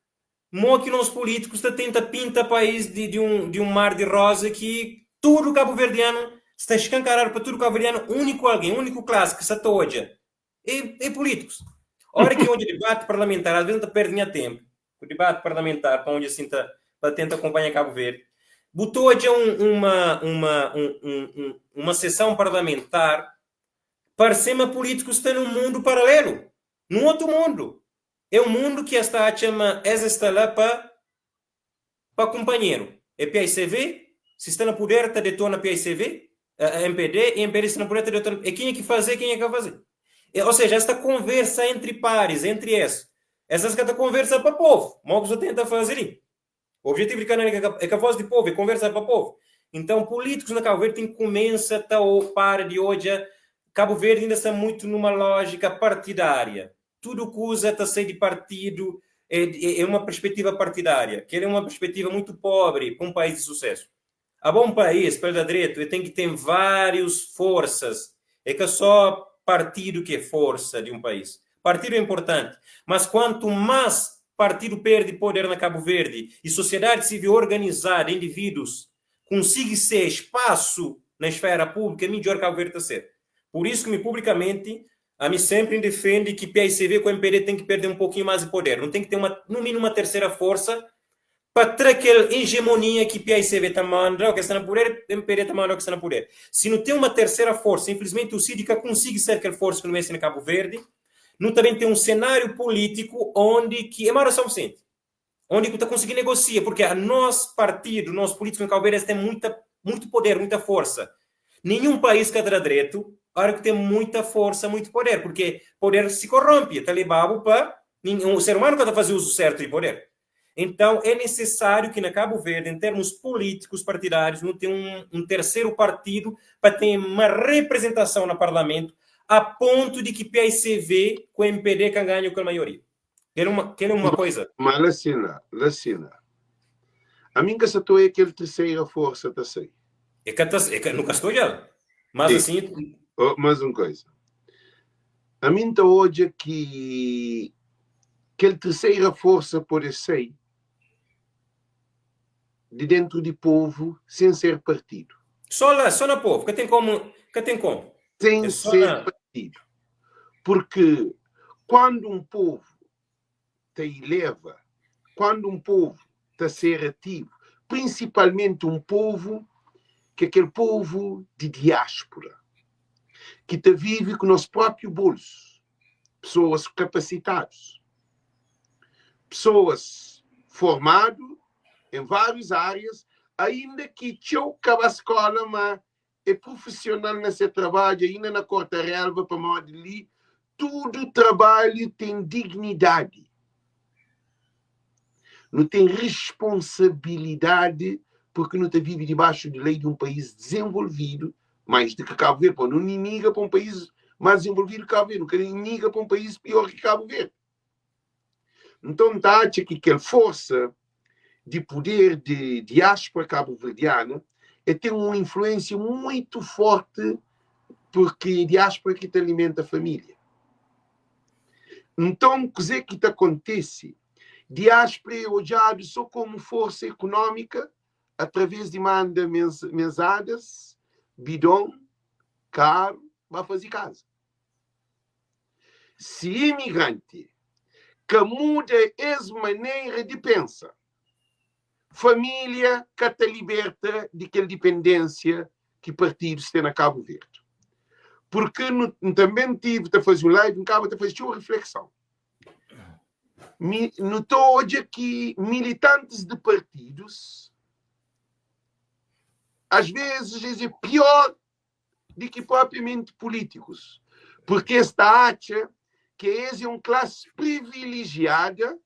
mo que nós políticos tá tenta pinta país de um mar de rosa que tudo cabo-verdiano está escancarado para tudo cabo-verdiano, único alguém, único classe que se atoja é políticos. Hora que onde debate parlamentar, às vezes não perde tempo. O debate parlamentar, para onde assim tá pa tenta akonpanha Kabu Verdi. Bu ta odja un uma uma un un un uma sesãu parlamentar, parse ma pulítikus sta nun mundu paralelu, nun otu mundu. É un mundu ki es ta atxa ma es sta la pa pa kunpanheru. É paicv, si sta na puder ta detona paicv, mpd, e mpd si sta na puder ta detona. É kenha ki faze, kenha ki ka faze. É, ou seja, es ta konversa entri paris, entri es. Es es ka ta konversa pa povu, mo ku sta tenta faze li. Objetivu di kanal é ka voz di povu, é konversa pa povu. Então, políticos na Cabo Verde tem que começa ta para de odja Cabo Verde ainda sta muito numa lógica partidária. Tudo kuza ta sai di partido, é, é uma perspectiva partidária, que é uma perspectiva muito pobre para um país de sucesso. Abo um país, pa el da dretu, el tem que tem vários forças. É ka só partido que é força de um país. Partido é importante, mas quanto mais partido perde poder na Cabo Verde e sociedade civil organizada, indivíduos, consigue ser espaço na esfera pública, melhor Cabo Verde ta ser. Por isso que me publicamente, a mim sempre defende que PICV com MPD tem que perder um pouquinho mais de poder. Não tem que ter uma, no mínimo uma terceira força pa tra kel hegemonia ki paicv ta manda o ke sta na puder, mpd ta manda o ke sta na puder. Si nu ten uma tercera força, infelizmente o CID ka konsigi ser kel força ki nu meste na Cabo Verde, nu ta ben ten um cenário político onde ki é mara São Vicente, onde ku ta konsigi negocia, porque a nos partido, nos políticos na Cabo Verde es ten muita, muito poder, muita força. Nenhum país ka ta da dretu ora ku ten muita força, muito poder, porque poder si corrompe, ta lebabu pa, o ser humano ka ta faze uso certo di poder. Então, é necessário que na Cabo Verde, em termos políticos partidários, não tenha um terceiro partido para ter uma representação no parlamento, a ponto de que PICV com o MPD que ganha com a maioria. Quer uma, quer uma coisa? Mas lá sim, lá, lá sim, lá. A mim que se estou é aquele terceira força tá sei. É que, tá, é que nunca estou já. Mas Sim. assim. Oh, mais uma coisa. A mim tá hoje que kel terceira força pode ser de dentro de povo sem ser partido. Só lá, só na povo, que tem como, que tem como. Sem É só ser na- partido. Porque quando um povo te eleva, quando um povo te ser ativo, principalmente um povo que é aquele povo de diáspora, que te vive com o nosso próprio bolso, pessoas capacitadas, pessoas formadas em várias áreas, ainda que txeu kaba escola, mas é profissional nesse trabalho, ainda na corta relva, para modo ali, tudo trabalho tem dignidade. Não tem responsabilidade porque não te vive debaixo de lei de um país desenvolvido, mais do que Cabo Verde. Pô, não inimiga para um país mais desenvolvido que Cabo Verde, não quer inimiga para um país pior que Cabo Verde. Então, tá, acha que aquela força de poder de diáspora cabo-verdiana é tem uma influência muito forte porque a diáspora que te alimenta a família. Então, o que é que te acontece? Diáspora é olhado só como força econômica através de manda mesadas, bidon, carro, vai fazer casa. Se imigrante que muda essa maneira de pensar, família que te liberta de aquela dependência que partidos têm na Cabo Verde. Porque no, também tive de fazer um live, acaba de fazer uma reflexão. Notou hoje que militantes de partidos às vezes é pior do que propriamente políticos. Porque esta acha que esse é uma classe privilegiada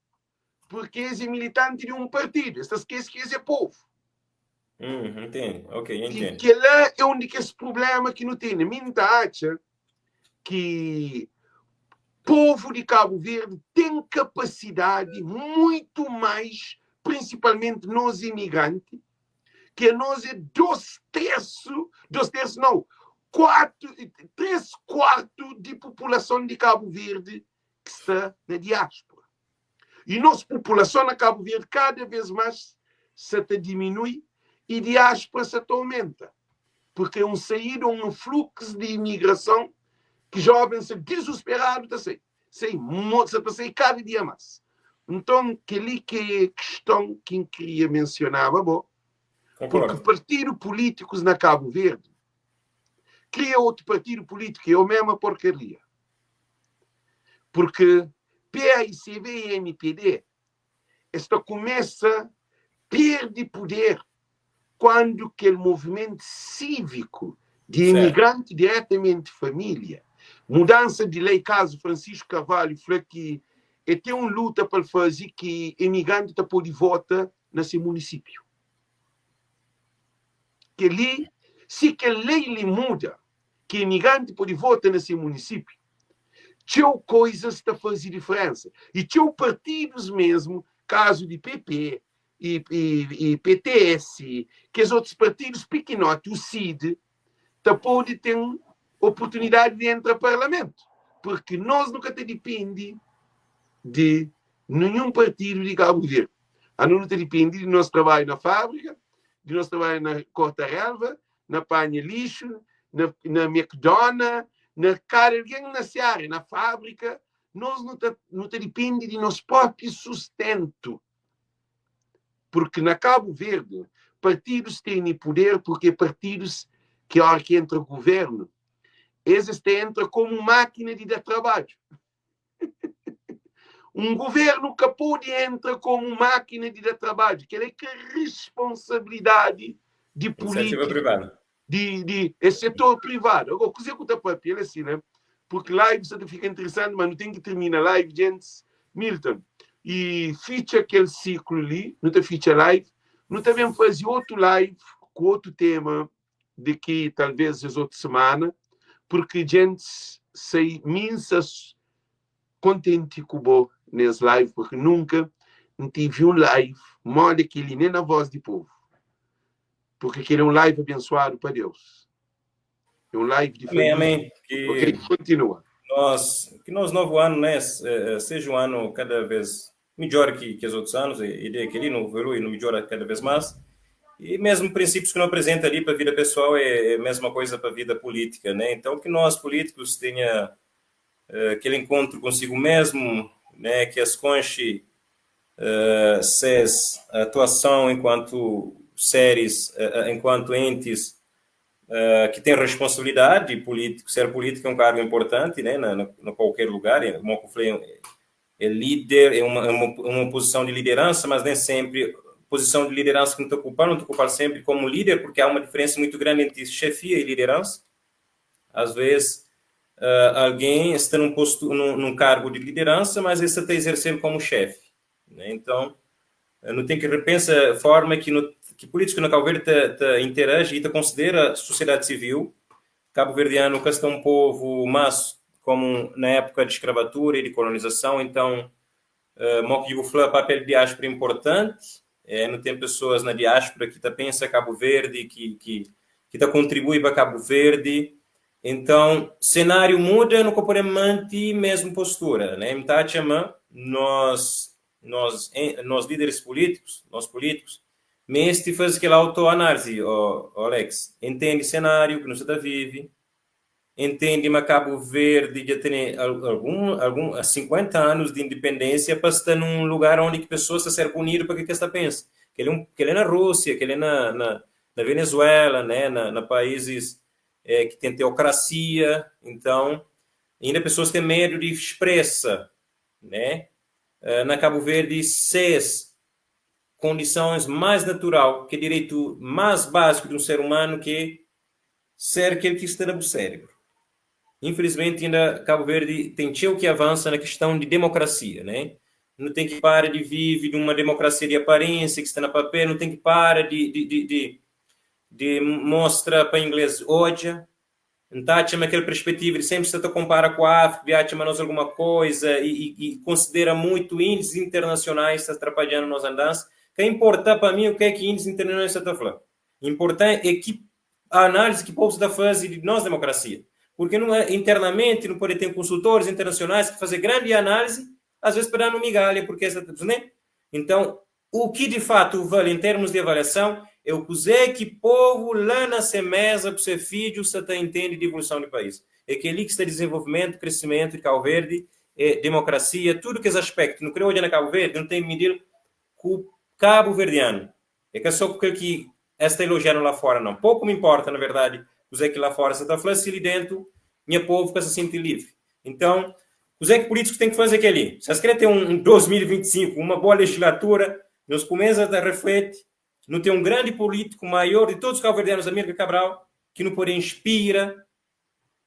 porque esse é militante de um partido. Esta esquece que esse é povo. Entendo. Ok, E entendo. que lá é onde que esse problema que não tem. Minta acha que povo de Cabo Verde tem capacidade muito mais, principalmente nós imigrantes, que nós é dois terços não, quatro, 3/4 de população de Cabo Verde que está na diáspora. E nossa população na Cabo Verde cada vez mais se te diminui e diáspora se te aumenta. Porque é um saída, um fluxo de imigração que jovens se desesperado tá sei. Sei, se tá sei cada dia mais. Nton, kel-li ki é kiston ki N kria mensionaba bo, porque partidu pulítikus na Kabu Verdi kria otu partidu pulítiku, é o mesma porkaria. Porque PAICV e MPD es ta kumesa perde puder kuandu kel movimentu síviku di imigranti diretamenti família, mudansa di lei, kazu Francisco Carvalho fla ki e ten un luta pa el faze ki imigranti ta pode vota na se munisípiu. Kel-li, si kel lei li muda, ki imigranti pode vota na se munisípiu, txeu koizas ta faze diferensa. I txeu partidus mesmu, kazu di PP i PTS, kes otus partidus pikinoti, UCID, ta pode ten oportunidadi di entra parlamentu. Purki nos nu ka ta dipende di ninhun partidu di Kabu Verdi. Anu nu ta dipende di nos trabadju na fábrika, di nos trabadju na korta relva, na panha lixu, na, na McDonald's, na kada algen na se área, na fábrika, nos nu ta, nu ta dipende di nos própi sustentu. Porque na Cabo Verde, partidos têm poder porque partidos que hora que entra governo, eles te entra como máquina de dar trabalho. Um governo que pode entra como máquina de dar trabalho, que é que responsabilidade de política privada. De, de é setor privado. Agora, coisa que o papel assim, né? Porque live só fica interessante, mas não tem que terminar live, gente. Milton, e ficha aquele ciclo ali, não te ficha live, não também fazer outro live com outro tema de que talvez as outra semana, porque gente sei mensas contente com bo nesse live, porque nunca não tive um live mole aquele nem na voz do povo. Porque aquele é um live abençoado para Deus. É um live de família. Amém, amém. Que ok, continua. Nós, que nosso novo ano, né, seja um ano cada vez melhor que os outros anos, e ideia que ele não evolui, não melhora cada vez mais. E mesmo princípios que não apresenta ali para a vida pessoal é a mesma coisa para a vida política, né? Então que nós políticos tenha aquele encontro consigo mesmo, né? Que as conche ses atuação enquanto seres, enquanto entes que têm responsabilidade político, ser político é um cargo importante, né? Na, na, qualquer lugar, é, como eu falei, é líder, é uma posição de liderança, mas nem sempre posição de liderança que não te ocupa, não te ocupar sempre como líder, porque há uma diferença muito grande entre chefia e liderança. Às vezes, alguém está num posto, num cargo de liderança, mas esse está exercendo como chefe. Né? Então, não tem que repensar a forma que, no, que político na Cabo Verde te, te interage e te considera a sociedade civil. Cabo Verdeano que está um povo, mas como na época de escravatura e de colonização, então, uh, papel de diáspora importante, é, não tem pessoas na diáspora que tá pensa Cabo Verde, que tá contribui para Cabo Verde. Então, cenário muda, não podemos manter mesma postura, né? Então, nós líderes políticos, nós políticos, mesmo faz aquela autoanálise, oh, Alex, entende cenário que nós está vive, entende que Cabo Verde já tem algum 50 anos de independência para estar num lugar onde que pessoas estão ser punidas para que que está pensa. Que ele, é que ele é na Rússia, que ele é na Venezuela, né, na países que tem teocracia, então ainda pessoas têm medo de expressa, né? Na Cabo Verde, seis condições mais natural, que é direito mais básico de um ser humano, que ser aquele que está no cérebro. Infelizmente, ainda Cabo Verde tem tio que avança na questão de democracia, né? Não tem que parar de viver de uma democracia de aparência que está na papel, não tem que parar de mostrar para inglês ódio. Então, tinha aquela perspectiva de sempre se te compara com a África, acha nós alguma coisa e considera muito índices internacionais está atrapalhando nossa andança. Que importa para mim o que é que índices internacionais está falando. Importante é que a análise que o povo está fazendo de nossa democracia. Porque não é, internamente não pode ter consultores internacionais que fazem grande análise, às vezes para dar no migalha, porque essa, né? Então, o que de fato vale em termos de avaliação é o que é que povo lá na mesa para seu filho se entende de evolução do país. É que ali que está desenvolvimento, crescimento de Cabo Verde. é demokrasia, tudu kes aspektu nu kre odja na Kabu Verdi, nu ten midi-l ku kabuverdianu. É ka so ku kel ki es ta elojianu la fora nau. Poku mi inporta na verdadi kuzé ki la fora sa ta fla si li dentu nha povu ka sa sinti livri. Inton, kuzé ki pulítikus ten ki faze é kel-li. Si es kre ten un 2025, uma boa legislatura, nhos kumesa ta refleti. Nu ten un grandi pulítiku maior di todos os kabuverdianus, Amílcar Cabral, ki nu pode inspira,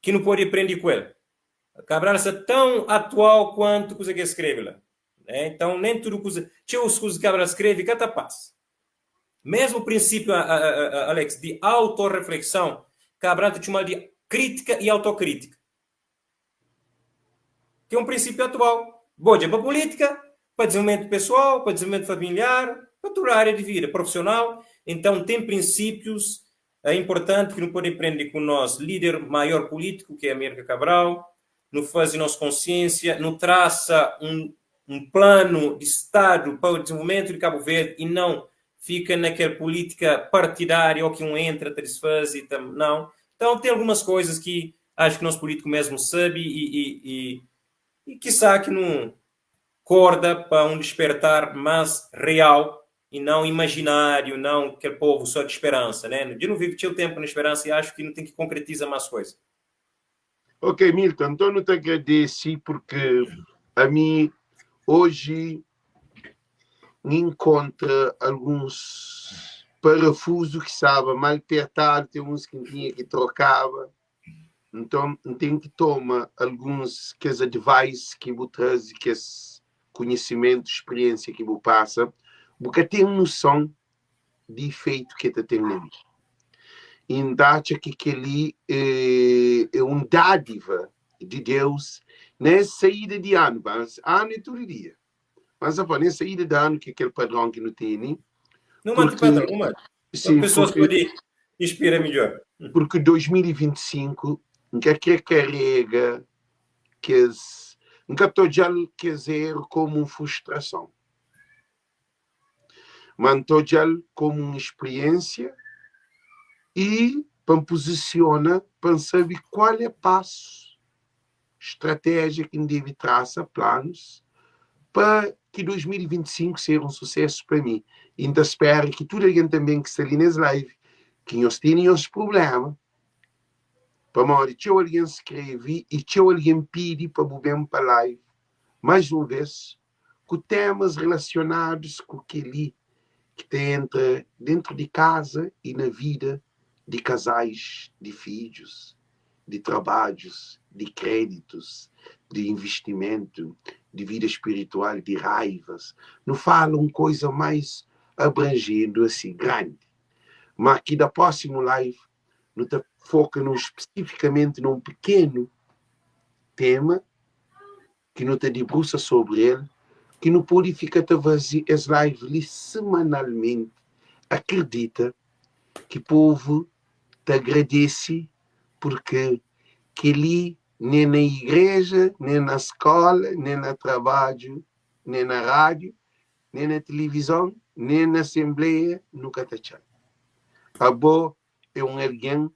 ki nu pode prende ku el. Cabral sta tão atual kuantu kuza ki el skrebe la. Né? Então, nem tudo kuza, txeu kuza ki Cabral skrebe ka ta pasa. Mesmu prinsípiu, Alex, di autoreflexão, Cabral ta txoma-l di krítika i autokrítika. Ki é un prinsípiu atual. Bo dja pa pulítika, pa dizenvolvimentu pesoal, pa dizenvolvimentu familiar, pa tudu ária di vida, profissional. Então, ten prinsípius inportanti ki nu pode prende ku nos líder maior pulítiku, ki é Amílcar Cabral. Nu faze nos konsiénsia, nu trasa un un planu di Stadu pa dizenvolvimentu di Kabu Verdi i nãu fika na kel pulítika partidária ó ki un entra ta disfaze ta nãu. Então ten algumas koizas ki acho ki nos pulítiku mesmu sabe i i i i kisá ki nu korda pa un dispertar más real i nãu imajináriu, nãu kel povu só di speransa, né? Dja nu vive txeu tenpu na speransa i acho ki nu ten ki konkretiza más koiza. Ok, Milton, nton nu ta agradese porque ami oji N inkontra alguns parafuzu ki staba mal pertadu, ten uns ki N tinha ki trokaba. Nton, N ten ki toma alguns kes advice ki bu traze, kes konhisimentu, spiriénsia ki bu pasa. Bu ka ten noson di ifeitu ki el ta ten na mi. I N ta atxa ki kel-li é un dádiva di Deus na es saída di anu. Anu é tudu dia. Mas a fala, saída de ano que aquele padrão que não tem, Não mate padrão, não mate. Sim, pessoas porque, podem inspira melhor. Porque 2025, nunca quer carrega que es, nunca tojal que zero como uma frustração. Mas tojal como uma experiência e para me posiciona para saber qual é passo estratégia ki N debe trasa, planus, pa ki 2025 ser un susesu pa mi. I N ta spera ki tudu algen tanben ki sta li nes live, ki nhos tene nhos prublema, pamodi txeu algen skrebe i txeu algen pidi pa bu ben pa live mais un ves ku temas relasionadus ku kel-li ki ta entra dentru di kaza i na vida di kazais, di fidjus, di trabadjus, di kréditus, di investimentu, di vida spiritual, di raivas. Nu fala un koiza mais abranjendu asi, grandi. Ma ki da prósimu live nu ta foka num spesifikamenti num pikenu tema ki nu ta dibrusa sobri el, ki nu pode fika ta faze es live li semanalmenti. Akredita ki povu ta agradese purke kel-li nen na igreja, nen na skola, nen na trabadju, nen na rádiu, nen na tilivizon, nen na asenbleia nu ka ta txal. Abo é un algen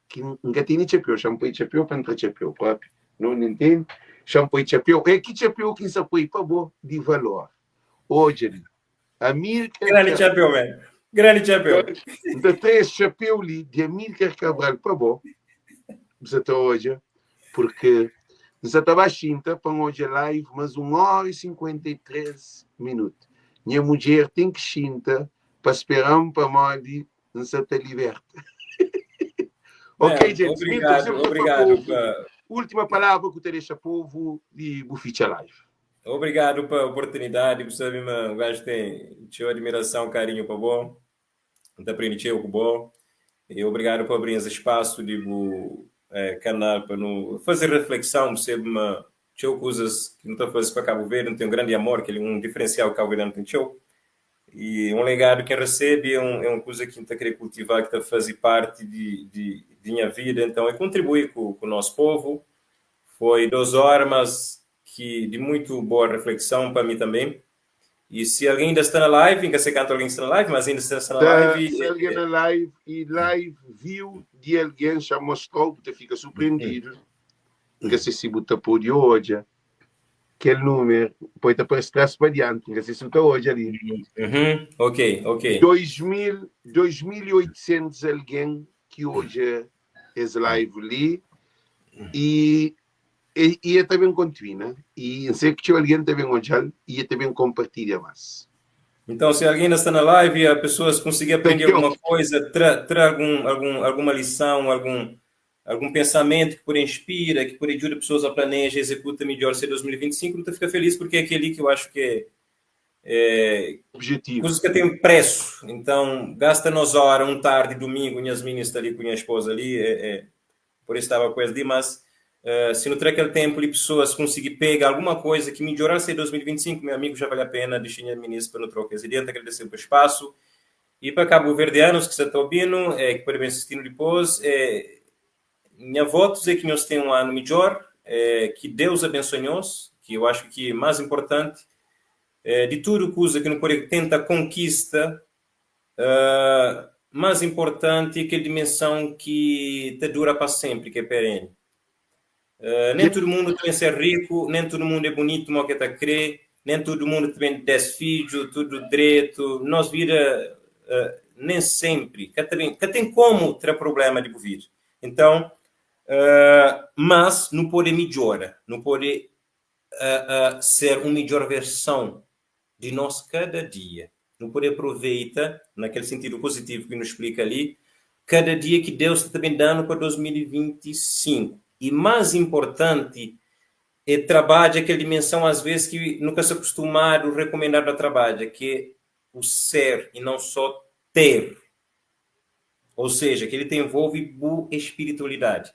ki N ka tene txapéu, xa N poi txapéu pa N tra txapéu própi, no N ntende? Xa N poi txapéu, é ki txapéu ki N sa poi pa bo di valor. Odja li, Amílcar Grande txapéu, man. Grande txapéu. N ta tra es txapéu li di Amílcar Cabral pa bo, bu sa ta odja, porque N sa ta ba xinta pa N odja live mas 1 óra y 53 minutu. Nha mudjer ten ki xinta pa spera-m pamodi N sa ta liberta. Ok, Man, gente. obrigado, Milton, obrigado povo. pa Última palavra que te deixa povo e bu ficha live. Obrigado pa oportunidade, bu sabe ma um gajo tem txeu admiração, carinho pa bo, N ta aprende txeu ku bo, e obrigado pa abrir esse espaço de bu canal pa nu fazer reflexão, bu sabe ma txeu coisas que nu ta faze pa Cabo Verde, nu tem um grande amor, kel um diferencial que Cabo Verdeano tem txeu, E un legadu ki N resebe é un, é un kuza ki N ta krê kultiva, ki ta faze parti di, di, di nha vida. Então, é kontribui ku, ku nos povu. Foi dos óra, mas ki di muitu boa reflekson pa mi tanbê. E si algen inda sta na live, N ka sei kantu algen ki sta na live, mas inda si sta na Ta live, si algen na live e live viu di algen xa mostrou, bu ta fika surpreendidu. N ka sei si bu ta pode odja. Kel número, poi ta parece trás pa diante, nka sei se bu ta odja ali. Uhum, ok, ok. 2000, 2800 algen ki odja es live li e e, e e ta ben kontinua e N sei ki txeu algen ta ben odjal e e ta ben konpartilha más. Então, se alguém ainda está na live e a pessoas conseguir Ta aprender txeu. alguma coisa, tra, tra algum, algum, alguma lição, algum, algum pensamento que pode inspira, que pode ajuda pessoas a planejar, executa melhor ser 2025, eu fico feliz porque é aquele que eu acho que é, é Objetivo. coisas que tem preço. Então, gasta nos hora, um tarde, domingo, minhas meninas estão ali com minha esposa ali, é, é, por isso estava com eles ali, mas se não ter aquele tempo ali, pessoas conseguir pegar alguma coisa que melhorar ser 2025, meu amigo, já vale a pena, deixar minha ministra para não trocar esse dia, agradecer o espaço. E para Cabo Verdeanos que está ouvindo, é, que podem assistindo depois, é, minha voto é que nós tenhamos um ano melhor, é, que Deus abençoe nós, que eu acho que mais importante é, de tudo coisa que não pode tenta conquista, uh, mais importante é aquela dimensão que te dura para sempre, que é perene. Nem todo mundo tem ser rico, nem todo mundo é bonito, como que tá crê, nem todo mundo tem 10 filhos, tudo direito. Nós vida nem sempre, que tem, que tem como ter problema de vida. Então, mas não pode melhorar, não pode ser uma melhor versão de nós cada dia. Não pode aproveitar, naquele sentido positivo que nos explica ali, cada dia que Deus está também dando para 2025. E mais importante é trabalhar aquela dimensão, às vezes, que nunca se acostumado recomendar para trabalhar, que é o ser e não só ter. Ou seja, que ele te envolve boa espiritualidade.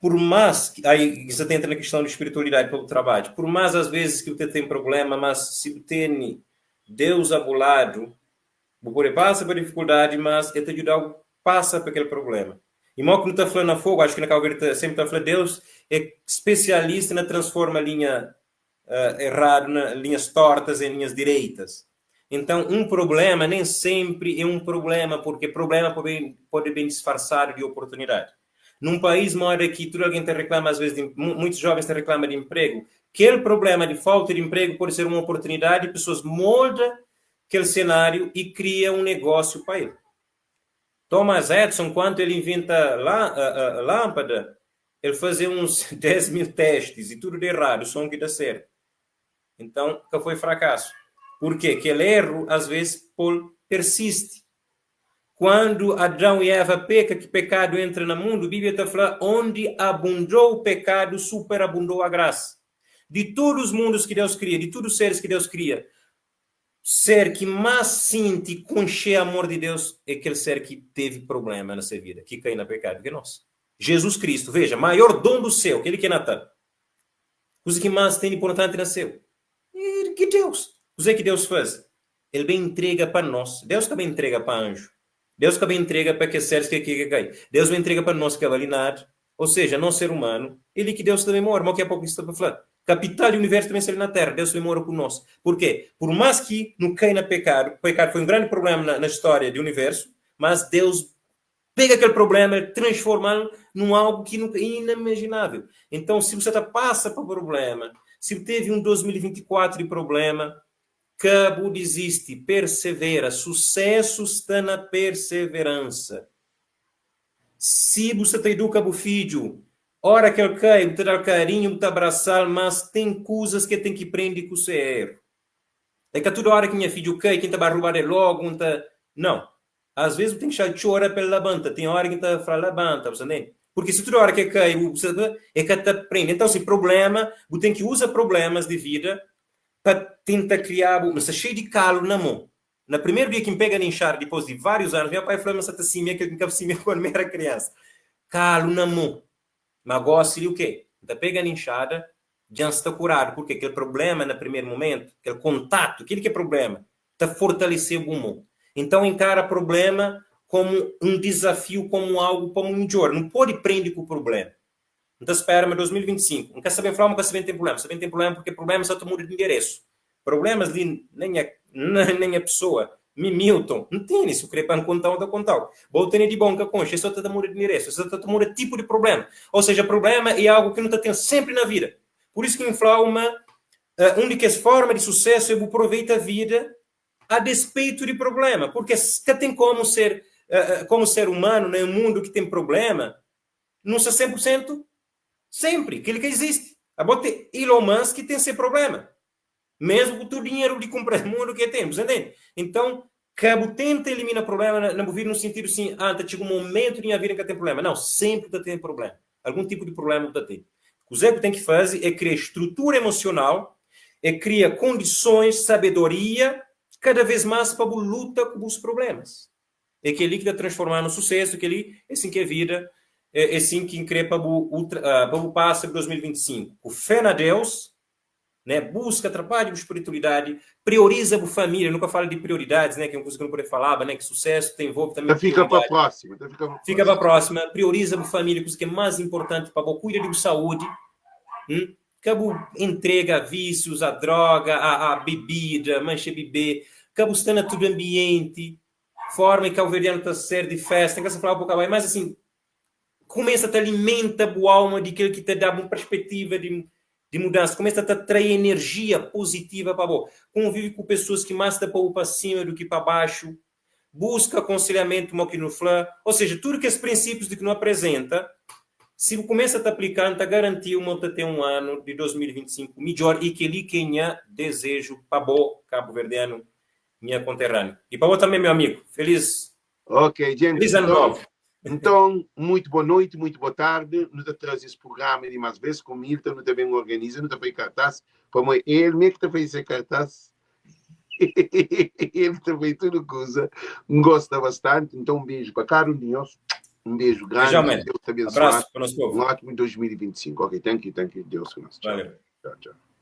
Por mais, que, aí você entra na questão de espiritualidade pelo trabalho, por mais às vezes que você tem problema, mas se você tem Deus a lado, você passa por dificuldade, mas ele te ajuda a passa por aquele problema. E mal que não está falando a fogo, acho que na Cabo Verde sempre está falando, Deus é especialista na transforma linha errada, na linhas tortas em linhas direitas. Então, um problema nem sempre é um problema, porque problema pode bem disfarçado de oportunidade. Num país mora que tudo alguém te reclama, às vezes, de, muitos jovens te reclamam de emprego, aquele problema de falta de emprego pode ser uma oportunidade, pessoas moldam aquele cenário e criam um negócio para ele. Thomas Edison, quando ele inventa a lâmpada, ele fazia uns 10 mil testes e tudo de errado, só um que dá certo. Então, que foi fracasso. Por quê? Aquele erro, às vezes, persiste. Quando Adão e Eva peca, que pecado entra no mundo, a Bíblia está falando, onde abundou o pecado, superabundou a graça. De todos os mundos que Deus cria, de todos os seres que Deus cria, ser que mais sente e conche amor de Deus é aquele ser que teve problema na sua vida, que cai no pecado, que é nós. Jesus Cristo, veja, maior dom do céu, aquele que é Natal. Coisa que mais tem importante no céu. Que Deus. O que Deus faz? Ele bem entrega para nós. Deus também entrega para anjo. Deus também entrega para que seres que que cai. Deus bem entrega para nós que é nada. Ou seja, não ser humano, ele que Deus também mora. Mas que é pouco isso para falar. Capital do universo também seria na Terra. Deus também mora conosco. Por quê? Por mais que não caia no pecado, o pecado foi um grande problema na história do universo, mas Deus pega aquele problema e transforma num algo que não, é inimaginável. Então, se você tá, passa por problema, se teve um 2024 de problema, cabo desiste, persevera. Sucesso está na perseverança. Se você te educa o filho, hora que ele cai, você dá carinho, você abraçar, mas tem coisas que tem que aprender com o seu erro. É que a toda hora que minha filho cai, quem tá roubar logo, não tá... Não. Às vezes tem que chorar pela levanta, tem hora que tá falar levanta, você entende? Porque se toda hora que cai, você é que te aprende. Então, se problema, você tem que usar problemas de vida para tentar criar, mas cheio de calo na mão. No primeiro dia que me pega a inchar, depois de vários anos, meu pai falou, mas assim, que eu assim, quando eu era criança. Calo na mão. Mas agora seria o quê? Tá pega a inchada, já está curado, porque aquele problema no primeiro momento, aquele contato, aquele que é problema, está fortalecendo o mão. Então encara problema como um desafio, como algo como um melhor. Não pode prender com o problema. Então espera, mas 2025. Não quer saber falar, não quer saber tem problema. Saber tem problema porque problema só te muda de endereço. Problemas ali nem a pessoa. Mi Milton, não tem isso, querer para contar ou contar. Vou ter de bom que a concha, só te muda de endereço, só te muda tipo de problema. Ou seja, problema é algo que não está tendo sempre na vida. Por isso que me fala uma Un di kes forma di susesu é bu proveita vida a despeitu di problema, purke ka ten komu ser komu ser umanu na un mundu ki ten problema, nu sta 100 pur sentu senpri, kel-li ka izisti. Abo ten Elon Musk ten se problema, mesmu ku tudu dinheru di kunpra mundu ki el ten, bu sta ntende? Inton, ka bu tenta elimina problema na bu vida nu sintidu sin, ah, ta txiga un momentu di nha vida N ka ten problema. Nau, senpri ta ten problema. Algun tipu di prubléma bu ta ten. Kuzê ki bu ten ki faze é kria strutura emosional, é kria kondisons, sabedoria, kada vês más pa bu luta ku bus prublémas. É kel-li ki ta transforma nu susésu, kel-li é sin ki é vida, é sin ki N krê pa bu pa bu pasa bu 2025, ku fé na Deus, né? Buska, trabadja bu spiritualidadi, prioriza bu família. Nu ka fala di prioridadis, né? Ki é un kuza ki nu pode falaba, né? Ki susésu ta envolve tanbê Ta fika pa próxima, ta fika pa Fika pa próxima. Prioriza bu família, kuza ki é más inportanti pa bo. Kuida di bu saúdi, hum? Ka bu entrega a vísius, a droga, a, a bebida, manxa bebê. Ka bu sta na tudu anbienti. Forma ki kauverdianu ta ser di festa, N ka sta flaba pa bu ka bai, mas asin, kumesa ta alimenta bu alma di kel ki ta da-bu un perspetiva di di mudansa, kumesa ta trai enerjia pozitiva pa bo, konvivi ku pesoas ki más ta pô-bu pa sima du ki pa baxu, buska akonselhamentu mo ki nu fla, ou seja, tudu kes prinsípius di ki nu aprezenta, si bu kumesa ta aplika, N ta garanti-u ma bu ta ten un anu di 2025 midjor i kel-li ki é nha dezeju pa bo, kabuverdianu, nha konterraniu, i pa bo tanbe, meu amigu. Feliz Ok, gente. Feliz ano Então, novo. então, muito boa noite, muito boa tarde. Nu ta traze esse programa de mais vez com Milton, nu ta bem organiza, nu ta faz cartaz. Como ele mesmo que ta faz esse cartaz. Ele ta faz tudo coisa. Gosta bastante. Então, um beijo para cada um de nós. Um beijo grande. Beijão, man. Deus te abençoe. Abraço para nosso Um povo. ótimo 2025. Ok, thank you, thank you. Deus com nós. Tchau. Valeu. Tchau, tchau.